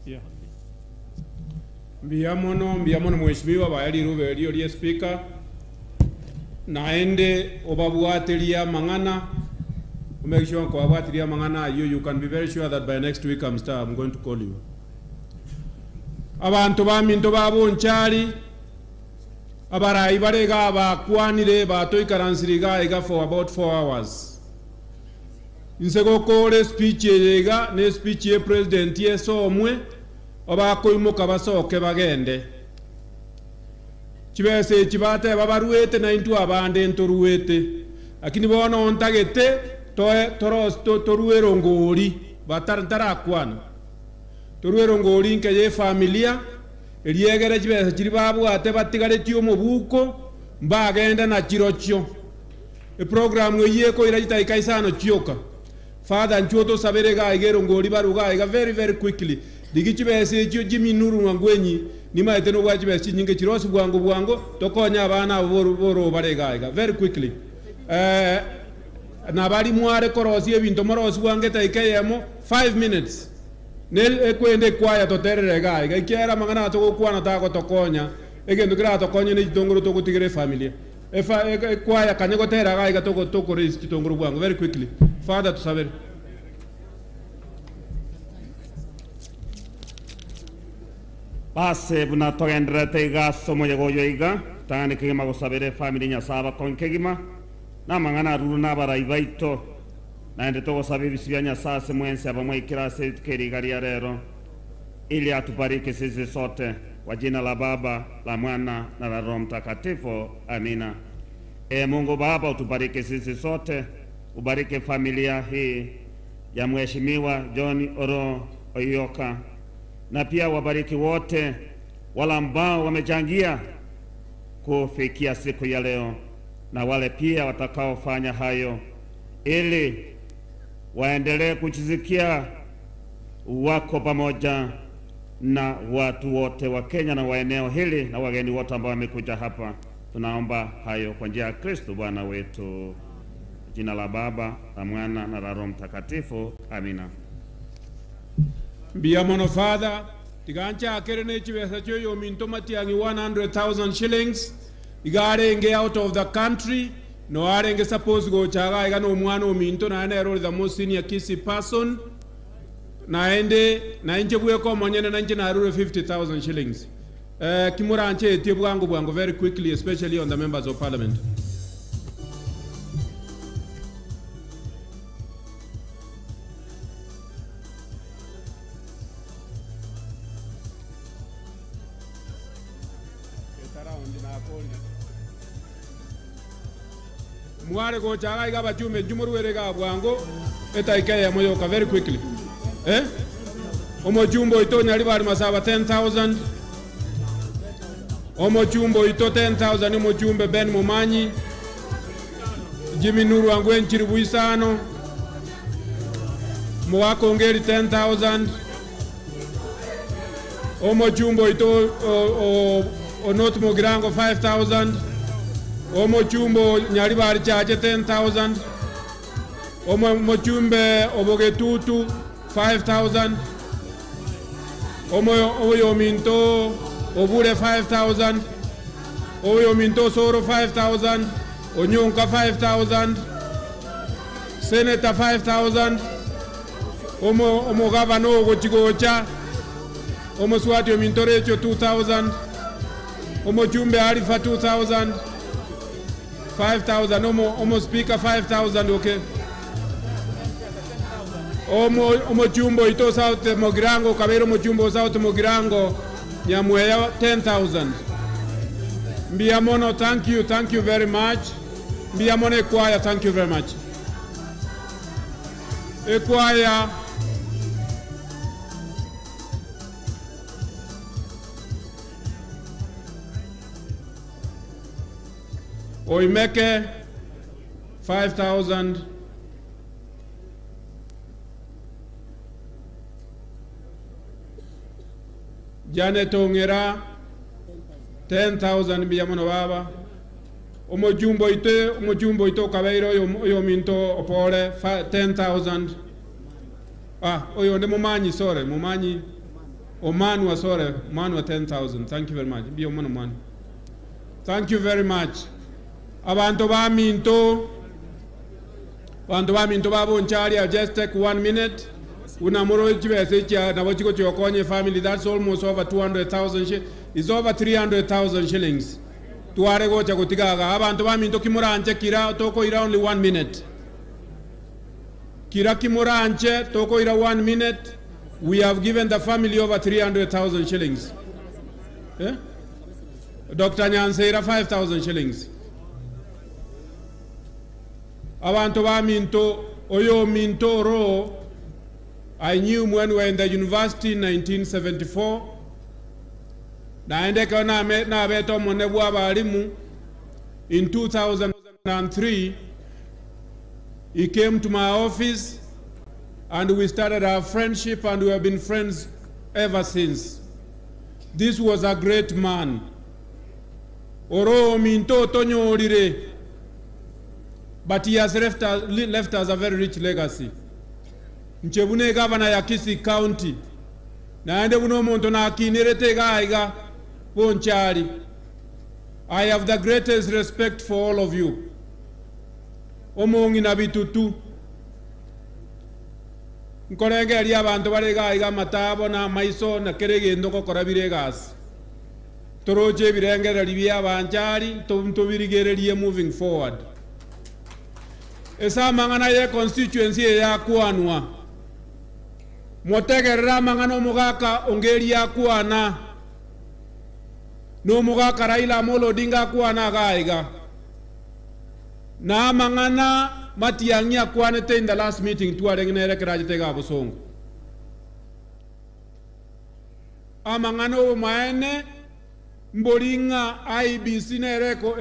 Yeah. Mbiamono mheshimiwa bayali rube lio lie speaker naende obabwatiria mang'ana make sure kwa abwatiria mang'ana you can be very sure that by next week I'm going to call you. Abantu baminto babonchari abarai barega bakwanire batoikaransiriga iga for about 4 hours. Insegokore speech yega ne speech ye president yesomwe abakoimuka basoke bagende chibese chibate babaruete na intu abande ntoruete lakini bono ntagete toruero ngori batarakwana toruero ngori nke ye familia eliegere chibese chiri babwate batigaretio omobuko mbagenda na chirochio e program yeko irajita ikaisano chioka. Father nchuoto saberega igero ngori baruga iga very very quickly digichibese chio Jimmy Nuru ngwenyi nimaete no bwachibese nyinge chirosi bwango bwango tokonya abana boro barega iga very quickly na bali mware korosi ebinto morosi bwange taikeyemo 5 minutes ne kwende kwaya totererega iga ikiera mangana tokokwana tako tokonya egendo kira tokonya ne chitongoro tokotigere familia efa kwaya kanyegotera iga toko toko raise chitongoro bwango very quickly. Father tusabere. Base buna togenderete iga somo yegoyo iga tangane kegima gosabere family nyasaba konkegima namang'ana ruru nabarai baito naende togosaba ebisi bya Nyasaye ase mwensi abamwe ikirase tukeriga ria rero ili atubariki sisi sote kwa jina la Baba la Mwana na la Roho Mtakatifu, amina. E Mungu Baba, utubariki sisi sote, ubariki familia hii ya Mheshimiwa John Oro Oyoka, na pia wabariki wote wale ambao wamechangia kufikia siku ya leo na wale pia watakaofanya hayo, ili waendelee kuchizikia wako pamoja na watu wote wa Kenya na wa eneo hili na wageni wote ambao wamekuja hapa. Tunaomba hayo kwa njia ya Kristo Bwana wetu. Jina la Baba, la Mwana na la Roho Mtakatifu. Amina. Mbia mono Father, tigancha akere ne chibesa choyo minto matiangi 100,000 shillings igarenge out of the country no arenge suppose go chaga iga no mwana ominto na ene the most senior Kisii person na ende na inje bweko monyene na inje na 50,000 shillings. Kimuranche etie bwangu bwangu very quickly, especially on the members of parliament. Mware gochaga iga bachume jumurwere ga bwango etaike ya moyoka very quickly. Omochumbo ito nyaribari masaba 10,000. Omochumbo ito 10,000 omochumbe Ben Mumanyi. Jimmy Nuru Angwen Chiribuisano. Mwako Ngeri 10,000. Omochumbo ito o North Mugirango 5,000. Omochumbo Nyaribari Chache 10,000. Omochumbe Obogetutu 5,000. Omoyominto Obure 5,000. Oyominto Soro 5,000. Onyonka 5,000. Senator 5,000. Omogavano Gochigocha. Omoswati Omintorecho 2,000. Omochumbe Arifa 2,000. 5,000. Omo Speaker 5,000. Okay. Omochumbo ito South Mogirango, Kabero Mochumbo South Mogirango, Nyamweya 10,000. Mbiamono, thank you very much. Mbiamono Ekwaya, thank you very much. Ekwaya. Oimeke 5,000. Janet Ongera 10,000 Mbiamono baba. Omojumbo ito Kabeiro oyo minto opore 10,000. Oyo ndi Mumanyi, sorry, Mumanyi Omanwa, sorry, Omanwa 10,000. Thank you very much. Mbiamono mwana. Thank you very much. Abantu ba minto babonchari, I'll just take 1 minute. Unamuro chibese cha na wachiko chokonye family, that's almost over 200,000. It's over 300,000 shillings. Tuare gocha kutigaga abantu ba minto kimuranje kira toko ira only 1 minute. Kira kimuranje toko ira 1 minute. We have given the family over 300,000 shillings. Eh? Dr. Nyanseira 5,000 shillings. Abantu ba minto oyo minto ro. I knew when we were in the university in 1974. Naendeka na beto monebwa balimu. In 2003, he came to my office and we started our friendship, and we have been friends ever since. This was a great man. Oro minto tonyorire. But he has left us a very rich legacy. Nchebune governor ya Kisii County. Naende buno muntu na kinirete gaiga bonchari. I have the greatest respect for all of you. Omongi na bitutu. Nkorenge abantu bare gaiga matabo na maiso na kerege ndoko korabire gas. Toroche birengera libya banchari ntobirigererie moving forward. Esa mangana ye constituency ya kuanwa. Motegerera mangano mugaka ongeri ya kuana. No mugaka Raila Amolo Odinga kuana gaiga. Na mangana matiangia kuanete in the last meeting tuarengenere kerajete busongo. Amangano maene mboringa IBC nereko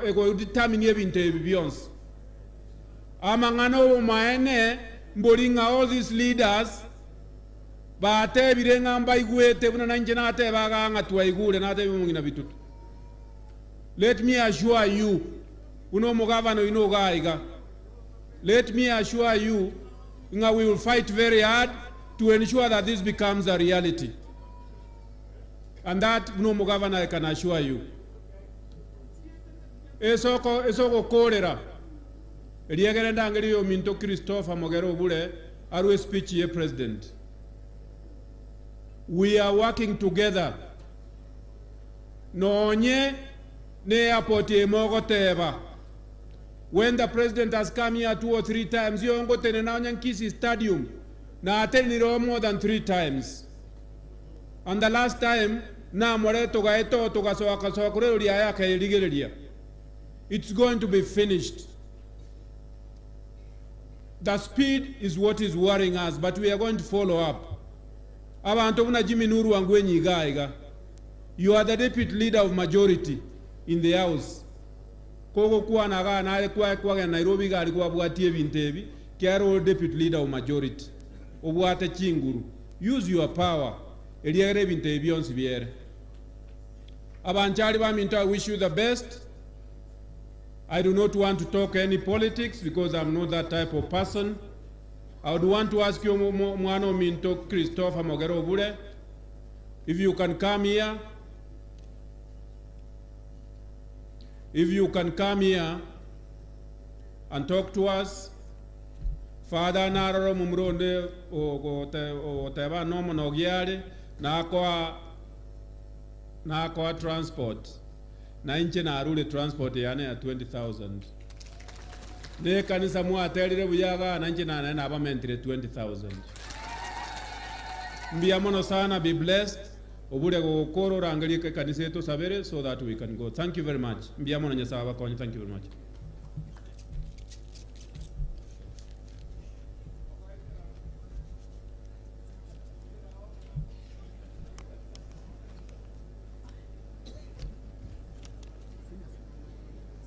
eko determine ebintu ebi byonse. Amangano maene mboringa all these leaders bate birenga mbaigwete buna nanje nate baganga twaigure nate bimungina bitutu. Let me assure you, uno mugavano ino gaiga. Let me assure you, nga we will fight very hard to ensure that this becomes a reality. And that no mugavana I can assure you. Esoko esoko kolera. Eliegere ndangeri yo minto Christopher Mogero Obure arwe speech ye president. We are working together. Nonye ne airport emogoteba. When the president has come here 2 or 3 times, yongo tene na Kisii Stadium. Na ateniro more than 3 times. And the last time, na more togaeto togasoa kasoa kureruria yake irigereria. It's going to be finished. The speed is what is worrying us, but we are going to follow up. Abantu buna Jimmy Nuru wangwenyi igaiga. You are the deputy leader of majority in the house. Koko kuwa naga na kwa kwa Nairobi gari kwa bwatie ebintu kiaro deputy leader of majority. Obwate chinguru. Use your power. Eliere ebintu ebi biere. Abanchari ba minto, I wish you the best. I do not want to talk any politics because I'm not that type of person. I would want to ask you, Mwano Minto Christopher Mogero Obure, if you can come here. If you can come here and talk to us. Father Naroro Mumronde o nomo nogiare na kwa transport. Na inche na arule transport yane ya 20,000. Ne kanisa muaterire buyaga na inche na na abamentire 20,000. Mbia mono sana, be blessed. Obure gokoro rangelike kanisa yetu sabere so that we can go. Thank you very much. Mbia mono nyasaye abakonye. Thank you very much.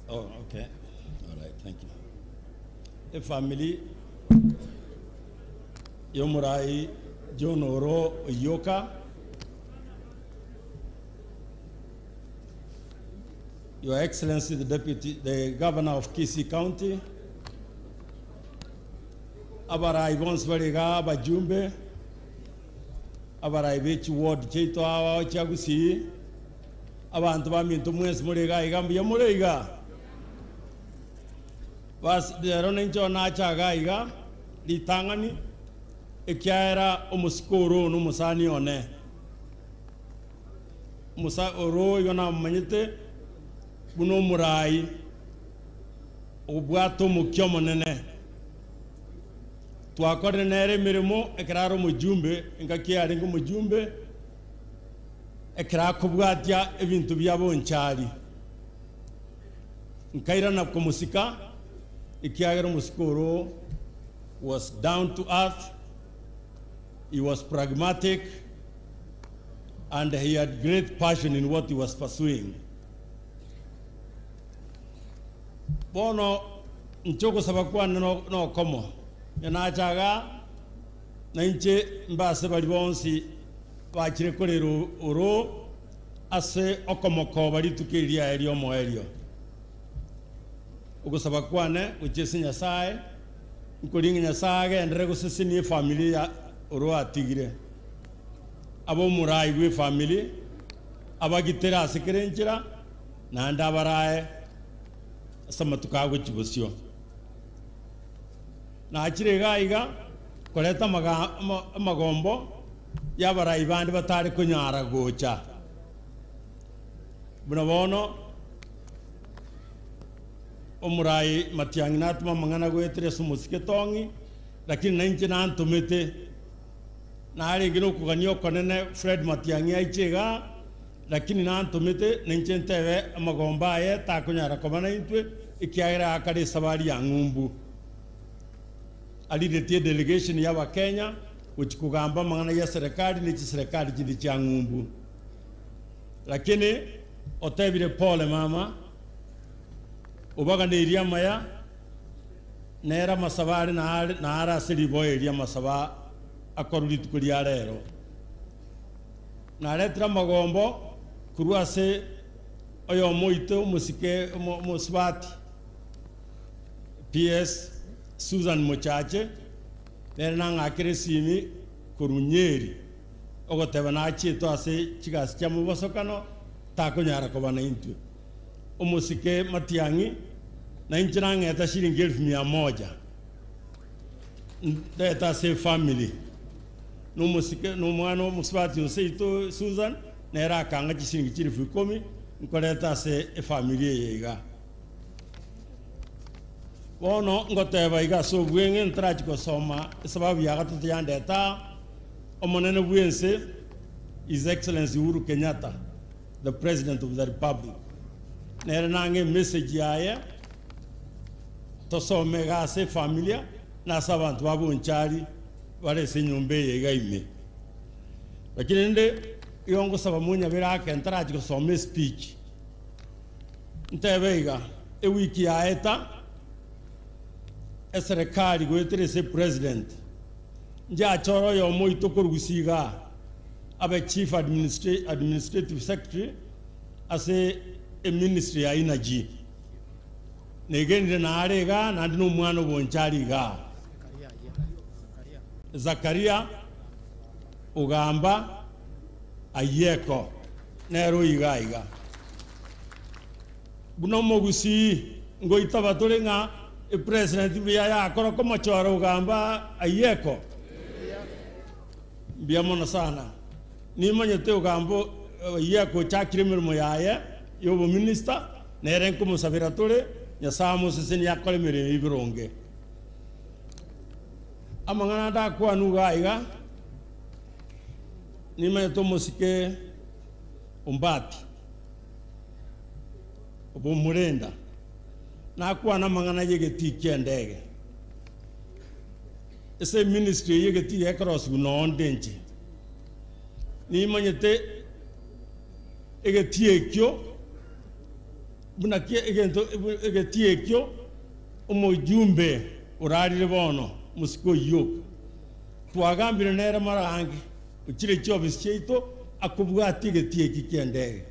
Oh, okay. All right, thank you. A family, Yomurai John Oro Oyoka, Your Excellency, the Deputy, the Governor of Kisii County, Abarai Bonsbariga, Abajumbe, Abarai Beach Ward, Cheto Awa, Chagusi, Abantu Baminto Mwes Muriga, Igambia Muriga. Bas rero nachaga iga litangani ekiaera omusikoro n'omusani one musa oro yona manyete buno murai obwato mukyo monene twakore nere mirimo ekeraro mujumbe ngakiare ngo mujumbe ekera kubwatia ebintu byabonchari nkaira na kumusika. Ikiagero Muskoro was down to earth, he was pragmatic, and he had great passion in what he was pursuing. Bono nchoko sabakwa no komo. Yanachaga na inche mbase bali bonsi bachire korero oro ase okomoko bali tukiria erio moerio. Ugusaba kwane uchese Nyasaye nkuringa Nyasaye endere gusesini familia oro atigire abo murai we family abagitera asekerenchira nanda baraye samatuka gukibusyo na achirega iga koleta amagombo yabarai bandi batari kunyara gocha bunabono omurai Matiang'i natuma mang'ana gwetire sumusike tongi lakini nainche nantumite naringi nokugania okonene Fred Matiang'i aichega lakini nantumite nainche ntebe amagomba aye takunyara koba naintwe ekiagera akare sabari ya ng'umbu aliretie delegation ya Bakenya gochikugamba mang'ana ya serikali nechi serikali chindi chia ng'umbu lakini otebire pole mama ubaganiria maya nera masabari na ara siribo eria masaba akoruri tukuria rero na letra magombo kuruase Oyo moito musike moswati PS Susan Mochache nere nang'akire simi korunyeri ogoteba nachieto ase chigasi chia mobosokano takonyara koba na intwe omusike Matiang'i na inche nang'eta shilingi 100,000 ndeta ase family nomusike nomwana omuswati onseito Susan nere akang'a chishilingi 10,000 nkoreta ase efamily eye iga. Bono ngoteba iga ase obweng'e ntarachi gosoma esababu ya gatato yandeta omonene bwense His Excellency Uhuru Kenyatta, the President of the Republic. Nere nang'e message yaye tosome iga ase efamilia na ase abanto ba Bonchari bare ase enyomba eye iga ime. Lakini nde iyo ngosaba monyabere ake ntarachi gosoma espeech ntebe iga ewiki yaeta eserikali goetere ase president njachoro oyo moito korugusiga abe chief administrative secretary ase eministry ya energy negenire nare iga nandi na omwana Bonchari iga Zakaria Ogamba Ayeko nero iga iga buno mogusi ngoitaba tore ng'a epresident buya yakora komochora Ogamba Ayeko mbuya mono sana nimanyete Ogambo Ayeko chakire emirimo yaye yobominister nere nkomosabera tore Nyasaye amoseseni yakore emirimo ebironge amang'ana ndakwana iga iga nimanyete omosike Ombati obomurenda nakwana amang'ana yegetii kia endege ase ministry yegetii ekerosigu noonde inche nimanyete egetii ekio buna egento egetii ekio omojumbe orarire bono mosike Oyoka twagambire nere marange ochire chiofisi chiaito akobwati egetii eki kia endege.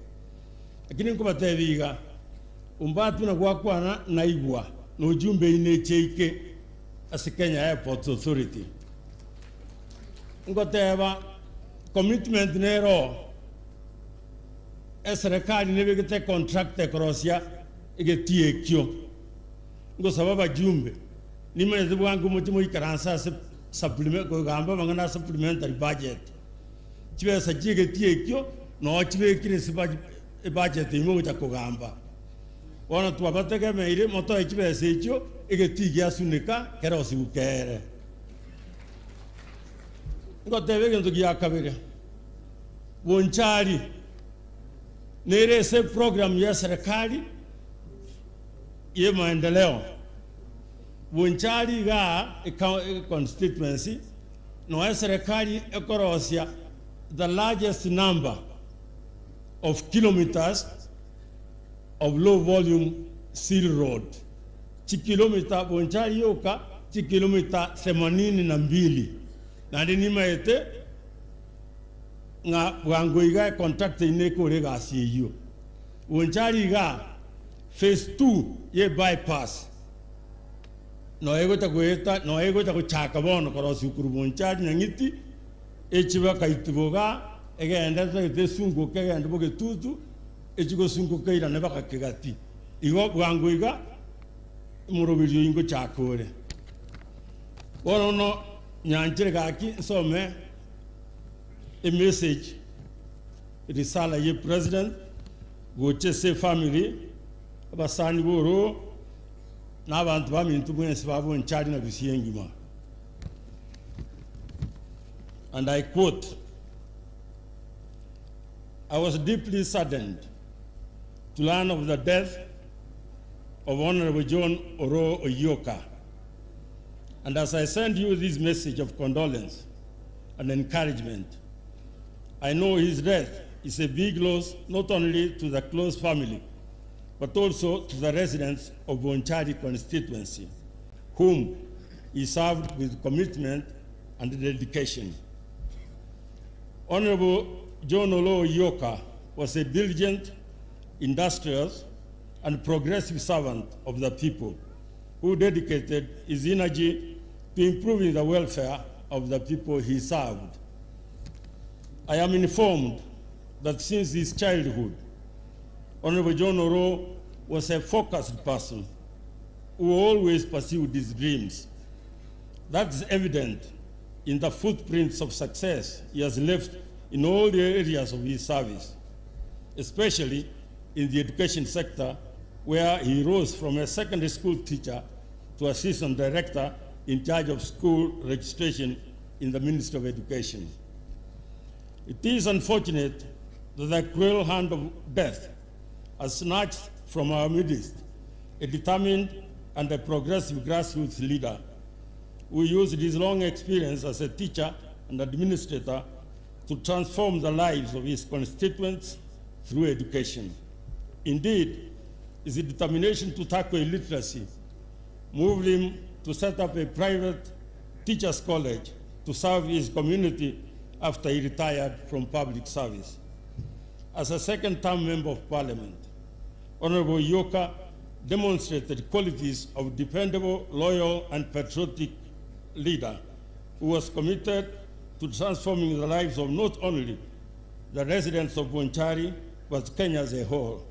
Lakini nkobatebia iga Ombati na gwakwana naigwa na ujumbe ine cheike ase Kenya Airports Authority ngoteba commitment nero eserikali nebegete contract ekorosia egetii ekio ngosaba abajumbe nimanyete bwangu mochi moikaransa ase supplement kogamba mang'ana supplementary budget chibesa chiegetii ekio no chibekire ase ebudget ime gocha kogamba bono twabategemeire motoe chibesa echio egetii giasuneka kerosigu kere. Ngotebe egento gia kabere Bonchari nere ase program ya serikali ye maendeleo. Bonchari iga constituency no serikali ekorosia the largest number of kilometers of low volume seal road chikilomita Bonchari yoka chikilomita 82 nandi nimaete nga bwango iga contract ine kore gasi eyo Bonchari iga phase 2 ye bypass no egota goeta no egota gochaka bono korosi kuru Bonchari nyang'iti echiba kaitiboga egenda tagete sunguka egenda bogetutu echigosunguka irane bakakegati igo bwango iga murobiri ingo chakore bono no nyanchire gaki nsome a message risala ye president goche se family abasani boro n'abantu bamintu mwensi ba Bonchari na Gusii engima. And I quote, I was deeply saddened to learn of the death of Honorable John Oro Oyoka. And as I send you this message of condolence and encouragement, I know his death is a big loss not only to the close family, but also to the residents of Bonchari constituency, whom he served with commitment and dedication. Honorable John Olo Oyoka was a diligent, industrious, and progressive servant of the people who dedicated his energy to improving the welfare of the people he served. I am informed that since his childhood, Honorable John Oroo was a focused person who always pursued his dreams. That is evident in the footprints of success he has left in all the areas of his service, especially in the education sector, where he rose from a secondary school teacher to assistant director in charge of school registration in the Ministry of Education. It is unfortunate that the cruel hand of death has snatched from our midst a determined and a progressive grassroots leader who used his long experience as a teacher and administrator to transform the lives of his constituents through education. Indeed, his determination to tackle illiteracy moved him to set up a private teachers' college to serve his community after he retired from public service. As a second-term member of parliament, Honorable Oyoka demonstrated qualities of dependable, loyal, and patriotic leader who was committed to transforming the lives of not only the residents of Bonchari, but Kenya as a whole.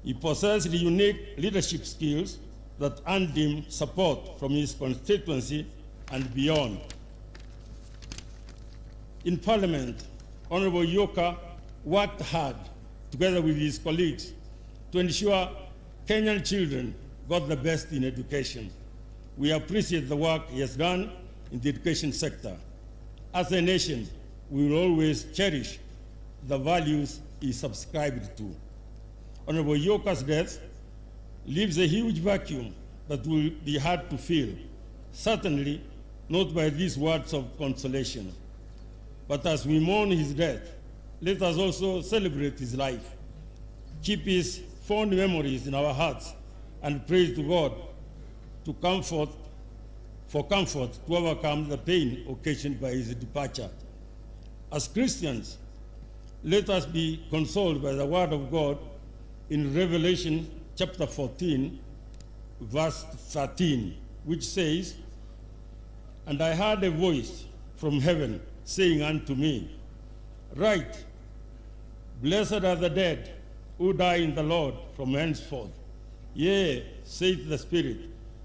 He possessed unique leadership skills that earned him support from his constituency and beyond. In Parliament, Honorable Oyoka worked hard together with his colleagues to ensure Kenyan children got the best in education. We appreciate the work he has done in the education sector. As a nation, we will always cherish the values he subscribed to. Honorable Oyoka's death leaves a huge vacuum that will be hard to fill, certainly not by these words of consolation. But as we mourn his death, let us also celebrate his life, keep his fond memories in our hearts, and pray to God for comfort to overcome the pain occasioned by his departure. As Christians, let us be consoled by the word of God in Revelation chapter 14, verse 13, which says, "And I heard a voice from heaven saying unto me, Write, blessed are the dead who die in the Lord from henceforth. Yea, saith the Spirit,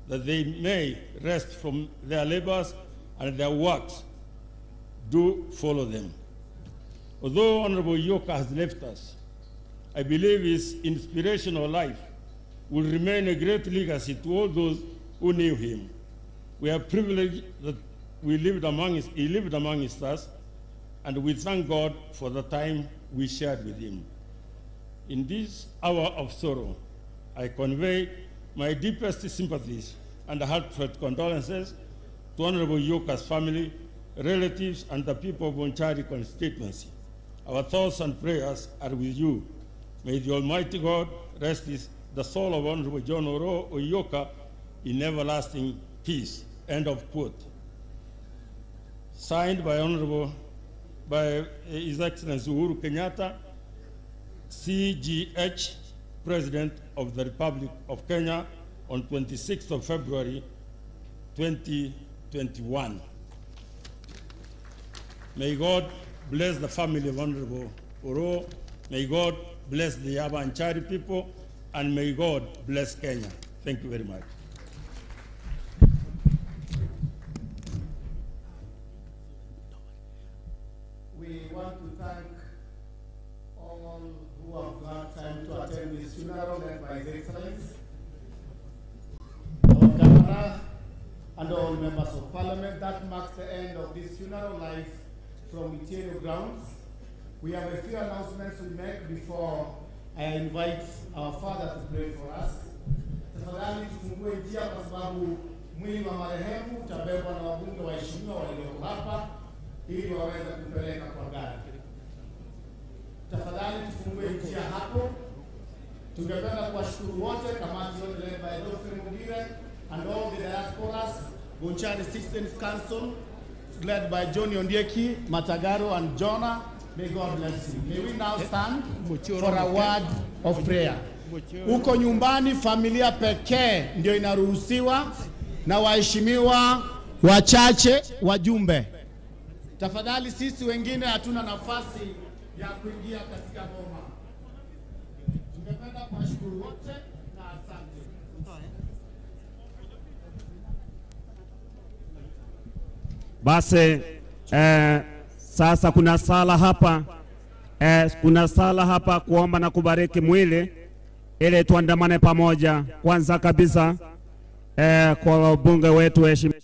that they may rest from their labors and their works do follow them." Although Honorable Oyoka has left us, I believe his inspirational life will remain a great legacy to all those who knew him. We are privileged that he lived amongst us, and we thank God for the time we shared with him. In this hour of sorrow, I convey my deepest sympathies and heartfelt condolences to Honorable Oyoka's family, relatives, and the people of Bonchari constituency. Our thoughts and prayers are with you. May the Almighty God rest the soul of Honorable John Oroo Oyoka in everlasting peace. End of quote. Signed by by His Excellency Uhuru Kenyatta, CGH, President of the Republic of Kenya, on 26th of February, 2021. May God bless the family of Honorable Oroo. May God bless the Bonchari people, and may God bless Kenya. Thank you very much. We want to thank all who have got time to attend this funeral led by His Excellency, our Governor, and all members of Parliament. That marks the end of this funeral life from Itieno grounds. We have a few announcements to make before I invite our father to pray for us. Tafadhali tufungue njia kwa sababu mwili wa marehemu utabebwa na wabunge waheshimiwa walioko hapa ili waweze kupeleka kwa gari. Tafadhali tufungue njia hapo. Tungependa kuwashukuru wote, kamati yote led by Godfrey Mugire and all the diasporas, Bonchari Citizens Council led by Johnny Ondieki, Matagaro and Jonah, May God bless you. May we now stand for a word of prayer. Huko nyumbani familia pekee ndio inaruhusiwa na waheshimiwa wachache wajumbe. Tafadhali sisi wengine hatuna nafasi ya kuingia katika boma. Tungependa kuwashukuru wote na asante. Basi sasa kuna sala hapa, kuna sala hapa kuomba na kubariki mwili ili tuandamane pamoja. Kwanza kabisa kwa wabunge wetu waheshimiwa